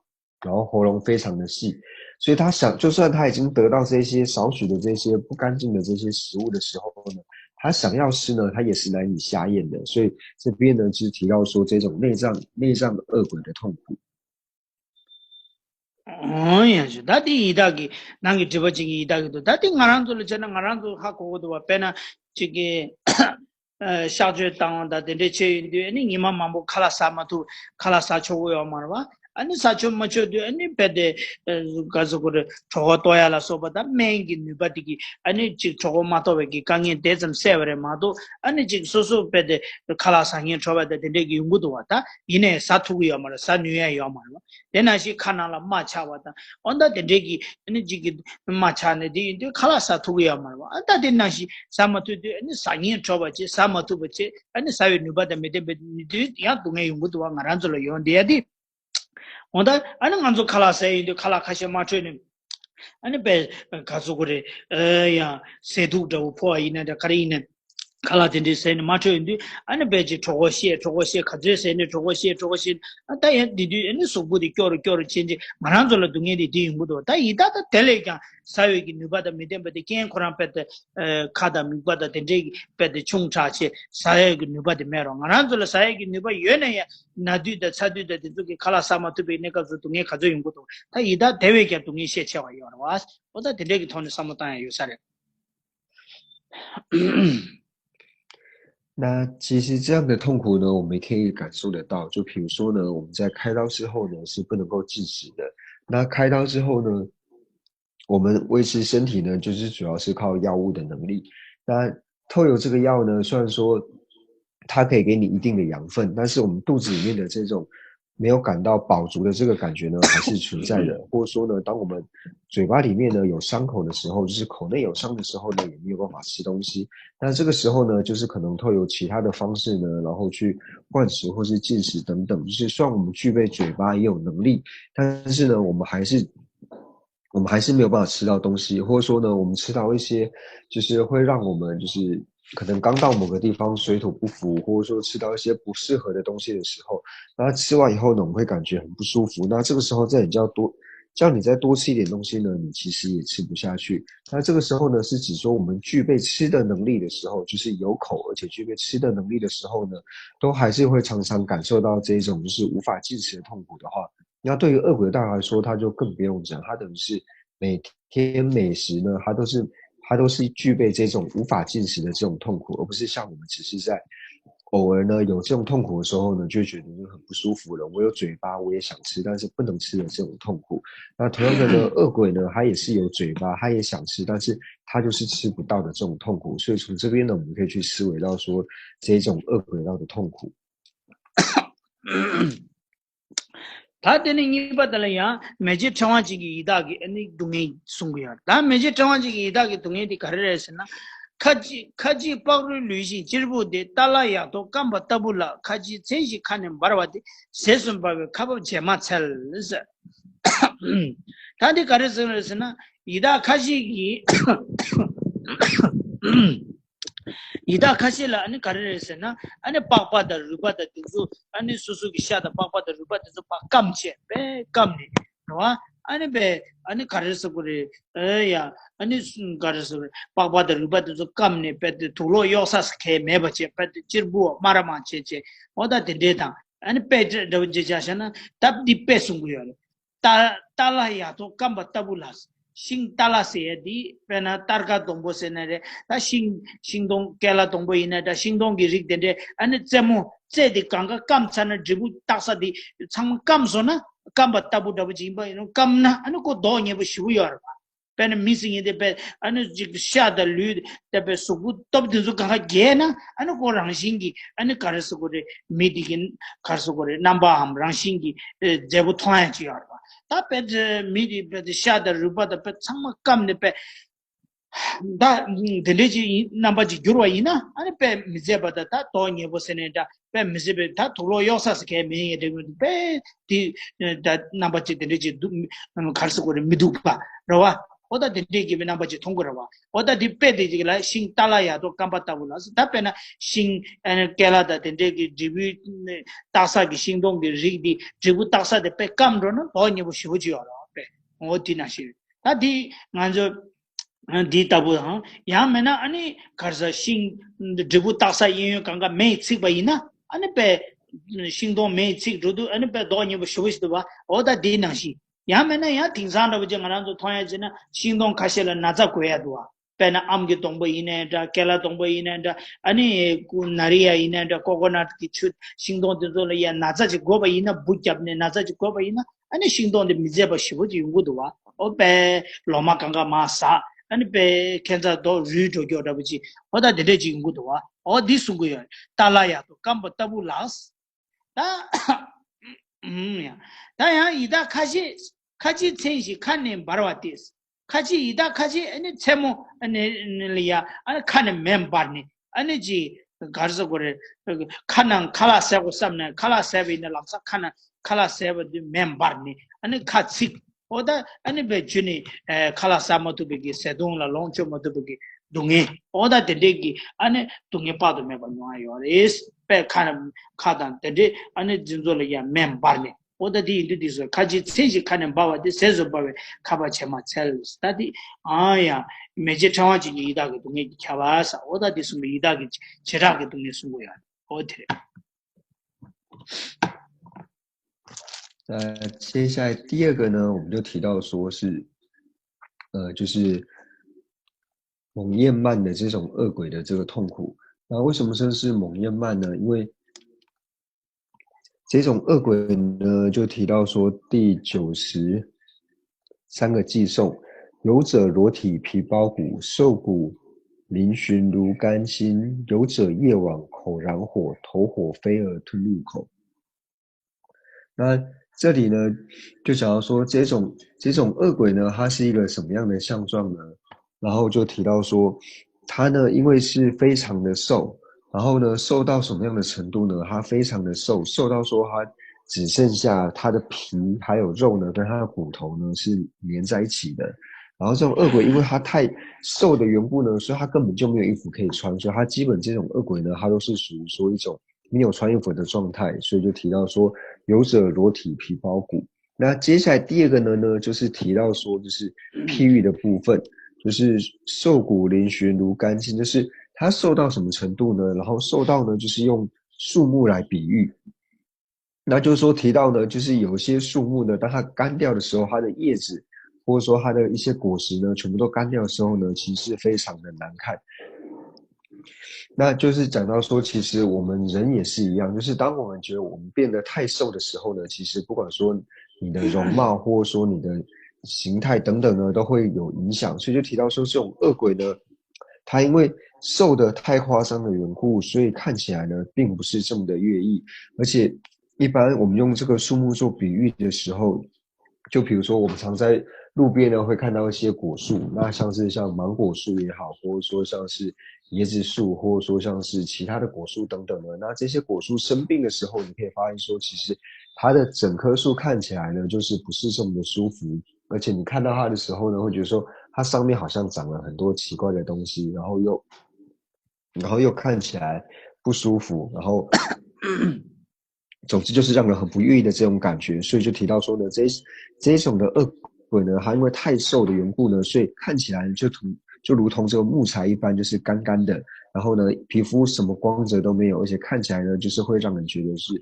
然后喉咙非常的细，所以他想，就算他已经得到这些少许的这些不干净的这些食物的时候呢，他想要吃呢，他也是难以下咽的。所以这边呢，就是提到说这种内脏内脏恶鬼的痛苦。 ཨང་ཡང་ཞུ། ད་དེ་ཡི་དྭགས་ཀྱི་ནང་གི་སྒྲིབ་པ་ཅན་གྱི་ཡི་དྭགས་ཀྱི་འདུག་ད་དེ་ང་རང་ཚོ་ལ་བྱས་ན་ང་རང་ཚོ་ཧ་གོ་གི་འདུག་བ། དཔེར་ན་ཅིག་གི་ཨ་གཤག་བཅོས་བཏང་བ་དང་དེ་འདྲས་བྱས་ཡོང་དུས་ཨ་ནི་ཉི་མ་མང་པོ་ཁ་ལག་ཟ་མ་ཐུབ། ཁ་ལག་ཟ་ཆོག་གི་ཡོད་མ་རེད་བ། ཨ་ནི་ས་ཆོད་མ་ཆོད་དུས་ཨ་ནི་རྦད་དེ་ག་ཟེར་དགོས་རེད། གྲོད་ཁོག་ལྟོགས་ཡ་ལ་སོགས་པ་དང་སྨན་གྱི་ནུས་པ་དེ་གིས་ཨ་ནི་ཅིག་གྲོད་ཁོག་མ་ལྟོགས་པའི་གི་དཀའ་ངལ་དེ་ཙམ་སེལ་བ་རེད་མ་གཏོགས། ཨ་ནི་ཅིག་སོ་སོ་རྦད་དེ་ཁ་ལག་ཟ་སྙིང་བྲོ་བ་དང་དེ་འདྲས་ཀྱི་ཡོང་གི་འདུག་བ། ད་ཡིན་ནའི་ཟ་ཐུབ་ཀྱི་ཡོད་མ་རེད། ཟ་ནུས་ཡ་ཡོད་མ་རེད་བ། དེ་ནང་བཞིན་ཁ་ནང་ལ་རྨ་ཆགས་པ་དང་། འོ་ད་དེ་འདྲས་ཀྱི་ཨ་ནི་ཅིག་གི་རྨ་ཆགས་ནས་དེ་ཡིན་དུས་ཁ་ལག་ཟ་ཐུབ་ཀྱི་ཡོད་མ་རེད་བ། ཨ་ད་དེ་ནང་བཞིན་ཟ་མ་ཐུབ་དུས་ཨ་ནི་ཟ་སྙིང་བྲོ་བ་བྱེད། ཟ་མ་ཐུབ་པ་བྱེད། ཨ་ནི་ཟ་བའི་ནུས་པ་དང་མི་ལྡན་པའི་དུས་ཡང་སྡུག་བསྔལ་ཡོང་གི་འདུག་བ། ང་རང་ཚོ་ལ་ཡོང་བསྡད་ཡ་དེ། འོ་ད་ཨ་ནི་ང་ཚོ་ཁ་ལག་ཟས་ཡིན་དུས་ཁ་ལག་ཁ་ཤས་མ་འཕྲོད་ནས། ཨ་ནི་པས་ག་ཚོད་གོ་རེད། ཨ་ཡང་ཟས་དུག་འདྲ་བོ་ཕོག་པ་ཡིན་ན་འདྲ་ག་རེ་ཡིན་ན། ཁ་ལག་དེ་འདྲའི་ཟས་ནི་མ་འཕྲོད་ཡོང་དུས། ཨ་ནི་པས་ཅིག་གྲོད་ཁོག་བཤལ། གྲོད་ཁོག་བཤལ། ག་ཚོད་ཟས་ནི་གྲོད་ཁོག་བཤལ། གྲོད་ཁོག་བཤལ། ཨ་ད་ཡང་དེ་དུས་ཨ་ནི་གཟུགས་པོ་དེ་སྐྱོ་རུ་སྐྱོ་རུ་ཕྱིན་ཕྱིན་ང་རང་ཚོ་ལ་སྡུག་བསྔལ་དེ་དེ་ཡོང་གི་འདུག་ད་ཡི་ད་ད་དེ་ལས་ཀྱང་ཟ་བའི་གི་ནུས་པ་དང་མི་ལྡན་པ་དེ་རྐྱེན་ཁོ་རང་པས་དེ། ཁ་དང་མིད་པ་དང་དེ་འདྲའི་གི་པས་དེ་ཆུང་དྲགས་བྱས་ཟ་ཡ་གི་ནུས་པ་དེ་མེད་རུང་། ང་རང་ཚོ་ལ་ཟ་ཡ་གི་ནུས་པ་ཡོད་ན་ཡང་ན་དུས་དང་ཚ་དུས་དང་དེ་ཚོ་གི་ཁ་ལག་ཟ་མ་ཐུབ་པའི་གནས་སྐབས་སུ་སྡུག་བསྔལ་ག་ཚོད་ཡོང་གི་འདུག་ད་ཡི་ད་དེ་བས་ཀྱང་སྡུག་བསྔལ་ཤས་ཆེ་བ་ཡོད་རེད་བ། འོ་ད་དེ་འདྲའི་གི་ཐོག་ནས་བསམ་བློ་བཏང་ཡ་ཡོད་ས་རེད། 那其实这样的痛苦呢，我们可以感受得到。就比如说呢，我们在开刀之后呢，是不能够进食的。那开刀之后呢，我们维持身体呢，就是主要是靠药物的能力。那透由这个药呢，虽然说它可以给你一定的养分，但是我们肚子里面的这种没有感到饱足的这个感觉呢，还是存在的。或者说呢，当我们嘴巴里面呢有伤口的时候，就是口内有伤的时候呢，也没有办法吃东西。那这个时候呢，就是可能透由其他的方式呢，然后去灌食或是进食等等。就是虽然我们具备嘴巴也有能力，但是呢，我们还是我们还是没有办法吃到东西，或者说呢，我们吃到一些就是会让我们就是可能刚到某个地方水土不服，或者说吃到一些不适合的东西的时候，那吃完以后呢，我们会感觉很不舒服。那这个时候再你就要多，叫你再多吃一点东西呢，你其实也吃不下去。那这个时候呢，是指说我们具备吃的能力的时候，就是有口而且具备吃的能力的时候呢，都还是会常常感受到这一种就是无法进食的痛苦的话，那对于饿鬼道来说，他就更不用讲，他等于是每天每时呢，他都是他都是具备这种无法进食的这种痛苦，而不是像我们只是在偶尔呢有这种痛苦的时候呢，就觉得就很不舒服了。我有嘴巴，我也想吃，但是不能吃的这种痛苦。那同样的呢，饿鬼呢，他也是有嘴巴，他也想吃，但是他就是吃不到的这种痛苦。所以从这边呢，我们可以去思维到说这种饿鬼道的痛苦。 ད་དེ་ནས་གཉིས་པ་དེ་ལ་ཡང་མེ་ལྕེ་ཕྲེང་བ་ཅན་གྱི་ཡི་དྭགས་ཀྱི་ཨ་ནི་སྡུག་བསྔལ་གསུང་གི་ཡོད། ད་མེ་ལྕེ་ཕྲེང་བ་ཅན་གྱི་ཡི་དྭགས་ཀྱི་སྡུག་བསྔལ་དེ་ག་རེ་རེད་ཟེར་ན། ཁ་ཅིག་ཁ་ཅིག་ལྤགས་རུས་ལུས་ཤིང་གཅེར་བུ་དེ། ཏཱ་ལ་ཡག་ཐོག་སྐམ་པ་ལྟ་བུ་ལ། ཁ་ཅིག་མཚན་ཞིག་ཁ་ནས་འབར་བ་དེ། ཟས་སུ་འབར་བའི་ཁ་འབབ་བྱེད་མ་འཚལ་ཟེར། ད་འདི་ག་རེ་ཟེར་རེད་ཟེར་ན། ཡི་དྭགས་ཁ་ཤས་ཀྱིས། ཡི་དྭགས་ཁ་ཤས་ལ་ཨ་ནི་ག་རེ་རེད་ཟེར་ན། ཨ་ནི་པགས་པ་དང་རུས་པ་དང་དེ་ཚོ་ཨ་ནི་སོ་སོ་གི་ཤ་དང་པགས་པ་དང་རུས་པ་དེ་ཚོ་ཕར་སྐམ་བྱས་པས་སྐམ་ནས་རེད་བ། ཨ་ནི་པས་ཨ་ནི་ག་རེ་ཟེར་དགོས་རེད། ཨེ་ཡ། ཨ་ནི་ག་རེ་ཟེར་དགོས་རེད། པགས་པ་དང་རུས་པ་དེ་ཚོ་སྐམ་ནས་པས་དེ་དུག་ལོག་གཡོག་ས་ས་གས་མེད་པ་བྱས་པས་དེ་གཅེར་བུ་དམར་མང་བྱས་བྱས། འོ་ད་དེ་འདྲས་དང་། ཨ་ནི་པས་འདྲ་བོ་ཅིག་བྱས་བཞག་ན་སྟབས་འདི་པས་གསུང་གི་ཡོད་རེད། ཏཱ་ཏཱ་ལ་ཡག་ཐོག་སྐམ་པ་ལྟ་བུ་ལ། ཤིང་ཏཱ་ལ་ཟེར་ཡ་འདི་དཔེར་ན་སྟར་ཀ་སྡོང་པོ་ཟེར་ན་རེད། ད་ཤིང་ཤིང་སྡོང་ཀེ་ལ་སྡོང་པོ་ཡིན་ན་འདྲ། ཤིང་སྡོང་གི་རིགས་དེ་འདྲས་ཨ་ནི་རྩེ་མོ་རྩེ་དེ་གང་ག་སྐམ་ཚར་ན་འབྲས་བུ་བཏགས་ས་དེ་ཚང་མ་སྐམ་སོང་ན་སྐམ་པ་ལྟ་བུ་འདྲ་བོ་ཅིག་ཡིན་པ་ཡིན་ནོ། སྐམ་ན་ཨ་ནི་ཁོ་མདོག་ཉེས་པོ་ཞེ་པོ་ཡོད་རེད་པ། དཔེར་ན་མི་ཟེར་མཁན་དེ་དཔེ་ཨ་ནི་ཅིག་ཤ་དང་ལུས་དེ་དཔེ་གཟུགས་པོ་སྟོབས་དེ་ཚོ་གང་ག་རྒྱས་ན་ཨ་ནི་ཁོ་རང་བཞིན་གྱིས་ཨ་ནི་ག་རེ་ཟེར་དགོས་རེད། མི་དེ་གི་ག་རེ་ཟེར་དགོས་རེད། རྣམ་པའམ་རང་བཞིན་གྱིས་མཛེས་པོ་མཐོང་ཡ་ཅིག་ཡོད་རེད་པ། ད་དཔེ་དེ་མི་དེ་དཔེ་དེ་ཤ་དང་རུས་པ་དང་དཔེ་ཚང་མ་སྐམ་ནས་དཔེ་ད་དེ་འདྲས་ཅིག་ཡིན་རྣམ་པ་ཅིག་གྱུར་བ་ཡིན་ན་ཨ་ནི་དཔེ་མི་མཛེས་པ་དང་ད་མདོག་ཉེས་པོ་ཟེར་ནས་འདྲ། དཔེ་མི་སྲིད་པའི་ད་དུག་ལོག་གཡོག་ས་ཟེར་མཁན་མི་ཡིན་དེ་དཔེ་དེ་ད་རྣམ་པ་ཅིག་དེ་འདྲ་ཅིག་འདུག་ག་རེ་ཟེར་དགོས་རེད། མི་སྡུག་པ་རེད་བ། ཨོ་ད་དེ་འདྲས་ཀྱི་རྣམ་པ་ཅིག་མཐོང་གི་རེད་བ། ཨོ་ད་དེ་དཔེ་དེ་ཅིག་ལ་ཤིང་ཏཱ་ལ་ཡག་ཐོག་སྐམ་པ་ལྟ་བུ་ལ་ཟེར། ད་དཔེར་ན་ཤིང་ཨ་ནི་ཀེ་ལ་དང་དེ་འདྲས་ཀྱི་འབྲས་བུ་བཏགས་ས་གི་ཤིང་སྡོང་གི་རིགས་དེ་འབྲས་བུ་བཏགས་ས་དེ་དཔེ་སྐམ་འགྲོ་ན་མདོག་ཉེས་པོ་ཞེ་པོ་ཅིག་ཡོད་རེད་བ། དཔེ་ཨོ་དེ་ནང་བཞིན་ད་དེ་ང་ཚོ། འདི་ལྟ་བུ་དང་ཡང་མིན་ན་ཨ་ནི་ག་རེ་ཟེར་ཤིང་འབྲས་བུ་བཏགས་ས་གཡས་གཡོན་གང་ག་མེས་ཚིག་པ་ཡིན་ན་ཨ་ནི་དཔེ་ཤིང་སྡོང་མེས་ཚིག་འགྲོ་དུས་ཨ་ནི་དཔེ་མདོག་ཉེས་པོ་ཞེ་པོ་ཞིག་འདུག་བ། འོ་ད་འདི་ནང་བཞིན་ཡང་མིན་ན་ཡང་དེང་སང་འདྲ་བོ་ཅིག་ང་རང་ཚོ་མཐོང་ཡ་བྱས་ན་ཤིང་སྡོང་ཁ་ཤས་ལ་ན་ཚ་འགོས་ཡ་འདུག་བ། དཔེར་ན་ཨམ་གྱི་སྡོང་པོ་ཡིན་ནའི་འདྲ། ཀེ་ལ་སྡོང་པོ་ཡིན་ནའི་འདྲ། ཨ་ནི་ནཱ་རི་ཡ་ཡིན་ནའི་འདྲ། ཀོ་ཀོ་ནཊ་གི་ཆུ། ཤིང་སྡོང་དེ་ཚོ་ལ་ཡ་ན་ཚ་ཅིག་དགོས་པ་ཡིན་ན། འབུ་བརྒྱབ་ནས་ན་ཚ་ཅིག་དགོས་པ་ཡིན་ན། ཨ་ནི་ཤིང་སྡོང་དེ་མི་བཟད་པ་ཞེ་པོ་ཅིག་ཡོང་གི་འདུག་བ། ཨོ་དཔེ་ལོ་མ་གང་ག་མར་ཟག། ཨ་ནི་དཔེ་ཁྱད་མཚར་མདོག་རུལ་འགྲོ་རྒྱུ་འདྲ་པོ་ཅིག། ཨོ་ད་དེ་འདྲས་ཅིག་ཡོང་གི་འདུག་བ། ཨོ་འདི་གསུང་གི་ཡོད། ཏཱ་ལ་ཡ་དོ་སྐམ་པོ་ལྟ་བུ་ལགས། ད་ཨུམ་ཡ། ད་ཡང་ཡི་དྭགས་ཁ་ཤས། ཁ་ཅིག་མཚན་ཞིང་ཁ་ནི་འབར་བ་སྟེ། ཁ་ཅིག་ཡི་དྭགས་ཁ་ཅིག་ཨ་ནི་མཚན་མོ་ཨ་ནི་ནི་ལ་ཡ་ཨ་ནི་ཁ་ནས་མེ་འབར་ནས། ཨ་ནི་ཅི་ག་རེ་ཟེར་དགོས་རེད། ཁ་ནང་ཁ་ལག་ཟས་དགོས་བསམ་ནས་ཁ་ལག་ཟས་པ་ཡིན་ན་ལམ་སང་ཁ་ནང་ཁ་ལག་ཟས་པ་དུས་མེ་འབར་ནས་ཨ་ནི་ཁ་ཚིག། ཨོ་ད་ཨ་ནི་བའི་རྒྱུ་ནི་ཨེ་ཁ་ལག་ཟ་མ་ཐུབ་པའི་གི་ཟས་དུང་ལ་ལོངས་སྤྱོད་མ་ཐུབ་པའི་གི་སྡུག་བསྔལ། ཨོ་ད་དེ་འདྲའི་གི་ཨ་ནི་སྡུག་བསྔལ་དཔག་ཏུ་མེད་པ་མྱོང་ཡ་ཡོད་རེད། དཔེ་ཁ་ནས་ཁ་དང་དེ་འདྲའི་ཨ་ནི་འཛིན་ཚོ་ལ་ཡ་མེ་འབར་ནས། ཨོ་ད་དེ་ཡིན་དུས་དེ་ཚོ་ཁ་ཅིག་མཚན་ཞིང་ཁ་ནས་འབར་བ་སྟེ། ཟས་སུ་འབར་བས་ཁ་བ་བྱེ་མ་འཚལ། ད་དེ་ཨང་ཡ་མེ་ལྕེ་ཕྲེང་བ་ཅན་གྱི་ཡི་དྭགས་ཀྱི་སྡུག་བསྔལ་གྱིས་ཁྱབ་པ་ས། ཨོ་ད་དེ་གསུངས་པའི་ཡི་དྭགས་ཀྱི་བྱེ་བྲག་གི་སྡུག་བསྔལ་གསུང་གི་ཡོད་རེད། ཨོ་དེ་རེད། 那接下来第二个呢，我们就提到说是，呃，就是蒙厌慢的这种恶鬼的这个痛苦。那为什么说是蒙厌慢呢？因为这种恶鬼呢，就提到说第九十三个偈颂，有者裸体皮包骨，瘦骨嶙峋如干薪；有者夜往口燃火，投火飞而吞入口。那这里呢，就讲到说这种这种恶鬼呢，它是一个什么样的相状呢？然后就提到说，他呢，因为是非常的瘦，然后呢，瘦到什么样的程度呢？他非常的瘦，瘦到说他只剩下他的皮还有肉呢，跟他的骨头呢是连在一起的。然后这种恶鬼，因为他太瘦的缘故呢，所以他根本就没有衣服可以穿，所以他基本这种恶鬼呢，他都是属于说一种没有穿衣服的状态，所以就提到说，有者裸体皮包骨。那接下来第二个呢，呢就是提到说，就是譬喻的部分，就是瘦骨嶙峋如干薪，就是他瘦到什么程度呢？然后瘦到呢，就是用树木来比喻。那就是说提到呢，就是有一些树木呢，当它干掉的时候，它的叶子或者说它的一些果实呢，全部都干掉的时候呢，其实是非常的难看。那就是讲到说，其实我们人也是一样，就是当我们觉得我们变得太瘦的时候呢，其实不管说你的容貌，或者说你的形态等等呢，都会有影响。所以就提到说，这种恶鬼呢，他因为瘦的太夸张的缘故，所以看起来呢，并不是这么的悦意。而且，一般我们用这个树木做比喻的时候，就比如说我们常在路边呢会看到一些果树，那像是像芒果树也好，或者说像是椰子树，或者说像是其他的果树等等的，那这些果树生病的时候，你可以发现说，其实它的整棵树看起来呢，就是不是这么的舒服，而且你看到它的时候呢，会觉得说它上面好像长了很多奇怪的东西，然后又然后又看起来不舒服，然后总之就是让人很不悦意的这种感觉，所以就提到说呢，这这一种的恶鬼呢，它因为太瘦的缘故呢，所以看起来就同就如同这个木材一般，就是干干的，然后呢，皮肤什么光泽都没有，而且看起来呢，就是会让人觉得是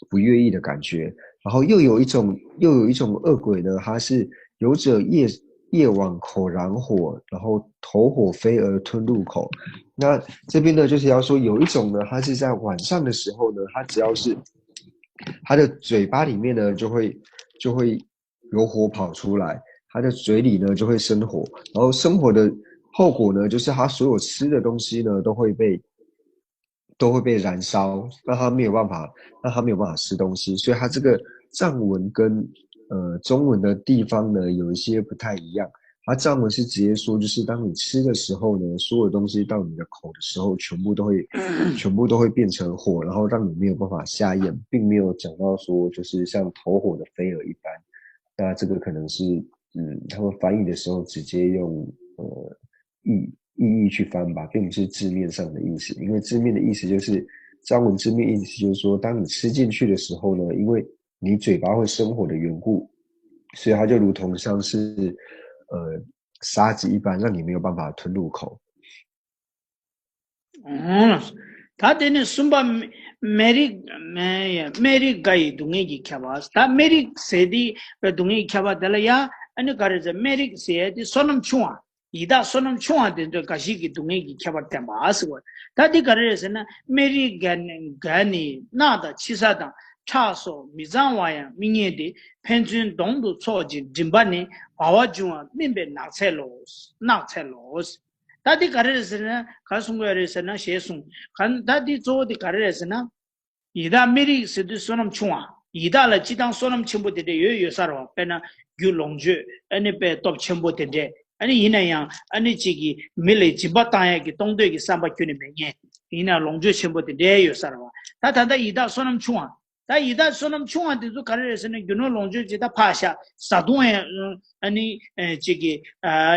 不悦意的感觉。然后又有一种又有一种恶鬼呢，它是有者夜夜往口燃火，然后投火飞而吞入口。那这边呢，就是要说有一种呢，它是在晚上的时候呢，它只要是它的嘴巴里面呢，就会就会有火跑出来，它的嘴里呢就会生火，然后生火的后果呢，就是它所有吃的东西呢都会被都会被燃烧，让它没有办法，让它没有办法吃东西，所以它这个藏文跟呃中文的地方呢有一些不太一样。它藏文是直接说，就是当你吃的时候呢，所有东西到你的口的时候，全部都会全部都会变成火，然后让你没有办法下咽，并没有讲到说就是像投火的飞蛾一般。那这个可能是嗯，他们翻译的时候直接用呃意意义去翻吧，并不是字面上的意思，因为字面的意思就是藏文字面意思就是说，当你吃进去的时候呢，因为你嘴巴会生火的缘故，所以它就如同像是呃沙子一般，让你没有办法吞入口。 ཨོ། ད་དེ་ནས་གསུམ་པ་མེ་རི་མེ་མེ་རི་ག་ཡི་སྡུག་བསྔལ་གྱིས་ཁྱབ་པ། ད་མེ་རི་ཟེར་དེ་སྡུག་བསྔལ་གྱིས་ཁྱབ་པ་དེ་ལ་ཡ་ཨ་ནི་ག་རེ་ཟེར། མེ་རི་ཟེར་དེ་སོ་ནམ་ཆུང་བ། ཡི་དྭགས་བསོད་ནམས་ཆུང་བ་དེ་ཚོས་འགའ་ཞིག་གིས་སྡུག་བསྔལ་གྱི་ཁྱད་པར་བསྟན་པ་ཟེར་བ། ད་འདི་ག་རེ་རེད་ཟེར་ན། སྨད་རིགས་བརྒལ་ནས་བརྒལ་ནས་རྣག་དང་ཕྱི་ས་དང་ཁྲག་སོགས་མི་གཙང་བ་ཡང་མི་རྙེད་དེ། ཕན་ཚུན་གདོང་དུ་ཚོགས་ཀྱི་མགྲིན་པ་ནས། བ་བ་འབྱུང་བ་སྨིན་པའི་ནགས་ཚལ་ལོ། ནགས་ཚལ་ལོ། ད་འདི་ག་རེ་རེད་ཟེར་ན། ག་གསུང་གི་རེད་ཟེར་ན། ཞེས་གསུངས། ག་ད་འདི་གཙོ་བོ་འདི་ག་རེ་རེད་ཟེར་ན། ཡི་དྭགས་སྨད་རིགས་ཟེར་དུས་བསོད་ནམས་ཆུང་བ། ཡི་དྭགས་ལ་སྤྱིར་བཏང་བསོད་ནམས་ཆེན་པོ་དེ་འདྲ་ཡོད་ཡོད་ས་རེད་བ། དཔེར་ན་རྒྱུ་ལོངས་སྤྱོད་ཨ་ནི་དཔེ་སྟོབས་ཆེན་པོ་དེ་འདྲ། ཨ་ནི་ཡིན་ན་ཡང་ཨ་ནི་གཅིག་གིས་མི་ལ་སྦྱིན་པ་བཏང་ཡག་གི་གཏོང་འདོད་ཀྱི་བསམ་པ་ཁྱོན་ནས་མེད་མཁན། ཡིན་ན་ལོངས་སྤྱོད་ཆེན་པོ་དེ་འདྲ་ཡོད་ས་རེད་བ། ད་ད་ལྟ་ཡི་དྭགས་བསོད་ནམས་ཆུང་བ། ད་ཡི་དྭགས་བསོད་ནམས་ཆུང་བ་དེ་ཚོ་ག་རེ་རེད་ཟེར་ན། རྒྱུ་ནོར་ལོངས་སྤྱོད་ཅིག་ད་ཕར་བཞག། བཟའ་བཏུང་ཡང་ཨ་ནི་གཅིག་གིས་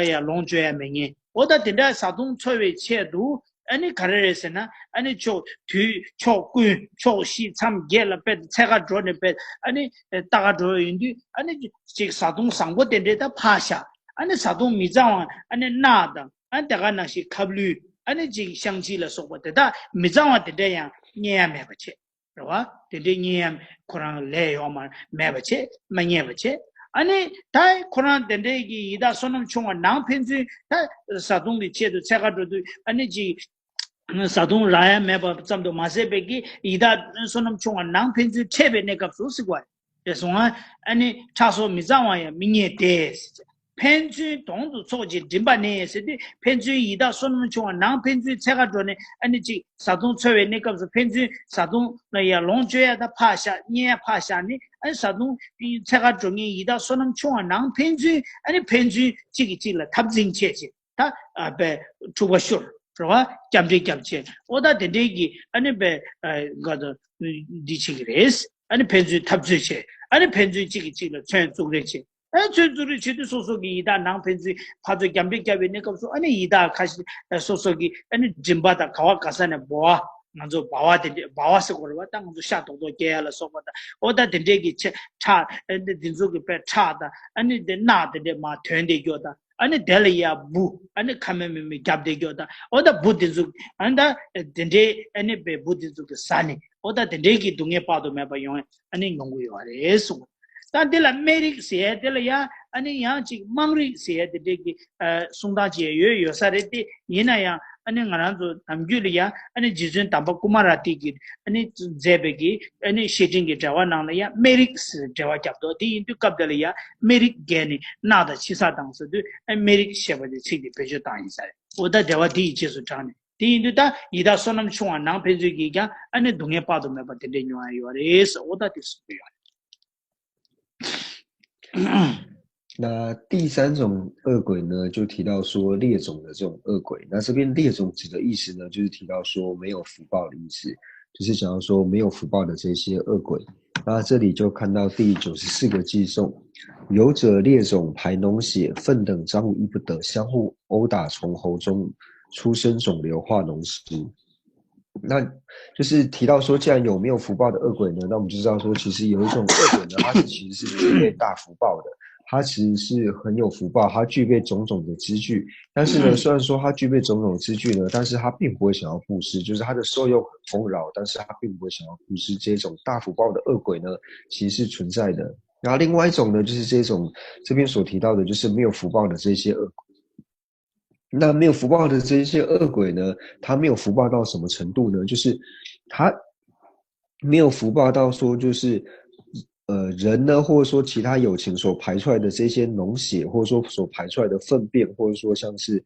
ཡང་ལོངས་སྤྱོད་ཡ་མེད་མཁན། འོ་ད་དེ་འདྲ་བཟའ་བཏུང་འཚོ་བའི་ཆེད་དུ་ཨ་ནི་ག་རེ་རེད་ཟེར་ན། ཨ་ནི་ཕྱོགས་དུས་ཕྱོགས་ཀུན་ཕྱོགས་བཞི་མཚམས་བརྒྱད་ལ་དཔེ་འཚོལ་ག་འགྲོ་ནས་དཔེ་ཨ་ནི་ལྟ་ག་འགྲོ་ཡོང་དུས། ཨ་ནི་ཅིག་བཟའ་བཏུང་བཟང་པོ་དེ་འདྲས་ད་ཕར་བཞག། ཨ་ནི་བཟའ་བཏུང་མི་གཙང་བ་ཨ་ནི་རྣག་དང་། ཨ་ནི་དེ་ག་ནང་བཞིན་ཁབ་ལུད། ཨ་ནི་ཅིག་བཤང་གཅི་ལ་སོགས་པ་དེ་དག་མི་གཙང་བ་དེ་འདྲས་ཡང་རྙེད་ཡ་མེད་པ་བྱེད། རེད་བ། དེ་འདྲའི་གཉིད་ཡང་ཁོ་རང་ལས་ཡོག་མ་མེད་པ་བྱེད། མ་རྙེད་པ་བྱེད། ཨ་ནི་ད་ཁོ་རང་དེ་འདྲའི་གི་ཡི་དྭགས་བསོད་ནམས་ཆུང་བ་ནང་ཕན་ཚུན་ད་བཟའ་བཏུང་གི་ཆེད་དུ་འཚོལ་ག་འགྲོ་དུས། ཨ་ནི་ཅིག་བཟའ་བཏུང་རག་ཡ་མེད་པ་ཙམ་དུ་མ་ཟད་པའི་གི་ཡི་དྭགས་བསོད་ནམས་ཆུང་བ་ནང་ཕན་ཚུན་འཕྲད་པའི་གནས་སྐབས་སུ་ཟེར་བ་རེད་སོང་ང་། ཨ་ནི་ཁྲག་སོགས་མི་གཙང་བ་ཡང་མི་རྙེད་དེ། ཕན་ཚུན་གདོང་དུ་ཚོགས་ཀྱི་མགྲིན་པ་ནས་ཟེར་དུས། ཕན་ཚུན་ཡི་དྭགས་བསོད་ནམས་ཆུང་བ་ནང་ཕན་ཚུན་འཚོལ་ག་འགྲོ་ནས། ཨ་ནི་ཅིག་བཟའ་བཏུང་འཚོལ་བའི་གནས་སྐབས་སུ་ཕན་ཚུན་བཟའ་བཏུང་ལ་ཡ་ལོངས་སྤྱོད་ཡ་ད་ཕར་བཞག། རྙེད་ཡ་ཕར་བཞག་ནས། ཨ་ནི་བཟའ་བཏུང་འཚོལ་ག་འགྲོ་མཁན་ཡི་དྭགས་བསོད་ནམས་ཆུང་བ་ནང་ཕན་ཚུན། ཨ་ནི་ཕན་ཚུན་གཅིག་གིས་གཅིག་ལ་འཐབ་འཛིང་བྱས་བྱས། ད་ཨ་པའི་འཁྲུག་པ་ཤོར། རེད་བ། སྐྱབས་འགྲོ་སྐྱབས་བྱས། ཨོ་ད་དེ་འདྲའི་གི་ཨ་ནི་པའི་ག་ད་འདི་བྱེད་ཀྱི་རེད། ཨ་ནི་ཕན་ཚུན་འཐབ་རྩོད་བྱས། ཨ་ནི་ཕན་ཚུན་གཅིག་གིས་གཅིག་ལ་མཚོན་བཙུགས་རེས་བྱས། ཨ་མཚོན་བཙུགས་རེས་བྱེད་དུས་སོ་སོ་གི་ཡི་དྭགས་ནང་ཕན་ཚུན་ཕར་ཚུར་རྒྱབ་འདྲེ་བརྒྱབ་པའི་གནས་སྐབས་སུ། ཨ་ནི་ཡི་དྭགས་ཁ་ཤས་སོ་སོ་གི་ཨ་ནི་མགྲིན་པ་དང་ག་བ་ག་ས་ནས་འབར་བ། ང་ཚོ་འབར་བ་དེ་འདྲས། འབར་བ་ཟེར་དགོས་རེད་བ། ད་ང་ཚོ་ཤ་རྡོག་རྡོག་སྐྱེ་ཡ་ལ་སོགས་པ་དང་། ཨོ་ད་དེ་འདྲས་ཀྱི་ཆེ་ཁྲག་ཨ་ནི་འདི་ཚོ་གི་པའི་ཁྲག་དང་། ཨ་ནི་འདི་རྣག་དེ་འདྲས་མར་ཐོན་བསྡད་རྒྱུ་དང་། ཨ་ནི་དེ་ལ་ཡ་འབུ། ཨ་ནི་ཁ་མེ་མེ་མེ་རྒྱབ་བསྡད་རྒྱུ་དང་། ཨོ་ད་འབུ་དེ་ཚོ། ཨ་ནི་ད་དེ་འདྲས་ཨ་ནི་པའི་འབུ་དེ་ཚོ་གི་ཟ་ནས། ཨོ་ད་དེ་འདྲས་ཀྱི་སྡུག་བསྔལ་དཔག་ཏུ་མེད་པ་ཡོང་ཨ་ནི་མྱོང་གི་ཡོད་རེད་གསུངས། ད་འདི་ལ་སྨད་རིགས་ཟེར་ཡ་དེ་ལ་ཡ། ཨ་ནི་ཡང་ཅིག་དམངས་རིགས་ཟེར་ཡ་དེ་འདྲས་ཀྱི་ཨ་གསུང་སྟངས་ཅིག་ཡོད་ཡོད་ས་རེད་དེ། ཡིན་ན་ཡང་ཨ་ནི་ང་རང་ཚོ་ནམ་རྒྱུན་ལ་ཡ། ཨ་ནི་རྗེ་བཙུན་དམ་པ་ཀུ་མ་ར་ཏི་གིས་ཨ་ནི་མཛད་པའི་གི་ཨ་ནི་བཤེས་སྤྲིང་གི་འགྲེལ་བ་ནང་ལ་ཡ། སྨད་རིགས་ཟེར་འགྲེལ་བ་བརྒྱབ་འདུག། དེ་ཡིན་དུས་སྐབས་དེ་ལ་ཡ། སྨད་རིགས་བརྒལ་ནས་རྣག་དང་ཕྱི་ས་དང་ཟེར་དུས། ཨ་སྨད་རིགས་ཞེས་པ་དེ་ཚིག་དེ་བེད་སྤྱོད་བཏང་ཡིན་ས་རེད། འོ་ད་འགྲེལ་བ་དེ་ཡི་རྗེས་སུ་འབྲངས་ནས། དེ་ཡིན་དུས་ད་ཡི་དྭགས་བསོད་ནམས་ཆུང་བ་ནང་ཕན་ཚུན་གྱིས་ཀྱང་ཨ་ནི་སྡུག་བསྔལ་དཔག་ཏུ་མེད་པ་དེ་འདྲས་མྱོང་ཡ་ཡོད་རེད་ཟེར། འོ་ད་དེ་གསུང་གི་ཡོད་རེད། 那第三种恶鬼呢，就提到说劣种的这种恶鬼。那这边劣种指的意思呢，就是提到说没有福报的意思，就是讲到说没有福报的这些恶鬼。那这里就看到第九十四个偈颂：有者劣种排脓血，粪等脏物亦不得，相互殴打，从喉中出生肿瘤化脓尸。那就是提到说，既然有没有福报的恶鬼呢？那我们就知道说，其实有一种恶鬼呢，它是其实是具备大福报的，它其实是很有福报，它具备种种的资具。但是呢，虽然说它具备种种的资具呢，但是它并不会想要布施，就是它的受用很丰饶，但是它并不会想要布施。这种大福报的恶鬼呢，其实是存在的。然后另外一种呢，就是这种这边所提到的，就是没有福报的这些恶鬼。那没有福报的这些恶鬼呢，他没有福报到什么程度呢？就是他没有福报到说，就是呃，人呢，或者说其他友情所排出来的这些脓血，或者说所排出来的粪便，或者说像是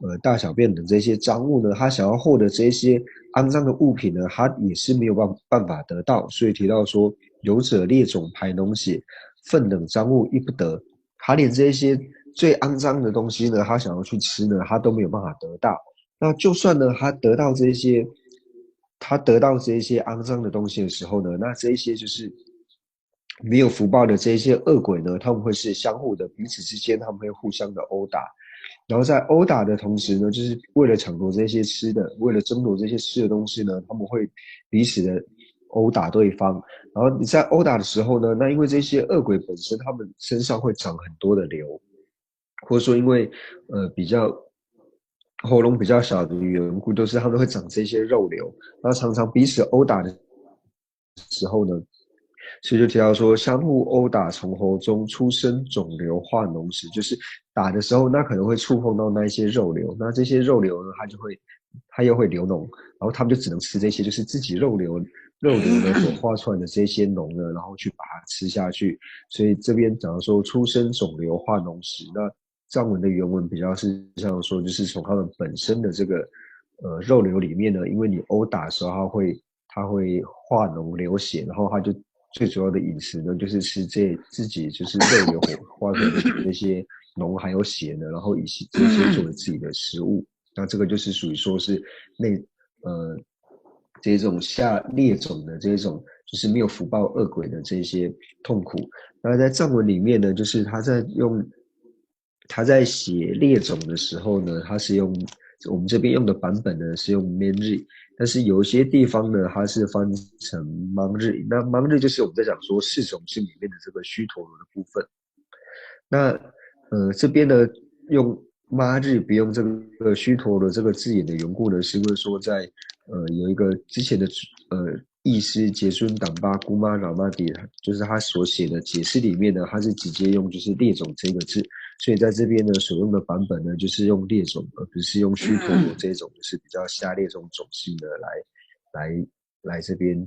呃大小便等这些脏物呢，他想要获得这些肮脏的物品呢，他也是没有办办法得到。所以提到说，有者列种排脓血，粪等脏物亦不得。他连这些最肮脏的东西呢，他想要去吃呢，他都没有办法得到。那就算呢，他得到这些，他得到这些肮脏的东西的时候呢，那这一些就是没有福报的这一些恶鬼呢，他们会是相互的彼此之间，他们会互相的殴打。然后在殴打的同时呢，就是为了抢夺这些吃的，为了争夺这些吃的东西呢，他们会彼此的殴打对方。然后你在殴打的时候呢，那因为这些恶鬼本身他们身上会长很多的瘤，或者说因为呃比较喉咙比较小的缘故，都是他们会长这些肉瘤。那常常彼此殴打的时候呢，所以就提到说，相互殴打从喉中出声，肿瘤化脓时，就是打的时候，那可能会触碰到那一些肉瘤，那这些肉瘤呢，它就会，它又会流脓，然后他们就只能吃这些，就是自己肉瘤肉瘤呢所化出来的这些脓呢，然后去把它吃下去。所以这边讲到说出生肿瘤化脓时，那藏文的原文比较是像说，就是从他们本身的这个呃肉瘤里面呢，因为你殴打的时候，它会它会化脓流血，然后它就最主要的饮食呢，就是吃这自己就是肉瘤化出来的这些脓还有血呢，然后以及这些作为自己的食物。那这个就是属于说是那呃这种下裂种的这种就是没有福报恶鬼的这些痛苦。那在藏文里面呢，就是他在用他在写裂种的时候呢，他是用我们这边用的版本呢是用 m e n r i， 但是有一些地方呢，它是翻成 m a n r i。 那 m a n r i 就是我们在讲说四种性里面的这个须陀罗的部分。那呃这边呢用 m a n r i 不用这个须陀罗这个字眼的缘故呢，是因为说在呃有一个之前的呃 译师杰孙党巴姑妈 Ramadi， 就是他所写的解释里面呢，他是直接用就是裂种这个字，所以在这边呢所用的版本呢，就是用裂种，而不是用须陀罗这种就是比较下列这种种姓的来来来这边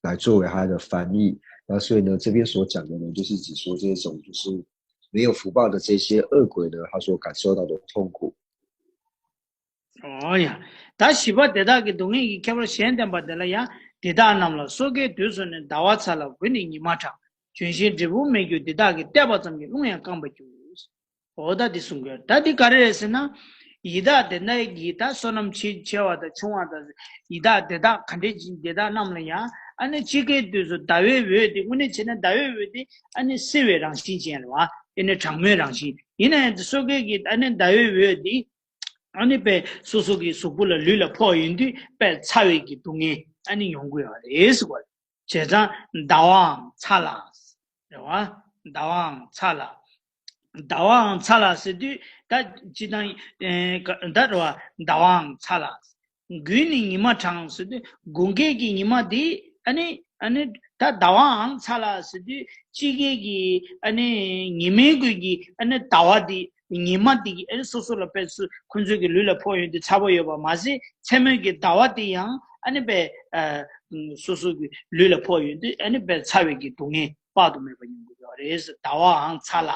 来作为他的翻译。那所以呢，这边所讲的呢，就是指说这种就是没有福报的这些恶鬼呢，他所感受到的痛苦。 ཨོ་ཡ། ད་བཞི་པ་དེ་དག་གི་སྡུག་བསྔལ་གྱི་ཁྱད་པར་གཞན་བསྟན་པ་དེ་ལ་ཡང་དེ་དག་རྣམས་ལ་སོ་སྐྱེའི་དུས་སུ་ནི་ཟླ་བ་ཚ་ལ་དགུན་ནི་ཉི་མ་གྲང་། ལྗོན་ཤིང་འབྲས་བུ་མེད་རྒྱུ་འདི་དག་གིས་བལྟས་པ་ཙམ་གྱིས་རླུང་ཡང་སྐམ་པར་འགྱུར། ཨོ་ད་འདི་གསུང་དགོས། ད་འདི་ག་རེ་རེད་ཟེར་ན། ཡི་དྭགས་དེ་དག་གི་ད་བསོད་ནམས་ཆེ་ཆེ་བ་དང་ཆུང་བ་དང་ཡི་དྭགས་དེ་དག་ག་འདྲས་ཅིག་དེ་དག་རྣམས་ལ་ཡང་ཨ་ནི་དཔྱིད་ཀའི་དུས་སུ་ཟླ་བའི་འོད་དེ་དངོས་གནས་བྱས་ན་ཟླ་བའི་འོད་དེ་ཨ་ནི་བསིལ་བའི་རང་བཞིན་ཅན་རེད་བ། ཨེ་ནི་གྲང་མོའི་རང་བཞིན་ཡིན་ན་ཡང་སོ་སྐྱེ་གི་ཨ་ནི་ཟླ་བའི་འོད་དེ། ཨ་ནི་པའི་སོ་སོ་གི་གཟུགས་པོ་ལ་ལུས་ལ་ཕོག་ཡོང་དུས་པའི་ཚ་བའི་གི་སྡུག་བསྔལ་ཨ་ནི་ཡོང་གི་ཡོད་རེད་ཟེར་བ། བྱས་ཙང་ཟླ་བའང་ཚ་ལ། རེད་བ། ཟླ་བའང་ཚ་ལ། ཟླ་བའང་ཚ་ལ་ཟེར་དུས་ད་ཅི་དང་ད་རེད་བ། ཟླ་བའང་ཚ་ལ། དགུན་ནི་ཉི་མ་གྲང་ཟེར་དུས་དགུན་ཁའི་གི་ཉི་མ་དེ་ཨ་ནི་ཨ་ནི་ད་ཟླ་བའང་ཚ་ལ་ཟེར་དུས་དཔྱིད་ཀའི་གི་ཨ་ནི་ཉི་མའི་གོས་ཀྱི་ཨ་ནི་ཟླ་བ་དེ། ཉི་མ་འདི་གིས་ཨེ་སོ་སོ་ལ་དཔེ་སུ་ཁོ་ཚོའི་གི་ལུས་ལ་ཕོག་ཡོང་དུས་ཚ་པོ་ཡོད་པ་མ་ཟད་མཚན་མོའི་གི་ཟླ་བ་དེ་ཡང་ཨ་ནི་དཔེ་སོ་སོ་གི་ལུས་ལ་ཕོག་ཡོང་དུས་ཨ་ནི་དཔེ་ཚ་བའི་གི་སྡུག་བསྔལ་དཔག་ཏུ་མེད་པ་མྱོང་གི་ཡོད་རེད། ཟླ་བའང་ཚ་ལ།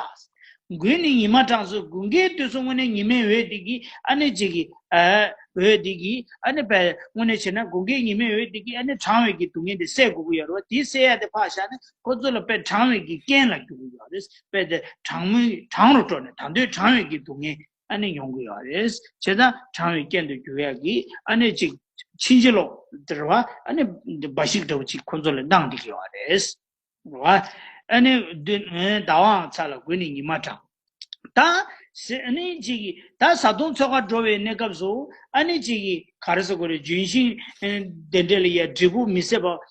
དགུན་ནི་ཉི་མ་གྲང་ཟེར་དགུན་ཁའི་དུས་སུ་དངོས་གནས་ཉི་མའི་འོད་དེ་གིས་ཨ་ནི་ཅིག་གི་འོད་དེ་གིས་ཨ་ནི་དཔེ་དངོས་གནས་བྱས་ན་དགུན་ཁའི་ཉི་མའི་འོད་དེ་གིས་ཨ་ནི་གྲང་བའི་གི་སྡུག་བསྔལ་དེ་སེལ་དགོས་ཀྱི་ཡོད་རེད་བ། དེ་སེལ་ཡ་དེ་ཕར་བཞག་ནས། ཁོ་ཚོ་ལ་དཔེ་གྲང་བའི་གི་རྐྱེན་ལ་གྱུར་གྱི་ཡོད་རེད། དཔེ་དེ་གྲང་མོའི་གྲང་རུ་འགྲོ་ནས་ད་དུང་གྲང་བའི་གི་སྡུག་བསྔལ་ཨ་ནི་ཡོང་གི་ཡོད་རེད། བྱས་ཙང་གྲང་བའི་རྐྱེན་དུ་གྱུར་ཡག་གི་ཨ་ནི་ཅིག་ཕྱིན་ཅི་ལོག་དེ་རེད་བ། ཨ་ནི་འབའ་ཞིག་འདྲ་བོ་ཅིག་ཁོ་ཚོ་ལ་གནང་བསྡད་ཀྱི་ཡོད་རེད། རེད་བ། ཨ་ནི་ཟླ་བའང་ཚ་ལ་དགུན་ནི་ཉི་མ་གྲང་། ད་ཟེ་ཨ་ནི་ཅིག་གི་ད་བཟའ་བཏུང་འཚོལ་ག་འགྲོ་བའི་གནས་སྐབས་སུ་ཨ་ནི་ཅིག་གི་ག་རེ་ཟེར་དགོས་རེད། ལྗོན་ཤིང་དེ་འདྲ་ལ་ཡ་འབྲས་བུ་མི་བཟད་པ།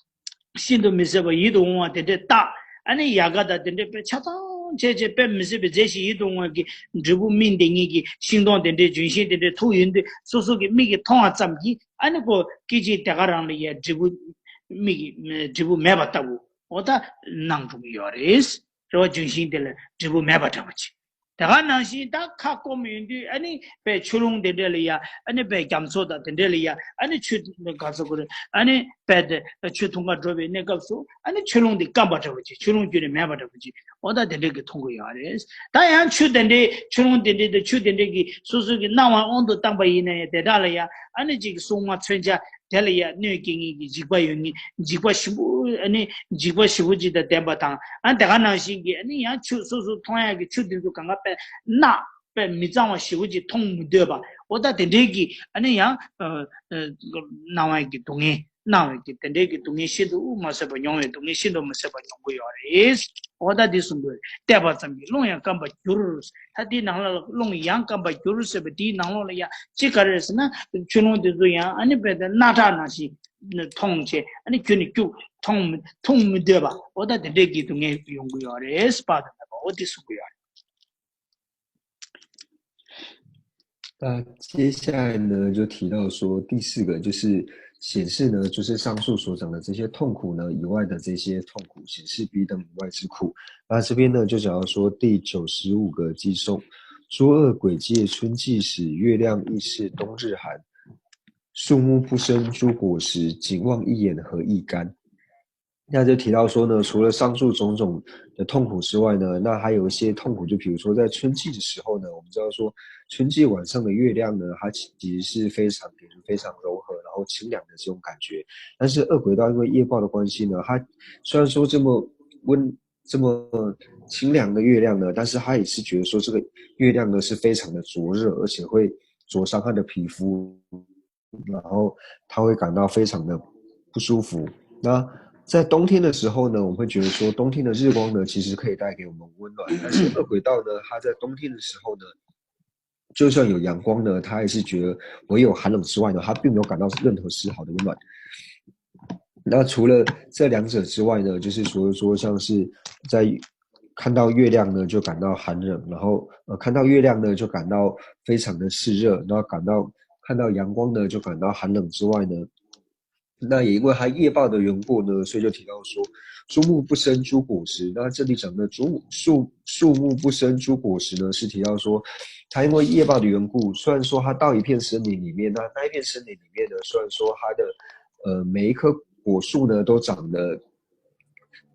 ཤིན་ཏུ་མི་བཟད་པ་ཡིད་དུ་འོང་བ་དེ་འདྲས་བཏགས། ཨ་ནི་ཡལ་ག་དང་དེ་འདྲས་དཔེ་ཆ་ཚང་བྱས་བྱས་དཔེ་མི་སྲིད་པའི་མཛེས་ཤིང་ཡིད་དུ་འོང་བ་གི་འབྲས་བུ་སྨིན་བསྡད་མཁན་གྱི་ཤིང་སྡོང་དེ་འདྲས་ལྗོན་ཤིང་དེ་འདྲས་ཐུག་ཡོང་དུས་སོ་སོ་གི་མིག་གིས་མཐོང་བ་ཙམ་གྱིས་ཨ་ནི་ཁོ་སྐད་ཅིག་དེ་ག་རང་ལ་ཡ་འབྲས་བུ་མིག་གིས་འབྲས་བུ་མེད་པ་ལྟ་བུ་འོ་ད་སྣང་འགྲོ་གི་ཡོད་རེད། རེད་བ། ལྗོན་ཤིང་དེ་ལ་འབྲས་བུ་མེད་པ་འདྲ་བོ་ཅིག་དེ་ག་ནང་བཞིན་ད་ཁ་སྐོམ་ཡོང་དུས་ཨ་ནི་དཔེ་ཆུ་ཀླུང་དེ་འདྲ་ལ་ཡ་ཨ་ནི་དཔེ་རྒྱ་མཚོ་དང་དེ་འདྲ་ལ་ཡ་ཨ་ནི་ཆུ་ག་ཚོད་དགོས་རེད། ཨ་ནི་དཔེ་དེ་ཆུ་འཐུང་ག་འགྲོ་བའི་གནས་སྐབས་སུ་ཨ་ནི་ཆུ་ཀླུང་དེ་སྐམ་པ་འདྲ་བོ་ཅིག་ཆུ་ཀླུང་ཁྱོན་ནས་མེད་པ་འདྲ་བོ་ཅིག་འོ་ད་དེ་འདྲ་གི་མཐོང་གི་ཡོད་རེད། ད་ཡང་ཆུ་དེ་འདྲའི་ཆུ་ཀླུང་དེ་འདྲའི་དང་ཆུ་དེ་འདྲའི་གི་སོ་སོ་གི་སྣང་བ་དབང་དུ་བཏང་པ་ཡིན་ན་ཡང་དེ་དག་ལ་ཡ་ཨ་ནི་ཅིག་གི་སྲུང་མ་མཚོན་ཆ། དེ་ལ་ཡང་གནོད་སྐྱེལ་མཁན་གྱི་འཇིགས་པ་ཡོད་མཁན་འཇིགས་པ་ཞིམ་པོ་ཨ་ནི་འཇིགས་པ་ཞིམ་པོ་ཅིག་དང་ལྡན་པ་དང་ཨ་དེ་ག་ནང་བཞིན་གྱི་ཨ་ནི་ཡང་ཆུ་སོ་སོ་མཐོང་ཡག་གི་ཆུ་དེ་ཚོ་གང་ག་དཔེ་གནག་དཔེ་མི་གཙང་བ་ཞིམ་པོ་ཅིག་མཐོང་མི་འདོད་པ་འོ་ད་དེ་འདྲའི་གི་ཨ་ནི་ཡང་སྣང་བ་གི་སྡུག་བསྔལ་སྣང་བའི་གི་དེ་འདྲའི་གི་སྡུག་བསྔལ་ཤིན་ཏུ་མ་བཟོད་པ་མྱོང་བའི་སྡུག་བསྔལ་ཤིན་ཏུ་མ་བཟོད་པ་མྱོང་གི་ཡོད་རེད། འོ་ད་འདི་གསུང་དགོས་བལྟས་པ་ཙམ་གྱིས་རླུང་ཡང་སྐམ་པར་འགྱུར། ད་དེའི་ནང་ལ་རླུང་ཡང་སྐམ་པར་འགྱུར་ཟེར་བ་དེའི་ནང་ལོགས་ལ་ཡང་ཅི་ག་རེ་རེད་ཟེར་ན་ཆུ་ཀླུང་དེ་ཚོ་ཡང་ཨ་ནི་དཔེ་དེ་སྣ་ཁྲག་ནང་བཞིན་མཐོང་བྱས་ཨ་ནི་ཁྱོན་ནས་སྐྱུག་མཐོང་མི་མཐོང་མི་འདོད་པ་འོ་ད་དེ་འདྲའི་གི་སྡུག་བསྔལ་ཡོང་གི་ཡོད་རེད། པ་དང་ལྡན་པ་འོ་དེ་གསུང་གི་ཡོད་རེད།那接下来呢，就提到说第四个，就是显示呢，就是上述所讲的这些痛苦呢以外的这些痛苦，显示彼等以外之苦。那这边呢，就讲到说第九十五个偈颂，诸恶鬼界，春既始，月亮亦是冬日寒。树木不生诸果实，景望一眼何亦甘。那就提到说呢，除了上述种种的痛苦之外呢，那还有一些痛苦，就比如说在春季的时候呢，我们知道说春季晚上的月亮呢，它其实是非常给人非常柔和，然后清凉的这种感觉。但是恶鬼道因为业报的关系呢，它虽然说这么温这么清凉的月亮呢，但是他也是觉得说这个月亮呢是非常的灼热，而且会灼伤他的皮肤，然后他会感到非常的不舒服。那在冬天的时候呢，我们会觉得说，冬天的日光呢，其实可以带给我们温暖。但是恶鬼道呢，他在冬天的时候呢，就算有阳光呢，他还是觉得唯有寒冷之外呢，他并没有感到任何丝毫的温暖。那除了这两者之外呢，就是除了说像是在看到月亮呢就感到寒冷，然后呃看到月亮呢就感到非常的炽热，然后感到看到阳光呢就感到寒冷之外呢，那也因为他业报的缘故呢，所以就提到说，树木不生诸果实。那这里讲的诸树树木不生诸果实呢，是提到说，他因为业报的缘故，虽然说他到一片森林里面，那那一片森林里面呢，虽然说它的呃每一棵果树呢都长得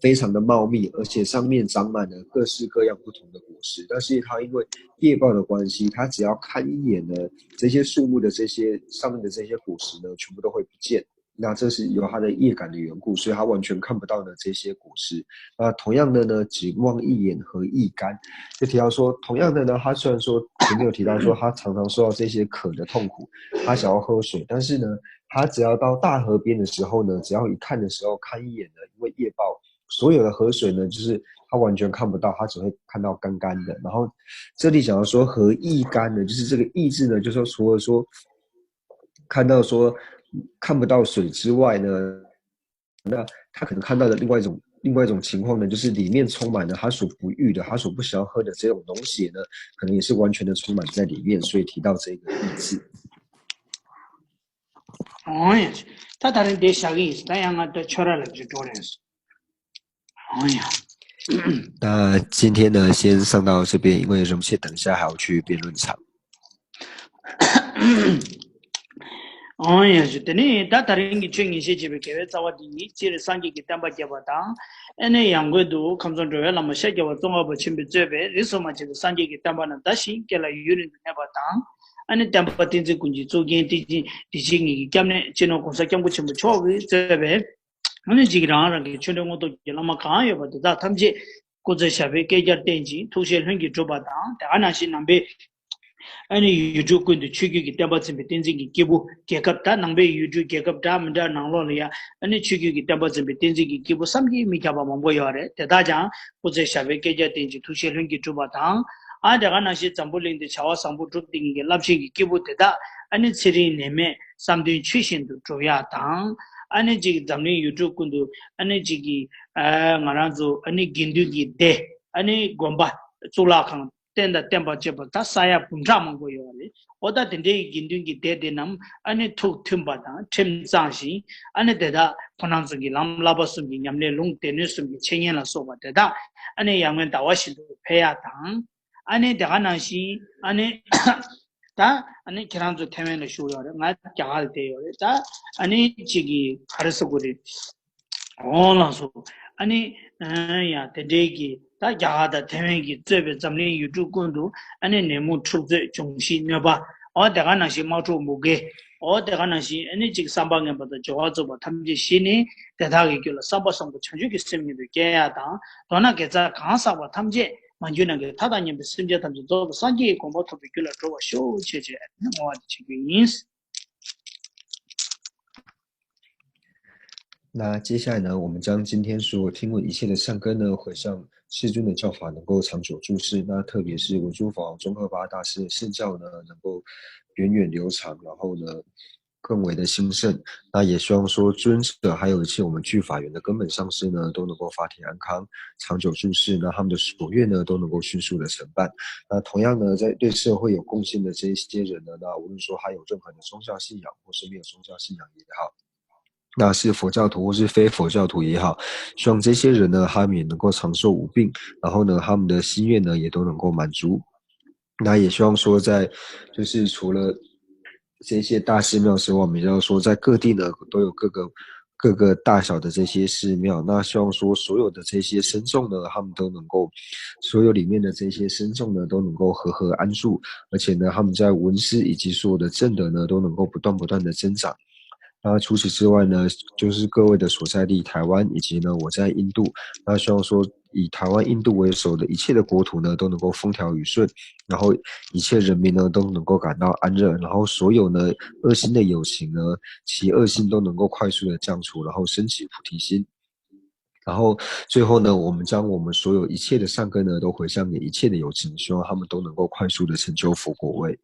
非常的茂密，而且上面长满了各式各样不同的果实，但是他因为业报的关系，他只要看一眼呢，这些树木的这些上面的这些果实呢，全部都会不见。那这是由他的业感的缘故，所以他完全看不到呢这些果实。那同样的呢，景望一眼何亦甘，就提到说，同样的呢，他虽然说前面有提到说他常常受到这些渴的痛苦，他想要喝水，但是呢，他只要到大河边的时候呢，只要一看的时候看一眼呢，因为夜报所有的河水呢，就是他完全看不到，他只会看到干干的。然后这里讲到说何亦甘呢，就是这个亦字呢，就说除了说看到说看不到水之外呢，那他可能看到的另外一种另外一种情况呢，就是里面充满了他所不欲的、他所不想要喝的这种东西呢，可能也是完全的充满在里面，所以提到这个意志。哦呀，他当然得下个意思，他让我到秋来了就着了。哦呀。那今天呢，先上到这边，因为荣谢等一下还要去辩论场。 ཨང་ཡ་ཞུ། དེ་ནས་ད་ད་རིང་གི་ཆོས་ཉན་བཤད་བྱེད་པའི་དགེ་བའི་རྩ་བ་འདི་ཡིན། སྤྱིར་སངས་རྒྱས་ཀྱི་བསྟན་པ་རྒྱས་པ་དང་། ཨ་ནི་ཡང་སྒོས་སུ་ཁམས་གསུམ་འགྲོ་བའི་བླ་མ་ཤཱཀྱ་བ་ཙོང་ཁ་པ་ཆེན་པོས་གཙོས་པའི་རིས་སུ་མ་ཆད་པའི་སངས་རྒྱས་ཀྱི་བསྟན་པ་རྣམས་དར་ཞིང་རྒྱས་ལ་ཡུན་རིང་དུ་གནས་པ་དང་། ཨ་ནི་བསྟན་པ་བསྟན་འཛིན་ཀུན་གྱི་གཙུག་རྒྱན་བསྟན་འཛིན་བདེ་ཆེན་ཉིད་ཀྱི་སྐྱབས་གནས་སྤྱི་ནོར་༸གོང་ས་༸སྐྱབས་མགོན་ཆེན་པོ་མཆོག་གིས་གཙོས་པའི། ཨ་ནི་གཅིག་རང་རང་གི་ཆོས་འབྲེལ་དངོས་སྟོབས་ཀྱི་བླ་མ་གང་ཡོད་པ་དེ་དག་ཐམས་ཅད་སྐུ་ཚེ་ཞབས་པད་བསྐལ་བརྒྱར་བརྟན་ཅིང་ཐུགས་བཞེད་ལྷུན་གྱིས་གྲུབ་པ་དང་། དེ་ག་ནང་བཞིན་ནང་པའི་ཨ་ནི་ཡུལ་གྲུ་ཀུན་ཏུ་ཆོས་བརྒྱུད་ཀྱི་བསྟན་པ་འཛིན་པའི་བསྟན་འཛིན་གྱི་སྐྱེས་བུ། རྒྱལ་ཁབ་དང་ནང་པའི་ཡུལ་གྲུ་རྒྱལ་ཁབ་འདྲ་མི་འདྲ་ནང་ལོགས་ལ་ཡང་ཨ་ནི་ཆོས་བརྒྱུད་ཀྱི་བསྟན་པ་འཛིན་པའི་བསྟན་འཛིན་གྱི་སྐྱེས་བུ་བསམ་གྱིས་མི་ཁྱབ་པ་མང་པོ་ཡོད་རེད། དེ་དག་ཀྱང་སྐུ་ཚེ་ཞབས་པད་བསྐལ་བརྒྱར་བརྟན་ཅིང་ཐུགས་བཞེད་ལྷུན་གྱིས་གྲུབ་པ་དང་། ཨ་དེ་ག་ནང་བཞིན་འཛམ་བུ་གླིང་འདི་བྱ་བ་བཟང་པོ་སྒྲུབ་བསྡད་མཁན་གྱི་རླབས་ཆེན་གྱི་སྐྱེས་བུ་དེ་དག་ཨ་ནི་ཚེ་རིང་ནད་མེད་བསམ་དོན་ཆོས་བཞིན་དུ་འགྲུབ་ཡག་དང་། ཨ་ནི་གཅིག་འཛམ་གླིང་ཡུལ་གྲུ་ཀུན་ཏུ་ཨ་ནི་གཅིག་གི་ཨ་ང་རང་ཚོ་ཨ་ནི་དགེ་འདུན་གྱི་སྡེ། ཨ་ནི་དགོན་པ། གཙུག་ལག་ཁང་། རྟེན་དང་བརྟེན་པ་བཅས་པ་ད་ས་ཡ་འབུམ་ཕྲག་མང་པོ་ཡོད་རེད། འོ་ད་དེ་འདྲའི་དགེ་འདུན་གྱི་སྡེ་དེ་རྣམས་ཨ་ནི་ཐུགས་མཐུན་པ་དང་ཁྲིམས་གཙང་ཞིང་། ཨ་ནི་དེ་དག་ཁོ་རང་ཚོ་གི་ལམ་བསླབ་པ་གསུམ་གྱི་ཉམས་ལེན། ལུང་སྡེ་སྣོད་གསུམ་གྱི་འཆད་ཉན་ལ་སོགས་པ་དེ་དག་ཨ་ནི་ཡར་ངོའི་ཟླ་བ་བཞིན་དུ་འཕེལ་ཡག་དང་། ཨ་ནི་དེ་ག་ནང་བཞིན་ཨ་ནི་ད་ཨ་ནི་ཁྱེད་རང་ཚོ་ཐེ་ཝན་ལ་བཞུགས་ཡོད་རེད། ང་རྒྱ་གར་ལ་བསྡད་ཡོད་རེད། ད་ཨ་ནི་གཅིག་གི་ག་རེ་ཟེར་དགོས་རེད། འོང་ལགས་སོ། ཨ་ནི་ཡང་དེ་འདྲའི་གི་ད་རྒྱ་གར་དང་ཐེ་ཝན་གྱིས་གཙོས་པའི་འཛམ་གླིང་ཡུལ་གྲུ་ཀུན་ཏུ་ཨ་ནི་ནད་མུག་འཁྲུག་རྩོད་འབྱུང་བཞི་གནོད་པ། འོ་དེ་ག་ནང་བཞིན་དམག་འཁྲུག་མུ་གེ། འོ་དེ་ག་ནང་བཞིན་ཨ་ནི་གཅིག་བསམ་པ་ངན་པ་དང་སྦྱོར་བ་རྩུབ་པ་ཐམས་ཅད་ཞི་ནས་དེ་དག་གི་རྒྱུད་ལ་བསམ་པ་བཟང་པོ་བྱང་ཆུབ་ཀྱི་སེམས་ཉིད་དུ་སྐྱེ་ཡག་དང་། མདོར་ན་དགེ་རྩ་གང་བསགས་པ་ཐམས་ཅད་མ་གྱུར་ནམ་མཁའི་མཐའ་དང་མཉམ་པའི་སེམས་ཅན་ཐམས་ཅད་རྫོགས་པའི་སངས་རྒྱས་ཀྱི་གོ་འཕང་ཐོབ་པའི་རྒྱུ་ལ་འགྲོ་བར་ཤོག་ཅེས་བྱས་བསྔོ་བ་འདི་བྱེད་རྒྱུ་ཡིན། 那接下来呢，我们将今天所有听闻一切的善根呢，回向世尊的教法，能够长久住世。那特别是文殊法王宗喀巴大师的圣教呢，能够源远流长，然后呢，更为的兴盛。那也希望说，尊者还有一切我们具法缘的根本上师呢，都能够法体安康，长久住世。那他们的所愿呢，都能够迅速的成办。那同样呢，在对社会有贡献的这一些人呢，那无论说他有任何的宗教信仰，或是没有宗教信仰也好，那是佛教徒或是非佛教徒也好，希望这些人呢，他们也能够长寿无病，然后呢，他们的心愿呢也都能够满足。那也希望说在，就是除了这些大寺庙之外，我们要说在各地呢都有各个各个大小的这些寺庙。那希望说所有的这些僧众呢，他们都能够，所有里面的这些僧众呢都能够和和安住，而且呢，他们在闻思以及所有的证德呢都能够不断不断的增长。那除此之外呢，就是各位的所在地台湾，以及呢我在印度，那希望说以台湾、印度为首的一切的国土呢都能够风调雨顺，然后一切人民呢都能够感到安乐，然后所有呢恶性的友情呢，其恶性都能够快速的降除，然后升起菩提心。然后最后呢，我们将我们所有一切的善根呢，都回向给一切的有情，希望他们都能够快速的成就佛果位。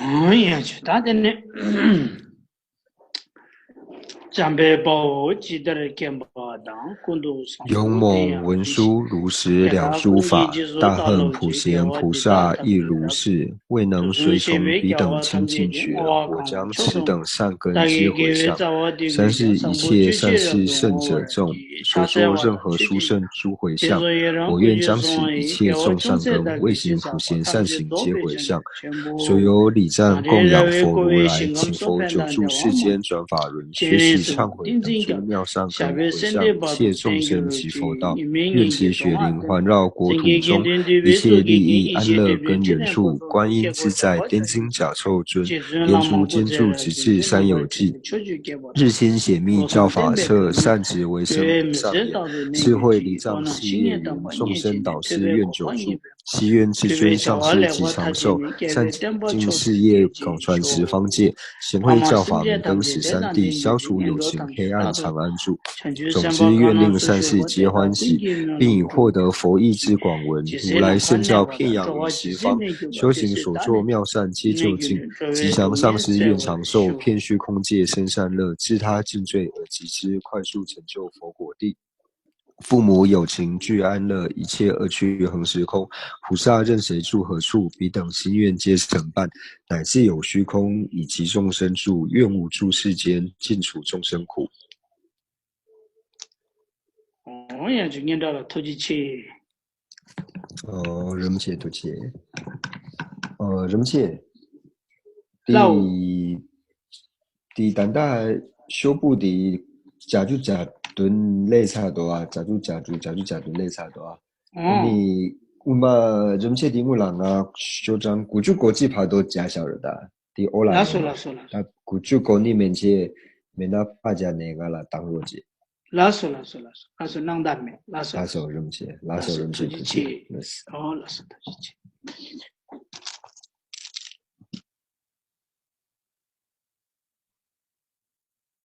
འོན་ཡང་ཆོས་ད་དེ་ནི། འཇམ་དཔལ་དཔའ་བོས་ཇི་ལྟར་མཁྱེན་པ་དང་། ཀུན་ཏུ་བཟང་པོ་དེ་ཡང་དེ་བཞིན་གཤེགས་པ། 所有礼赞供养佛如来，请佛久住世间转法轮， 学习忏悔等诸妙善根回向一切众生及佛道，愿其血灵环绕国土中，一切利益安乐根源处，观音自在天津甲臭尊，莲足金柱直至三有际，日星显密教法彻，善止为生菩萨莲，智慧礼藏誓愿云，众生导师愿久住。 祈愿至尊上师吉祥寿，善尽事业，广传十方界，贤慧教法明灯十三地，消除有情黑暗长安住。总之，愿令善事皆欢喜，并以获得佛意志广闻，如来圣教遍扬于十方，修行所作妙善皆究竟，吉祥上师愿长寿，遍虚空界生善乐，自他尽罪而及之，快速成就佛果地。 父母有情俱安乐，一切恶趣恒时空。菩萨任谁住何处，彼等心愿皆成办，乃至有虚空，以及众生住，愿无住世间，尽除众生苦。འོ་ཡང་ཅིག་སྙན་གྲགས་ལ་ཐུགས་རྗེ་ཆེ། ཨོ། རིན་པོ་ཆེ་ཐུགས་རྗེ་ཆེ། ཨོ། རིན་པོ་ཆེ། ལའོ། དེ། དེ་ད་ལྟ་ཤོག་བུ་དེ་བརྒྱད་ཅུ་གྱ་བདུན་སླེབས་ཚར་འདུག་ཨ། བརྒྱད་ཅུ་གྱ་དྲུག་བརྒྱད་ཅུ་གྱ་བདུན་སླེབས་ཚར་འདུག་ཨ། ཨ་ཨོ། ནི་དབུ་མ་རིན་པོ་ཆེ་དེ་སྔོན་ལ་ང་ཤོག་གྲངས་དགུ་བཅུ་གོ་གཅིག་བར་དུ་བརྒྱབ་བཞག་རེད་ད། དེ་ཨོ་ལ་ལགས་སོ་ཡོད། ལགས་སོ་ལགས་སོ། ད་དགུ་བཅུ་གོ་གཉིས་མན་ཆད་མེད་ན་ཕར་བརྒྱབ་ནས་ང་ལ་བཏང་རོགས་གྱིས། ལགས་སོ་ལགས་སོ་ལགས་སོ་ལགས་སོ། སྣང་དག་མེད། ལགས་སོ། ལགས་སོ། རིན་པོ་ཆེ། ལགས་སོ། རིན་པོ་ཆེ། ཐུགས་རྗེ་ཆེ། ལགས་སོ། ཨོ་ལགས་སོ། ཐུགས་རྗེ་ཆེ།